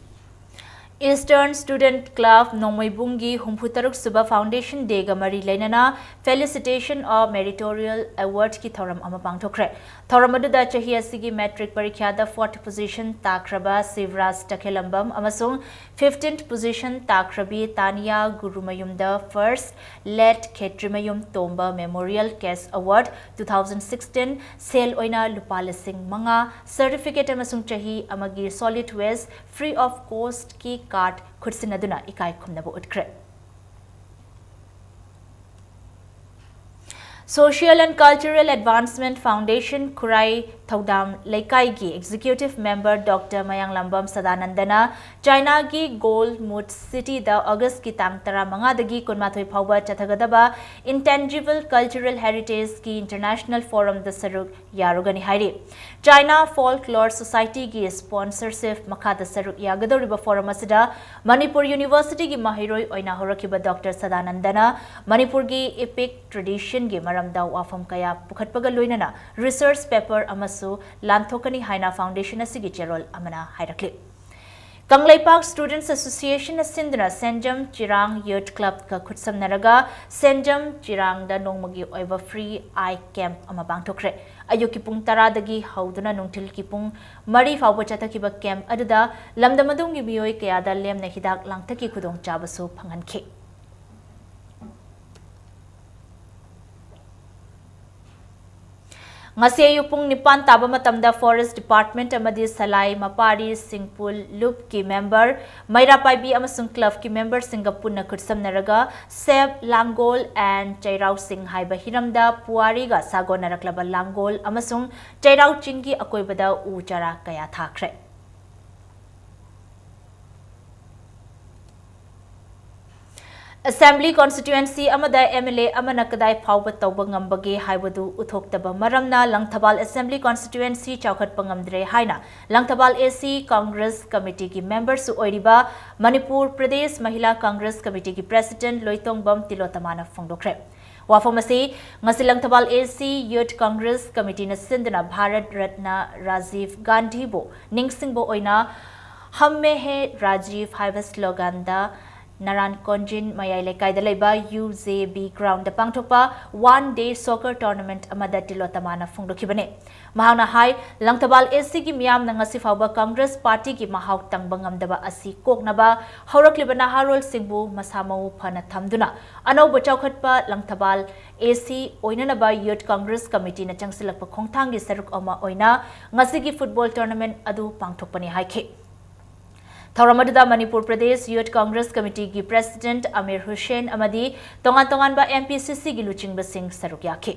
Eastern Student Club ꯅꯣꯡꯃꯩꯕꯨꯡꯒꯤ ꯍꯨꯝꯐꯨꯇꯔꯨꯛ ꯁꯨꯕ Foundation Day ꯒ ꯃꯔꯤ ꯂꯩꯅꯅ Felicitation of Meritorious Award ꯀꯤ ꯊꯧꯔꯝ ꯑꯃ ꯄꯥꯡꯊꯣꯛꯈ꯭ꯔꯦ꯫ ꯊꯧꯔꯝ ꯑꯗꯨꯗ ꯆꯍꯤ ꯑꯁꯤꯒꯤ ꯃꯦꯇ꯭ꯔꯤꯛ ꯄꯔꯤꯈ꯭ꯌꯥꯗ ꯐꯣꯔꯠ ꯄꯣꯖꯤꯁꯟ ꯇꯥꯈ꯭ꯔꯕ ꯁꯤꯕꯔꯥꯖ ꯇꯈꯦꯂꯝꯕꯝ ꯑꯃꯁꯨꯡ ꯐꯤꯐꯇꯤꯟꯊ ꯄꯣꯖꯤꯁꯟ ꯇꯥꯈ꯭ꯔꯕꯤ ꯇꯥꯅꯤꯌꯥ ꯒꯨꯔꯨꯃꯌꯨꯝꯗ first late Khetrimayum Tomba Memorial Cash Award two thousand sixteen ꯁꯦꯜ ꯑꯣꯏꯅ ꯂꯨꯄꯥ ꯂꯤꯁꯤꯡ ꯃꯉꯥ, ꯁꯔꯇꯤꯐꯤꯀꯦꯠ ꯑꯃꯁꯨꯡ ꯆꯍꯤ ꯑꯃꯒꯤ solid waste free of cost ꯀꯤ ꯀꯥꯔꯗ ꯈꯨꯠꯁꯤꯟꯅꯗꯨꯅ ꯏꯀꯥꯏ ꯈꯨꯝꯅꯕ ꯎꯠꯈ꯭ꯔꯦ꯫ Social and Cultural Advancement Foundation ꯈꯨꯔꯥꯏ ꯊꯧꯗꯥꯝ ꯂꯩꯀꯥꯏꯒꯤ Executive Member Doctor ꯃꯌꯥꯡꯂꯥꯝꯕꯝ ꯁꯗꯥꯅꯟꯗꯅ ꯆꯥꯏꯅꯥꯒꯤ ꯒꯣꯜ ꯃꯨꯠ ꯁꯤꯇꯤꯗ ꯑꯣꯒꯁꯀꯤ ꯇꯥꯡ ꯇꯔꯥꯃꯉꯥꯗꯒꯤ ꯀꯨꯟꯃꯥꯊꯣꯏ ꯐꯥꯎꯕ ꯆꯠꯊꯒꯗꯕ Intangible Cultural Heritage ꯀꯤ International Forum ꯗ ꯁꯔꯨꯛ ꯌꯥꯔꯨꯒꯅꯤ ꯍꯥꯏꯔꯤ꯫ China Folklore Society ꯒꯤ sponsorship ꯃꯈꯥꯗ ꯁꯔꯨꯛ ꯌꯥꯒꯗꯧꯔꯤꯕ forum ꯑꯁꯤꯗ ꯃꯅꯤꯄꯨꯔ University ꯒꯤ ꯃꯍꯩꯔꯣꯏ ꯑꯣꯏꯅ ꯍꯧꯔꯛꯈꯤꯕ ꯗꯣꯛꯇꯔ ꯁꯗꯥꯅꯟꯗꯅ ꯃꯅꯤꯄꯨꯔꯒꯤ epic tradition ꯒꯤ ꯃꯔꯝꯗ ꯋꯥꯐꯝ ꯀꯌꯥ ꯄꯨꯈꯠꯄꯒ ꯂꯣꯏꯅꯅ research paper ꯑꯃꯁꯨ ꯂꯥꯟꯊꯣꯛꯀꯅꯤ ꯍꯥꯏꯅ foundation ꯑꯁꯤꯒꯤ ꯆꯦꯔꯣꯜ ꯑꯃꯅ ꯍꯥꯏꯔꯛꯂꯤ꯫ ꯀꯪꯂꯩꯄꯥꯛ Students Association ꯅ ꯁꯤꯟꯗꯨꯅ ꯁꯦꯟꯖꯝ ꯆꯤꯔꯥꯡ Youth Club ꯀ ꯈꯨꯠꯁꯝꯅꯔꯒ ꯁꯦꯟꯖꯝ ꯆꯤꯔꯥꯡꯗ ꯅꯣꯡꯃꯒꯤ ꯑꯣꯏꯕ free eye camp ꯑꯃ ꯄꯥꯡꯊꯣꯛꯈ꯭ꯔꯦ꯫ ꯑꯌꯨꯛꯀꯤ ꯄꯨꯡ ꯇꯔꯥꯗꯒꯤ ꯍꯧꯗꯨꯅ ꯅꯨꯡꯊꯤꯜꯒꯤ ꯄꯨꯡ ꯃꯔꯤ ꯐꯥꯎꯕ ꯆꯠꯊꯈꯤꯕ ꯀꯦꯝꯞ ꯑꯗꯨꯗ ꯂꯝꯗꯝ ꯑꯗꯨꯒꯤ ꯃꯤꯑꯣꯏ ꯀꯌꯥꯗ ꯂꯦꯝꯅ ꯍꯤꯗꯥꯛ ꯂꯥꯡꯊꯛꯀꯤ ꯈꯨꯗꯣꯡꯆꯥꯕꯁꯨ ꯐꯪꯍꯟꯈꯤ꯫ ꯉꯁꯤ ꯑꯌꯨꯛ ꯄꯨꯡ ꯅꯤꯄꯥꯟ ꯇꯥꯕ ꯃꯇꯝꯗ ꯐꯣꯔꯦꯁ ꯗꯤꯄꯥꯔꯠꯃꯦꯟꯠ ꯑꯃꯗꯤ ꯁꯂꯥꯏ, ꯃꯄꯥꯔꯤ, ꯁꯤꯡꯄꯨꯜ, ꯂꯨꯞꯀꯤ ꯃꯦꯝꯕꯔ, ꯃꯩꯔꯥ ꯄꯥꯏꯕꯤ ꯑꯃꯁꯨꯡ ꯀ꯭ꯂꯕꯀꯤ ꯃꯦꯝꯕꯔꯁꯤꯡꯒ ꯄꯨꯟꯅ ꯈꯨꯠꯁꯝꯅꯔꯒ Save Langol and ꯆꯩꯔꯥꯎ ꯆꯤꯡ ꯍꯥꯏꯕ ꯍꯤꯔꯝꯗ ꯄꯨꯋꯥꯔꯤꯒ ꯁꯥꯒꯣꯟꯅꯔꯛꯂꯕ ꯂꯥꯡꯒꯣꯜ ꯑꯃꯁꯨꯡ ꯆꯩꯔꯥꯎ ꯆꯤꯡꯒꯤ ꯑꯀꯣꯏꯕꯗ ꯎ ꯆꯥꯔꯥ ꯀꯌꯥ ꯊꯥꯈ꯭ꯔꯦ꯫ ꯑꯦꯁꯦꯝꯕ꯭ꯂꯤ ꯀꯣꯟꯁꯇꯤꯇ꯭ꯋꯦꯟꯁꯤ ꯑꯃꯗ ꯑꯦꯝ ꯑꯦꯜ ꯑꯦ ꯑꯃꯅ ꯀꯗꯥꯏ ꯐꯥꯎꯕ ꯇꯧꯕ ꯉꯝꯕꯒꯦ ꯍꯥꯏꯕꯗꯨ ꯎꯠꯊꯣꯛꯇꯕ ꯃꯔꯝꯅ ꯂꯪꯊꯕꯥꯜ ꯑꯦꯁꯦꯝꯕ꯭ꯂꯤ ꯀꯣꯟꯁꯇꯤꯇ꯭ꯋꯦꯟꯁꯤ ꯆꯥꯎꯈꯠꯄ ꯉꯝꯗ꯭ꯔꯦ ꯍꯥꯏꯅ ꯂꯪꯊꯕꯥꯜ ꯑꯦ ꯁꯤ ꯀꯪꯒ꯭ꯔꯦꯁ ꯀꯃꯤꯇꯤꯒꯤ ꯃꯦꯝꯕꯔꯁꯨ ꯑꯣꯏꯔꯤꯕ ꯃꯅꯤꯄꯨꯔ ꯄ꯭ꯔꯗꯦꯁ ꯃꯍꯤꯂꯥ ꯀꯪꯒ꯭ꯔꯦꯁ ꯀꯃꯤꯇꯤꯒꯤ ꯄ꯭ꯔꯦꯁꯤꯗꯦꯟꯠ ꯂꯣꯏꯇꯣꯡꯕꯝ ꯇꯤꯂꯣꯇꯃꯥꯅ ꯐꯣꯡꯗꯣꯛꯈ꯭ꯔꯦ꯫ ꯋꯥꯐꯝ ꯑꯁꯤ ꯉꯁꯤ ꯂꯪꯊꯕꯥꯜ ꯑꯦ ꯁꯤ ꯌꯨꯊ ꯀꯪꯒ꯭ꯔꯦꯁ ꯀꯃꯤꯇꯤꯅ ꯁꯤꯟꯗꯨꯅ ꯚꯥꯔꯠ ꯔꯠꯅ ꯔꯥꯖꯤꯚ ꯒꯥꯟꯙꯤꯕꯨ ꯅꯤꯡꯁꯤꯡꯕ ꯑꯣꯏꯅ "ꯍꯝ ꯃꯦ ꯍꯦ ꯔꯥꯖꯤꯚ" ꯍꯥꯏꯕ ꯁ꯭ꯂꯣꯒꯥꯟꯗ ꯅꯥꯔꯥꯟ ꯀꯣꯟꯖꯤꯟ ꯃꯌꯥꯏ ꯂꯩꯀꯥꯏꯗ ꯂꯩꯕ ꯌꯨ ꯖꯦ ꯕꯤ ꯒ꯭ꯔꯥꯎꯟꯗ ꯄꯥꯡꯊꯣꯛꯄ ꯋꯥꯟ ꯗꯦ ꯁꯣꯀꯔ ꯇꯣꯔꯅꯥꯃꯦꯟꯠ ꯑꯃꯗ ꯇꯤꯂꯣꯇꯃꯥꯅ ꯐꯣꯡꯗꯣꯛꯈꯤꯕꯅꯤ꯫ ꯃꯍꯥꯛꯅ ꯍꯥꯏ, ꯂꯪꯊꯕꯥꯜ ꯑꯦ ꯁꯤꯒꯤ ꯃꯤꯌꯥꯝꯅ ꯉꯁꯤ ꯐꯥꯎꯕ ꯀꯪꯒ꯭ꯔꯦꯁ ꯄꯥꯔꯇꯤꯒꯤ ꯃꯍꯥꯎ ꯇꯪꯕ ꯉꯝꯗꯕ ꯑꯁꯤ ꯀꯣꯛꯅꯕ ꯍꯧꯔꯛꯂꯤꯕ ꯅꯍꯥꯔꯣꯜꯁꯤꯡꯕꯨ ꯃꯁꯥ ꯃꯎ ꯐꯅ ꯊꯝꯗꯨꯅ ꯑꯅꯧꯕ ꯆꯥꯎꯈꯠꯄ ꯂꯪꯊꯕꯥꯜ ꯑꯦ ꯁꯤ ꯑꯣꯏꯅꯅꯕ ꯌꯨꯊ ꯀꯪꯒ꯭ꯔꯦꯁ ꯀꯃꯤꯇꯤꯅ ꯆꯪꯁꯤꯜꯂꯛꯄ ꯈꯣꯡꯊꯥꯡꯒꯤ ꯁꯔꯨꯛ ꯑꯃ ꯑꯣꯏꯅ ꯉꯁꯤꯒꯤ ꯐꯨꯠꯕꯣꯜ ꯇꯣꯔꯅꯥꯃꯦꯟꯠ ꯑꯗꯨ ꯄꯥꯡꯊꯣꯛꯄꯅꯤ ꯍꯥꯏꯈꯤ꯫ ꯊꯧꯔꯝ ꯑꯗꯨꯗ ꯃꯅꯤꯄꯨꯔ ꯄ꯭ꯔꯗꯦꯁ ꯌꯨꯊ ꯀꯪꯒ꯭ꯔꯦꯁ ꯀꯃꯤꯇꯤꯒꯤ ꯄ꯭ꯔꯦꯁꯤꯗꯦꯟꯠ ꯑꯃꯤꯔ ꯍꯨꯁꯦꯟ ꯑꯃꯗꯤ ꯇꯣꯉꯥꯟ ꯇꯣꯉꯥꯟꯕ ꯑꯦꯝ ꯄꯤ ꯁꯤ ꯁꯤꯒꯤ ꯂꯨꯆꯤꯡꯕꯁꯤꯡ ꯁꯔꯨꯛ ꯌꯥꯈꯤ꯫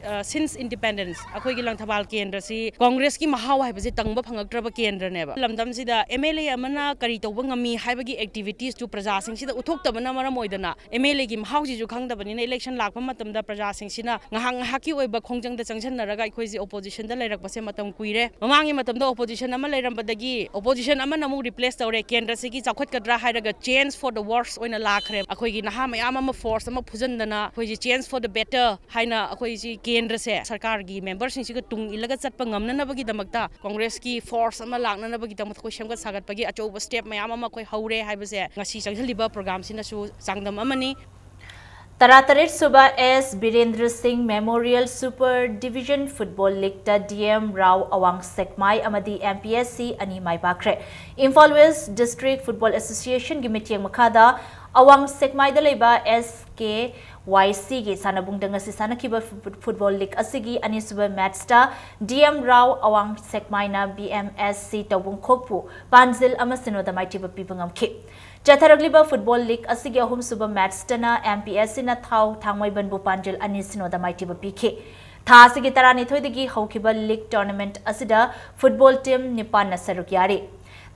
ꯑ, since independence, ꯑꯩꯈꯣꯏꯒꯤ ꯂꯪꯊꯕꯥꯜ ꯀꯦꯟꯗ꯭ꯔꯁꯤ ꯀꯪꯒ꯭ꯔꯦꯁꯀꯤ ꯃꯍꯥꯎ ꯍꯥꯏꯕꯁꯤ ꯇꯪꯕ ꯐꯪꯉꯛꯇ꯭ꯔꯕ ꯀꯦꯟꯗ꯭ꯔꯅꯦꯕ꯫ ꯂꯝꯗꯝꯁꯤꯗ ꯑꯦꯝ ꯑꯦꯜ ꯑꯦ ꯑꯃꯅ ꯀꯔꯤ ꯇꯧꯕ ꯉꯝꯃꯤ ꯍꯥꯏꯕꯒꯤ ꯑꯦꯛꯇꯤꯚꯤꯇꯤꯁꯇꯨ ꯄ꯭ꯔꯖꯥꯁꯤꯡꯁꯤꯗ ꯎꯠꯊꯣꯛꯇꯕꯅ ꯃꯔꯝ ꯑꯣꯏꯗꯅ ꯑꯦꯝ ꯑꯦꯜ ꯑꯦꯒꯤ ꯃꯍꯥꯎꯁꯤꯁꯨ ꯈꯪꯗꯕꯅꯤꯅ ꯏꯂꯦꯛꯁꯟ ꯂꯥꯛꯄ ꯃꯇꯝꯗ ꯄ꯭ꯔꯖꯥꯁꯤꯡꯁꯤꯅ ꯉꯥꯏꯍꯥꯛ ꯉꯥꯏꯍꯥꯛꯀꯤ ꯑꯣꯏꯕ ꯈꯣꯡꯖꯪꯗ ꯆꯪꯁꯤꯟꯅꯔꯒ ꯑꯩꯈꯣꯏꯁꯦ ꯑꯣꯄꯣꯖꯤꯁꯟꯗ ꯂꯩꯔꯛꯄꯁꯦ ꯃꯇꯝ ꯀꯨꯏꯔꯦ꯫ ꯃꯃꯥꯡꯒꯤ ꯃꯇꯝꯗ ꯑꯣꯄꯣꯖꯤꯁꯟ ꯑꯃ ꯂꯩꯔꯝꯕꯗꯒꯤ ꯑꯣꯄꯣꯖꯤꯁꯟ ꯑꯃꯅ ꯑꯃꯨꯛ ꯔꯤꯄ꯭ꯂꯦꯁ ꯇꯧꯔꯦ꯫ ꯀꯦꯟꯗ꯭ꯔꯁꯤꯒꯤ ꯆꯥꯎꯈꯠꯀꯗ꯭ꯔꯥ ꯍꯥꯏꯔꯒ change for the worse ꯑꯣꯏꯅ ꯂꯥꯛꯈ꯭ꯔꯦ꯫ ꯑꯩꯈꯣꯏꯒꯤ ꯅꯍꯥ ꯃꯌꯥꯝ ꯑꯃ ꯐꯣꯔꯁ ꯑꯃ ꯐꯨꯖꯟꯗꯅ ꯑꯩꯈꯣꯏꯁꯤ change for the better ꯍꯥꯏꯅ ꯑꯩꯈꯣꯏꯁꯤ ꯀꯦꯟꯗ꯭ꯔꯁꯦ ꯁꯔꯀꯥꯔꯒꯤ ꯃꯦꯝꯕꯔꯁꯤꯡꯁꯤꯒ ꯇꯨꯡ ꯏꯜꯂꯒ ꯆꯠꯄ ꯉꯝꯅꯅꯕꯒꯤꯗꯃꯛꯇ ꯀꯪꯒ꯭ꯔꯦꯁꯀꯤ ꯐꯣꯔꯁ ꯑꯃ ꯂꯥꯛꯅꯅꯕꯒꯤꯗꯃꯛꯇ ꯑꯩꯈꯣꯏ ꯁꯦꯝꯒꯠ ꯁꯥꯒꯠꯄꯒꯤ ꯑꯆꯧꯕ ꯁ꯭ꯇꯦꯞ ꯃꯌꯥꯝ ꯑꯃ ꯑꯩꯈꯣꯏ ꯍꯧꯔꯦ ꯍꯥꯏꯕꯁꯦ ꯉꯁꯤ ꯆꯪꯁꯤꯜꯂꯤꯕ ꯄ꯭ꯔꯣꯒ꯭ꯔꯥꯝꯁꯤꯅꯁꯨ ꯆꯥꯡꯗꯝ ꯑꯃꯅꯤ꯫ ꯇꯔꯥꯇꯔꯦꯠ ꯁꯨꯕ S Birendra Singh memorial super division football ꯂꯤꯒꯇ ꯗꯤ ꯑꯦꯝ ꯔꯥꯎ ꯑꯋꯥꯡ ꯁꯦꯛꯃꯥꯏ ꯑꯃꯗꯤ ꯑꯦꯝ ꯄꯤ ꯑꯦꯁ ꯁꯤ ꯑꯅꯤ ꯃꯥꯏ ꯄꯥꯛꯈ꯭ꯔꯦ꯫ ꯏꯝꯐꯥꯜ ꯋꯦꯁ ꯗꯤꯁꯇ꯭ꯔꯤꯛ ꯐꯨꯠꯕꯣꯜ ꯑꯦꯁꯣꯁꯤꯌꯦꯁꯟꯒꯤ ꯃꯤꯠꯌꯦꯡ ꯃꯈꯥꯗ ꯑꯋꯥꯡ ꯁꯦꯛꯃꯥꯏꯗ ꯂꯩꯕ ꯑꯦꯁ ꯀꯦ ꯋꯥꯏ ꯁꯤꯒꯤ ꯁꯥꯟꯅꯕꯨꯡꯗ ꯉꯁꯤ ꯁꯥꯟꯅꯈꯤꯕ ꯐꯨ-, ꯐꯨꯠꯕꯣꯜ ꯂꯤꯒ ꯑꯁꯤꯒꯤ ꯑꯅꯤꯁꯨꯕ ꯃꯦꯠꯁꯇ ꯗꯤ ꯑꯦꯝ ꯔꯥꯎ ꯑꯋꯥꯡ ꯁꯦꯛꯃꯥꯏꯅ ꯕꯤ ꯑꯦꯝ ꯑꯦꯁ ꯁꯤ ꯇꯧꯕꯨꯡꯈꯣꯛꯄꯨ ꯄꯥꯟꯖꯤꯜ ꯑꯃ ꯁꯤꯅꯣꯗ ꯃꯥꯏꯊꯤꯕ ꯄꯤꯕ ꯉꯝꯈꯤ꯫ ꯆꯠꯊꯔꯛꯂꯤꯕ ꯐꯨꯠꯕꯣꯜ ꯂꯤꯒ ꯑꯁꯤꯒꯤ ꯑꯍꯨꯝꯁꯨꯕ ꯃꯦꯠꯁꯇꯅ ꯑꯦꯝ ꯄꯤ ꯑꯦꯁ ꯁꯤꯅ ꯊꯥꯎ ꯊꯥꯡꯃꯩꯕꯟꯕꯨ ꯄꯥꯟꯖꯤꯜ ꯑꯅꯤ ꯁꯤꯅꯣꯗ ꯃꯥꯏꯊꯤꯕ ꯄꯤꯈꯤ꯫ ꯊꯥ ꯑꯁꯤꯒꯤ ꯇꯔꯥꯅꯤꯊꯣꯏꯗꯒꯤ ꯍꯧꯈꯤꯕ ꯂꯤꯒ ꯇꯣꯔꯅꯥꯃꯦꯟꯠ ꯑꯁꯤꯗ ꯐꯨꯠꯕꯣꯜ ꯇꯤꯝ ꯅꯤꯄꯥꯟꯅ ꯁꯔꯨꯛ ꯌꯥꯔꯤ꯫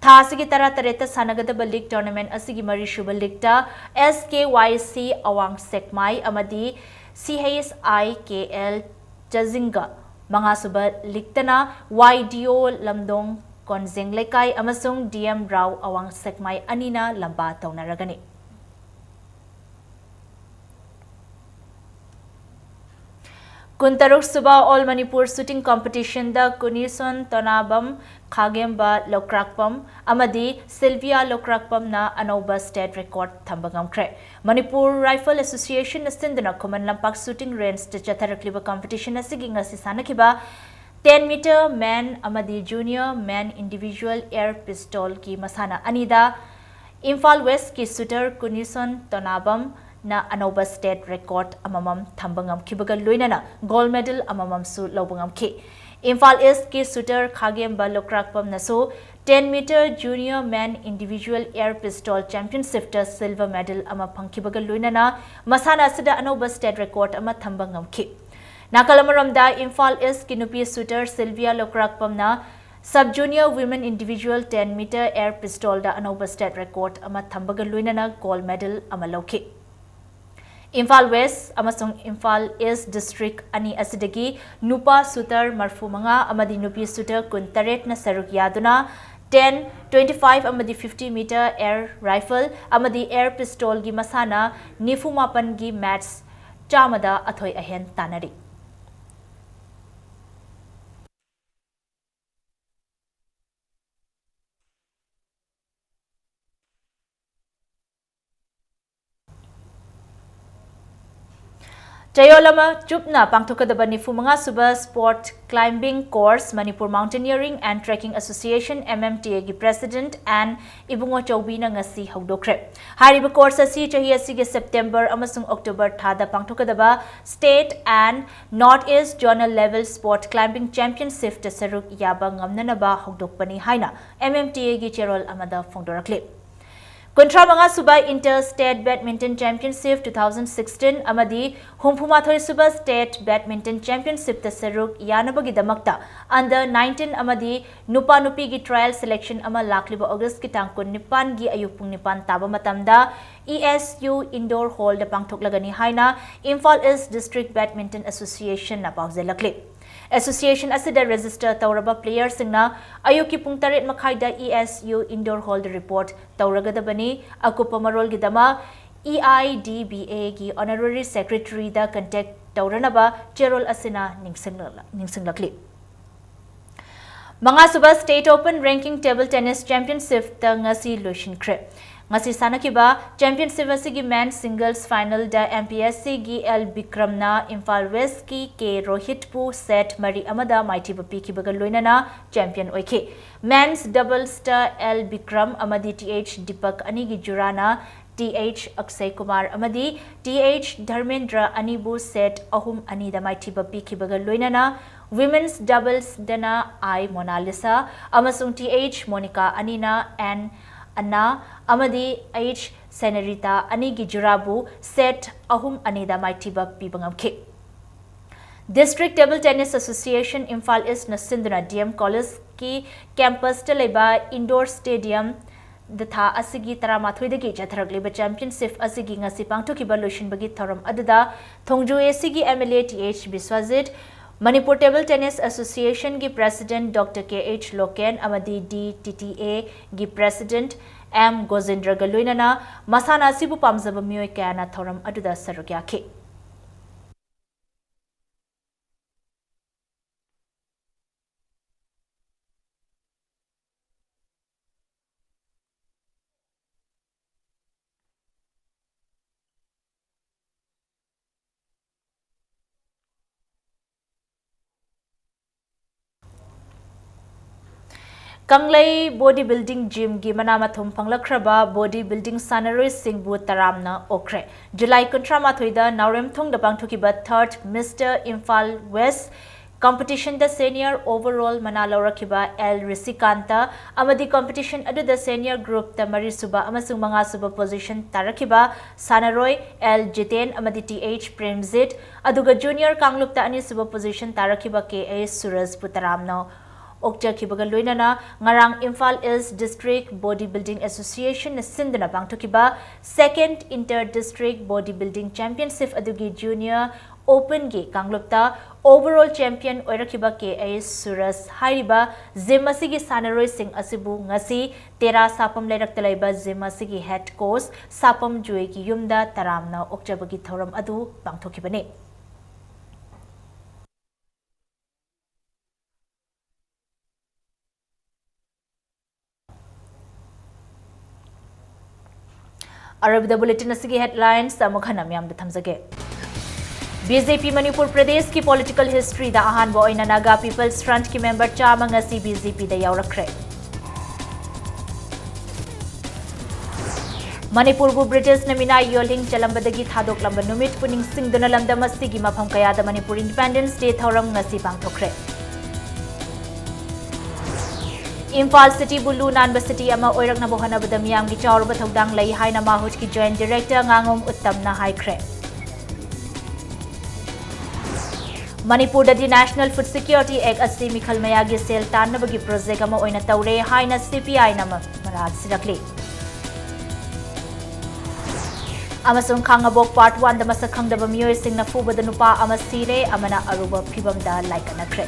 ꯊꯥ ꯑꯁꯤꯒꯤ ꯇꯔꯥꯇꯔꯦꯠꯇ ꯁꯥꯟꯅꯒꯗꯕ ꯂꯤꯒ ꯇꯣꯔꯅꯥꯃꯦꯟꯠ ꯑꯁꯤꯒꯤ ꯃꯔꯤꯁꯨꯕ ꯂꯤꯒꯇ ꯑꯦꯁ ꯀꯦ ꯋꯥꯏ ꯁꯤ ꯑꯋꯥꯡ ꯁꯦꯛꯃꯥꯏ ꯑꯃꯗꯤ ꯁꯤ ꯑꯩꯆ ꯑꯥꯏ ꯀꯦ ꯑꯦꯜ ꯆꯖꯤꯡꯒ, ꯃꯉꯥꯁꯨꯕ ꯂꯤꯒꯇꯅ ꯋꯥꯏ ꯗꯤ ꯑꯣ ꯂꯝꯗꯣꯡ ꯀꯣꯟꯖꯦꯡ ꯂꯩꯀꯥꯏ ꯑꯃꯁꯨꯡ ꯗꯤ ꯑꯦꯝ ꯔꯥꯎ ꯑꯋꯥꯡ ꯁꯦꯛꯃꯥꯏ ꯑꯅꯤꯅ ꯂꯝꯕꯥ ꯇꯧꯅꯔꯒꯅꯤ꯫ ꯀꯨꯟꯇꯔꯨꯛ ꯁꯨꯕ ꯑꯣꯜ ꯃꯅꯤꯄꯨꯔ ꯁꯨꯇꯤꯡ ꯀꯝꯄꯤꯇꯤꯁꯟꯗ ꯀꯨꯅꯤꯁꯣꯟ ꯇꯣꯅꯥꯕꯝ, ꯈꯥꯒꯦꯝꯕ ꯂꯧꯀ꯭ꯔꯥꯛꯄꯝ ꯑꯃꯗꯤ ꯁꯤꯜꯚꯤꯌꯥ ꯂꯧꯀ꯭ꯔꯥꯛꯄꯝꯅ ꯑꯅꯧꯕ ꯁ꯭ꯇꯦꯠ ꯔꯦꯀꯣꯔꯗ ꯊꯝꯕ ꯉꯝꯈ꯭ꯔꯦ꯫ ꯃꯅꯤꯄꯨꯔ ꯔꯥꯏꯐꯜ ꯑꯦꯁꯣꯁꯤꯌꯦꯁꯟꯅ ꯁꯤꯟꯗꯨꯅ ꯈꯨꯃꯟ ꯂꯝꯄꯥꯛ ꯁꯨꯇꯤꯡ ꯔꯦꯟꯖꯇ ꯆꯠꯊꯔꯛꯂꯤꯕ ꯀꯝꯄꯤꯇꯤꯁꯟ ꯑꯁꯤꯒꯤ ꯉꯁꯤ ꯁꯥꯟꯅꯈꯤꯕ ꯇꯦꯟ ꯃꯤꯇꯔ ꯃꯦꯟ ꯑꯃꯗꯤ ꯖꯨꯅꯤꯌꯔ ꯃꯦꯟ ꯏꯟꯗꯤꯚꯤꯖꯨꯋꯦꯜ ꯑꯦꯌꯔ ꯄꯤꯁꯇꯣꯜꯒꯤ ꯃꯁꯥꯟꯅ ꯑꯅꯤꯗ ꯏꯝꯐꯥꯜ ꯋꯦꯁꯀꯤ ꯁꯨꯇꯔ ꯀꯨꯅꯤꯁꯣꯟ ꯇꯣꯅꯥꯕꯝꯅ ꯑꯅꯧꯕ ꯁ꯭ꯇꯦꯠ ꯔꯦꯀꯣꯔꯗ ꯑꯃꯃꯝ ꯊꯝꯕ ꯉꯝꯈꯤꯕꯒ ꯂꯣꯏꯅꯅ ꯒꯣꯜꯗ ꯃꯦꯗꯜ ꯑꯃꯃꯝꯁꯨ ꯂꯧꯕ ꯉꯝꯈꯤ꯫ ꯏꯝꯐꯥꯜ ꯏꯁꯀꯤ ꯁꯨꯇꯔ ꯈꯥꯒꯦꯝꯕ ꯂꯨꯀ꯭ꯔꯥꯛꯄꯝꯅꯁꯨ ꯇꯦꯟ ꯃꯤꯇꯔ ꯖꯨꯅꯤꯌꯔ ꯃꯦꯟ individual air pistol ꯆꯦꯝꯄꯤꯌꯟꯁꯤꯞꯇ silver medal ꯑꯃ ꯐꯪꯈꯤꯕꯒ ꯂꯣꯏꯅꯅ ꯃꯁꯥꯟꯅ ꯑꯁꯤꯗ ꯑꯅꯧꯕ ꯁ꯭ꯇꯦꯠ ꯔꯦꯀꯣꯔꯗ ꯑꯃ ꯊꯝꯕ ꯉꯝꯈꯤ꯫ ꯅꯥꯀꯜ ꯑꯃꯔꯣꯝꯗ ꯏꯝꯐꯥꯜ ꯏꯁꯀꯤ ꯅꯨꯄꯤ ꯁꯨꯇꯔ ꯁꯤꯜꯚꯤꯌꯥ ꯂꯨꯀ꯭ꯔꯥꯛꯄꯝꯅ sub junior women individual ten metre air ꯄꯤꯁꯇꯣꯜꯗ ꯑꯅꯧꯕ ꯁ꯭ꯇꯦꯠ ꯔꯦꯀꯣꯔꯗ ꯑꯃ ꯊꯝꯕꯒ ꯂꯣꯏꯅꯅ ꯒꯣꯜꯗ ꯃꯦꯗꯜ ꯑꯃ ꯂꯧꯈꯤ꯫ ꯏꯝꯐꯥꯜ ꯋꯦꯁ ꯑꯃꯁꯨꯡ ꯏꯝꯐꯥꯜ ꯏꯁ ꯗꯤꯁꯇ꯭ꯔꯤꯛ ꯑꯅꯤ ꯑꯁꯤꯗꯒꯤ ꯅꯨꯄꯥ ꯁꯨꯇꯔ ꯃꯔꯐꯨ ꯃꯉꯥ ꯑꯃꯗꯤ ꯅꯨꯄꯤ ꯁꯨꯇꯔ ꯀꯨꯟꯇꯔꯦꯠꯅ ꯁꯔꯨꯛ ꯌꯥꯗꯨꯅ ꯇꯦꯟ, ꯇ꯭ꯋꯦꯟꯇꯤ ꯐꯥꯏꯚ ꯑꯃꯗꯤ ꯐꯤꯐꯇꯤ ꯃꯤꯇꯔ ꯑꯦꯌꯔ ꯔꯥꯏꯐꯜ ꯑꯃꯗꯤ ꯑꯦꯌꯔ ꯄꯤꯁꯇꯣꯜꯒꯤ ꯃꯁꯥꯟꯅ ꯅꯤꯐꯨ ꯃꯥꯄꯟꯒꯤ ꯃꯦꯠꯆ ꯆꯥꯝꯃꯗ ꯑꯊꯣꯏ ꯑꯍꯦꯟ ꯇꯥꯟꯅꯔꯤ꯫ ꯆꯌꯣꯜ ꯑꯃ ꯆꯨꯞꯅ ꯄꯥꯡꯊꯣꯛꯀꯗꯕ ꯅꯤꯐꯨ ꯃꯉꯥ ꯁꯨꯕ Sport Climbing Course Manipur Mountaineering and Trekking Association, M M T A, ꯒꯤ President N ꯏꯕꯨꯡꯉꯣ ꯆꯧꯕꯤꯅ ꯉꯁꯤ ꯍꯧꯗꯣꯛꯈ꯭ꯔꯦ꯫ ꯍꯥꯏꯔꯤꯕ course ꯑꯁꯤ ꯆꯍꯤ ꯑꯁꯤꯒꯤ September ꯑꯃꯁꯨꯡ October ꯊꯥꯗ ꯄꯥꯡꯊꯣꯛꯀꯗꯕ State and North East Zonal Level Sport Climbing Championship ꯇ ꯁꯔꯨꯛ ꯌꯥꯕ ꯉꯝꯅꯅꯕ ꯍꯧꯗꯣꯛꯄꯅꯤ ꯍꯥꯏꯅ M M T A ꯒꯤ ꯆꯦꯔꯣꯜ ꯑꯃꯗ ꯐꯣꯡꯗꯣꯔꯛꯂꯤ꯫ ꯀꯨꯟꯊ꯭ꯔꯥ ꯃꯉꯥ ꯁꯨꯕ Inter State Badminton Championship two thousand sixteen ꯑꯃꯗꯤ ꯍꯨꯝꯐꯨ ꯃꯥꯊꯣꯏ ꯁꯨꯕ State Badminton Championship ꯇ ꯁꯔꯨꯛ ꯌꯥꯅꯕꯒꯤꯗꯃꯛꯇ under nineteen ꯑꯃꯗꯤ ꯅꯨꯄꯥ ꯅꯨꯄꯤꯒꯤ trial selection ꯑꯃ ꯂꯥꯛꯂꯤꯕ August ꯀꯤ ꯇꯥꯡ ꯀꯨꯟꯅꯤꯄꯥꯟꯒꯤ ꯑꯌꯨꯛ ꯄꯨꯡ ꯅꯤꯄꯥꯟ ꯇꯥꯕ ꯃꯇꯝꯗ E S U Indoor Hall ꯗ ꯄꯥꯡꯊꯣꯛꯂꯒꯅꯤ ꯍꯥꯏꯅ Imphal East District Badminton Association ꯅ ꯄꯥꯎꯖꯦꯜꯂꯛꯂꯤ꯫ Association ꯑꯁꯤꯗ register ꯇꯧꯔꯕ player ꯁꯤꯡꯅ ꯑꯌꯨꯛꯀꯤ ꯄꯨꯡ ꯇꯔꯦꯠ ꯃꯈꯥꯏꯗ E S U Indoor Hall ꯗ report ꯇꯧꯔꯒꯗꯕꯅꯤ꯫ ꯑꯀꯨꯞꯄ ꯃꯔꯣꯜꯒꯤꯗꯃꯛ E I D B A ꯒꯤ Honorary Secretary ꯗ contact ꯇꯧꯔꯅꯕ ꯆꯦꯔꯣꯜ ꯑꯁꯤꯅ ꯅꯤꯡꯁꯤꯡꯂꯛ-, ꯅꯤꯡꯁꯤꯡꯂꯛꯂꯤ꯫ ꯃꯉꯥ ꯁꯨꯕ State Open Ranking Table Tennis Championship ꯇ ꯉꯁꯤ ꯂꯣꯏꯁꯤꯟꯈ꯭ꯔꯦ꯫ ꯉꯁꯤ ꯁꯥꯟꯅꯈꯤꯕ championship ꯑꯁꯤꯒꯤ men's singles final ꯗ M P S C ꯒꯤ L ꯕꯤꯀ꯭ꯔꯝꯅ ꯏꯝꯐꯥꯜ West ꯀꯤ K ꯔꯣꯍꯤꯠꯄꯨ set ꯃꯔꯤ ꯑꯃꯗ ꯃꯥꯏꯊꯤꯕ ꯄꯤꯈꯤꯕꯒ ꯂꯣꯏꯅꯅ champion ꯑꯣꯏꯈꯤ꯫ Men's doubles ꯇ L ꯕꯤꯀ꯭ꯔꯝ ꯑꯃꯗꯤ T H ꯗꯤꯄꯛ ꯑꯅꯤꯒꯤ ꯖꯨꯔꯥꯅ T H ꯑꯛꯁꯌ ꯀꯨꯃꯥꯔ ꯑꯃꯗꯤ T H ꯙꯔꯃꯦꯟꯗ꯭ꯔ ꯑꯅꯤꯕꯨ set ꯑꯍꯨꯝ ꯑꯅꯤꯗ ꯃꯥꯏꯊꯤꯕ ꯄꯤꯈꯤꯕꯒ ꯂꯣꯏꯅꯅ Women's doubles ꯗꯅ I ꯃꯣꯅꯥꯂꯤꯁꯥ ꯑꯃꯁꯨꯡ T H ꯃꯣꯅꯤꯀꯥ ꯑꯅꯤꯅ N ꯑꯅꯥ ꯑꯃꯗꯤ H ꯁꯦꯅꯔꯤꯇꯥ ꯑꯅꯤꯒꯤ ꯖꯨꯔꯥꯕꯨ set ꯑꯍꯨꯝ ꯑꯅꯤꯗ ꯃꯥꯏꯊꯤꯕ ꯄꯤꯕ ꯉꯝꯈꯤ꯫ District Table Tennis Association Imphal East ꯅ ꯁꯤꯟꯗꯨꯅ D M College ꯀꯤ campus ꯇ ꯂꯩꯕ indoor stadium ꯗ ꯊꯥ ꯑꯁꯤꯒꯤ ꯇꯔꯥꯃꯥꯊꯣꯏꯗꯒꯤ ꯆꯠꯊꯔꯛꯂꯤꯕ championship ꯑꯁꯤꯒꯤ ꯉꯁꯤ ꯄꯥꯡꯊꯣꯛꯈꯤꯕ ꯂꯣꯏꯁꯤꯟꯕꯒꯤ ꯊꯧꯔꯝ ꯑꯗꯨꯗ ꯊꯣꯡꯖꯨ A C ꯒꯤ M L A T H Biswajit, Manipur Table Tennis Association ꯒꯤ President Doctor K H local ꯑꯃꯗꯤ D T T A ꯒꯤ President M ꯒꯣꯖꯦꯟꯗ꯭ꯔꯒ ꯂꯣꯏꯅꯅ ꯃꯁꯥꯟꯅ ꯑꯁꯤꯕꯨ ꯄꯥꯝꯖꯕ ꯃꯤꯑꯣꯏ ꯀꯌꯥꯅ ꯊꯧꯔꯝ ꯑꯗꯨꯗ ꯁꯔꯨꯛ ꯌꯥꯈꯤ꯫ ꯀꯪꯂꯩ ꯕꯣꯗꯤ ꯕꯤꯜꯗꯤꯡ ꯖꯤꯝꯒꯤ ꯃꯅꯥ ꯃꯊꯨꯝ ꯐꯪꯂꯛꯈ꯭ꯔꯕ ꯕꯣꯗꯤ ꯕꯤꯜꯗꯤꯡ ꯁꯥꯟꯅꯔꯣꯏꯁꯤꯡꯕꯨ ꯇꯔꯥꯝꯅ ꯑꯣꯛꯈ꯭ꯔꯦ꯫ ꯖꯨꯂꯥꯏ ꯀꯨꯟꯊ꯭ꯔꯥ ꯃꯥꯊꯣꯏꯗ ꯅꯥꯎꯔꯦꯝꯊꯣꯡꯗ ꯄꯥꯡꯊꯣꯛꯈꯤꯕ ꯊꯥꯔꯠ ꯃꯤꯁꯇꯔ ꯏꯝꯐꯥꯜ ꯋꯦꯁ ꯀꯝꯄꯤꯇꯤꯁꯟꯗ ꯁꯦꯅꯤꯌꯔ ꯑꯣꯚꯔꯑꯣꯜ ꯃꯅꯥ ꯂꯧꯔꯛꯈꯤꯕ ꯑꯦꯜ ꯔꯤꯁꯤꯀꯥꯟꯇ ꯑꯃꯗꯤ ꯀꯝꯄꯤꯇꯤꯁꯟ ꯑꯗꯨꯗ ꯁꯦꯅꯤꯌꯔ ꯒ꯭ꯔꯨꯞꯇ ꯃꯔꯤꯁꯨꯕ ꯑꯃꯁꯨꯡ ꯃꯉꯥꯁꯨꯕ ꯄꯣꯖꯤꯁꯟ ꯇꯥꯔꯛꯈꯤꯕ ꯁꯥꯟꯅꯔꯣꯏ ꯑꯦꯜ ꯖꯤꯇꯦꯟ ꯑꯃꯗꯤ ꯇꯤ ꯑꯩꯆ ꯄ꯭ꯔꯦꯝꯖꯤꯠ, ꯑꯗꯨꯒ ꯖꯨꯅꯤꯌꯔ ꯀꯥꯡꯂꯨꯞꯇ ꯑꯅꯤꯁꯨꯕ ꯄꯣꯖꯤꯁꯟ ꯇꯥꯔꯛꯈꯤꯕ ꯀꯦ ꯑꯩꯆ ꯁꯨꯔꯖꯄꯨ ꯇꯔꯥꯝꯅ ꯑꯣꯛꯆꯈꯤꯕꯒ ꯂꯣꯏꯅꯅ ꯉꯔꯥꯡ Imphal East district body building ꯑꯦꯁꯣꯁꯤꯌꯦꯁꯟꯅ ꯁꯤꯟꯗꯨꯅ ꯄꯥꯡꯊꯣꯛꯈꯤꯕ second inter district body building championship ꯑꯗꯨꯒꯤ ꯖꯨꯅꯤꯌꯔ ꯑꯣꯄꯟꯒꯤ ꯀꯥꯡꯂꯨꯞꯇ ꯑꯣꯚꯔꯑꯣꯜ ꯆꯦꯝꯄꯤꯌꯟ ꯑꯣꯏꯔꯛꯈꯤꯕ ꯀꯦ ꯑꯩꯆ ꯁꯨꯔꯖ ꯍꯥꯏꯔꯤꯕ ꯖꯤꯝ ꯑꯁꯤꯒꯤ ꯁꯥꯟꯅꯔꯣꯏꯁꯤꯡ ꯑꯁꯤꯕꯨ ꯉꯁꯤ ꯇꯦꯔꯥ ꯁꯥꯄꯝ ꯂꯩꯔꯛꯇ ꯂꯩꯕ ꯖꯤꯝ ꯑꯁꯤꯒꯤ ꯍꯦꯗ ꯀꯣꯆ ꯁꯥꯄꯝ ꯖꯣꯏꯒꯤ ꯌꯨꯝꯗ ꯇꯔꯥꯝꯅ ꯑꯣꯛꯆꯕꯒꯤ ꯊꯧꯔꯝ ꯑꯗꯨ ꯄꯥꯡꯊꯣꯛꯈꯤꯕꯅꯤ꯫ ꯑꯔꯣꯏꯕꯗ ꯕꯨꯂꯦꯇꯤꯟ ꯑꯁꯤꯒꯤ ꯍꯦꯗꯂꯥꯏꯟꯁ ꯑꯃꯨꯛ ꯍꯟꯅ ꯃꯤꯌꯥꯝꯗ ꯊꯝꯖꯒꯦ꯫ ꯕꯤ ꯖꯦ ꯄꯤ ꯃꯅꯤꯄꯨꯔ ꯄ꯭ꯔꯗꯦꯁꯀꯤ ꯄꯣꯂꯤꯇꯤꯀꯦꯜ ꯍꯤꯁꯇ꯭ꯔꯤꯗ ꯑꯍꯥꯟꯕ ꯑꯣꯏꯅ ꯅꯥꯒꯥ ꯄꯤꯄꯜꯁ ꯐ꯭ꯔꯟꯠꯀꯤ ꯃꯦꯝꯕꯔ ꯆꯥꯝꯃ ꯉꯁꯤ ꯕꯤ ꯖꯦ ꯄꯤꯗ ꯌꯥꯎꯔꯛꯈ꯭ꯔꯦ꯫ ꯃꯅꯤꯄꯨꯔꯕꯨ ꯕ꯭ꯔꯤꯇꯤꯁꯅ ꯃꯤꯅꯥꯏ ꯌꯣꯜꯍꯤꯡ ꯆꯜꯂꯝꯕꯗꯒꯤ ꯊꯥꯗꯣꯛꯂꯝꯕ ꯅꯨꯃꯤꯠꯄꯨ ꯅꯤꯡꯁꯤꯡꯗꯨꯅ ꯂꯝꯗꯝ ꯑꯁꯤꯒꯤ ꯃꯐꯝ ꯀꯌꯥꯗ ꯃꯅꯤꯄꯨꯔ ꯏꯟꯗꯤꯄꯦꯟꯗꯦꯟꯁ ꯗꯦ ꯊꯧꯔꯝ ꯉꯁꯤ ꯄꯥꯡꯊꯣꯛꯈ꯭ꯔꯦ꯫ ꯏꯝꯐꯥꯜ ꯁꯤꯇꯤꯕꯨ ꯂꯨ ꯅꯥꯟꯕ ꯁꯤꯇꯤ ꯑꯃ ꯑꯣꯏꯔꯛꯅꯕ ꯍꯣꯠꯅꯕꯗ ꯃꯤꯌꯥꯝꯒꯤ ꯆꯥꯎꯔꯕ ꯊꯧꯗꯥꯡ ꯂꯩ ꯍꯥꯏꯅ ꯃꯥꯍꯨꯠꯀꯤ ꯖꯣꯏꯟꯠ ꯗꯤꯔꯦꯛꯇꯔ ꯉꯥꯉꯣꯝ ꯎꯠꯇꯝꯅ ꯍꯥꯏꯈ꯭ꯔꯦ꯫ ꯃꯅꯤꯄꯨꯔꯗꯗꯤ ꯅꯦꯁꯅꯦꯜ ꯐꯨꯗ ꯁꯤꯀ꯭ꯌꯣꯔꯤꯇꯤ ꯑꯦꯛ ꯑꯁꯤ ꯃꯤꯈꯜ ꯃꯌꯥꯒꯤ ꯁꯦꯜ ꯇꯥꯟꯅꯕꯒꯤ ꯄ꯭ꯔꯣꯖꯦꯛ ꯑꯃ ꯑꯣꯏꯅ ꯇꯧꯔꯦ ꯍꯥꯏꯅ ꯁꯤ ꯄꯤ ꯑꯥꯏꯅ ꯃ-, ꯃꯔꯥꯜ ꯁꯤꯔꯛꯂꯤ꯫ ꯑꯃꯁꯨꯡ ꯈꯥꯡꯉꯕꯣꯛ ꯄꯥꯔꯠ ꯋꯥꯟꯗ ꯃꯁꯛ ꯈꯪꯗꯕ ꯃꯤꯑꯣꯏꯁꯤꯡꯅ ꯐꯨꯕꯗ ꯅꯨꯄꯥ ꯑꯃ ꯁꯤꯔꯦ, ꯑꯃꯅ ꯑꯔꯨꯕ ꯐꯤꯚꯝꯗ ꯂꯥꯏꯀꯠꯅꯈ꯭ꯔꯦ꯫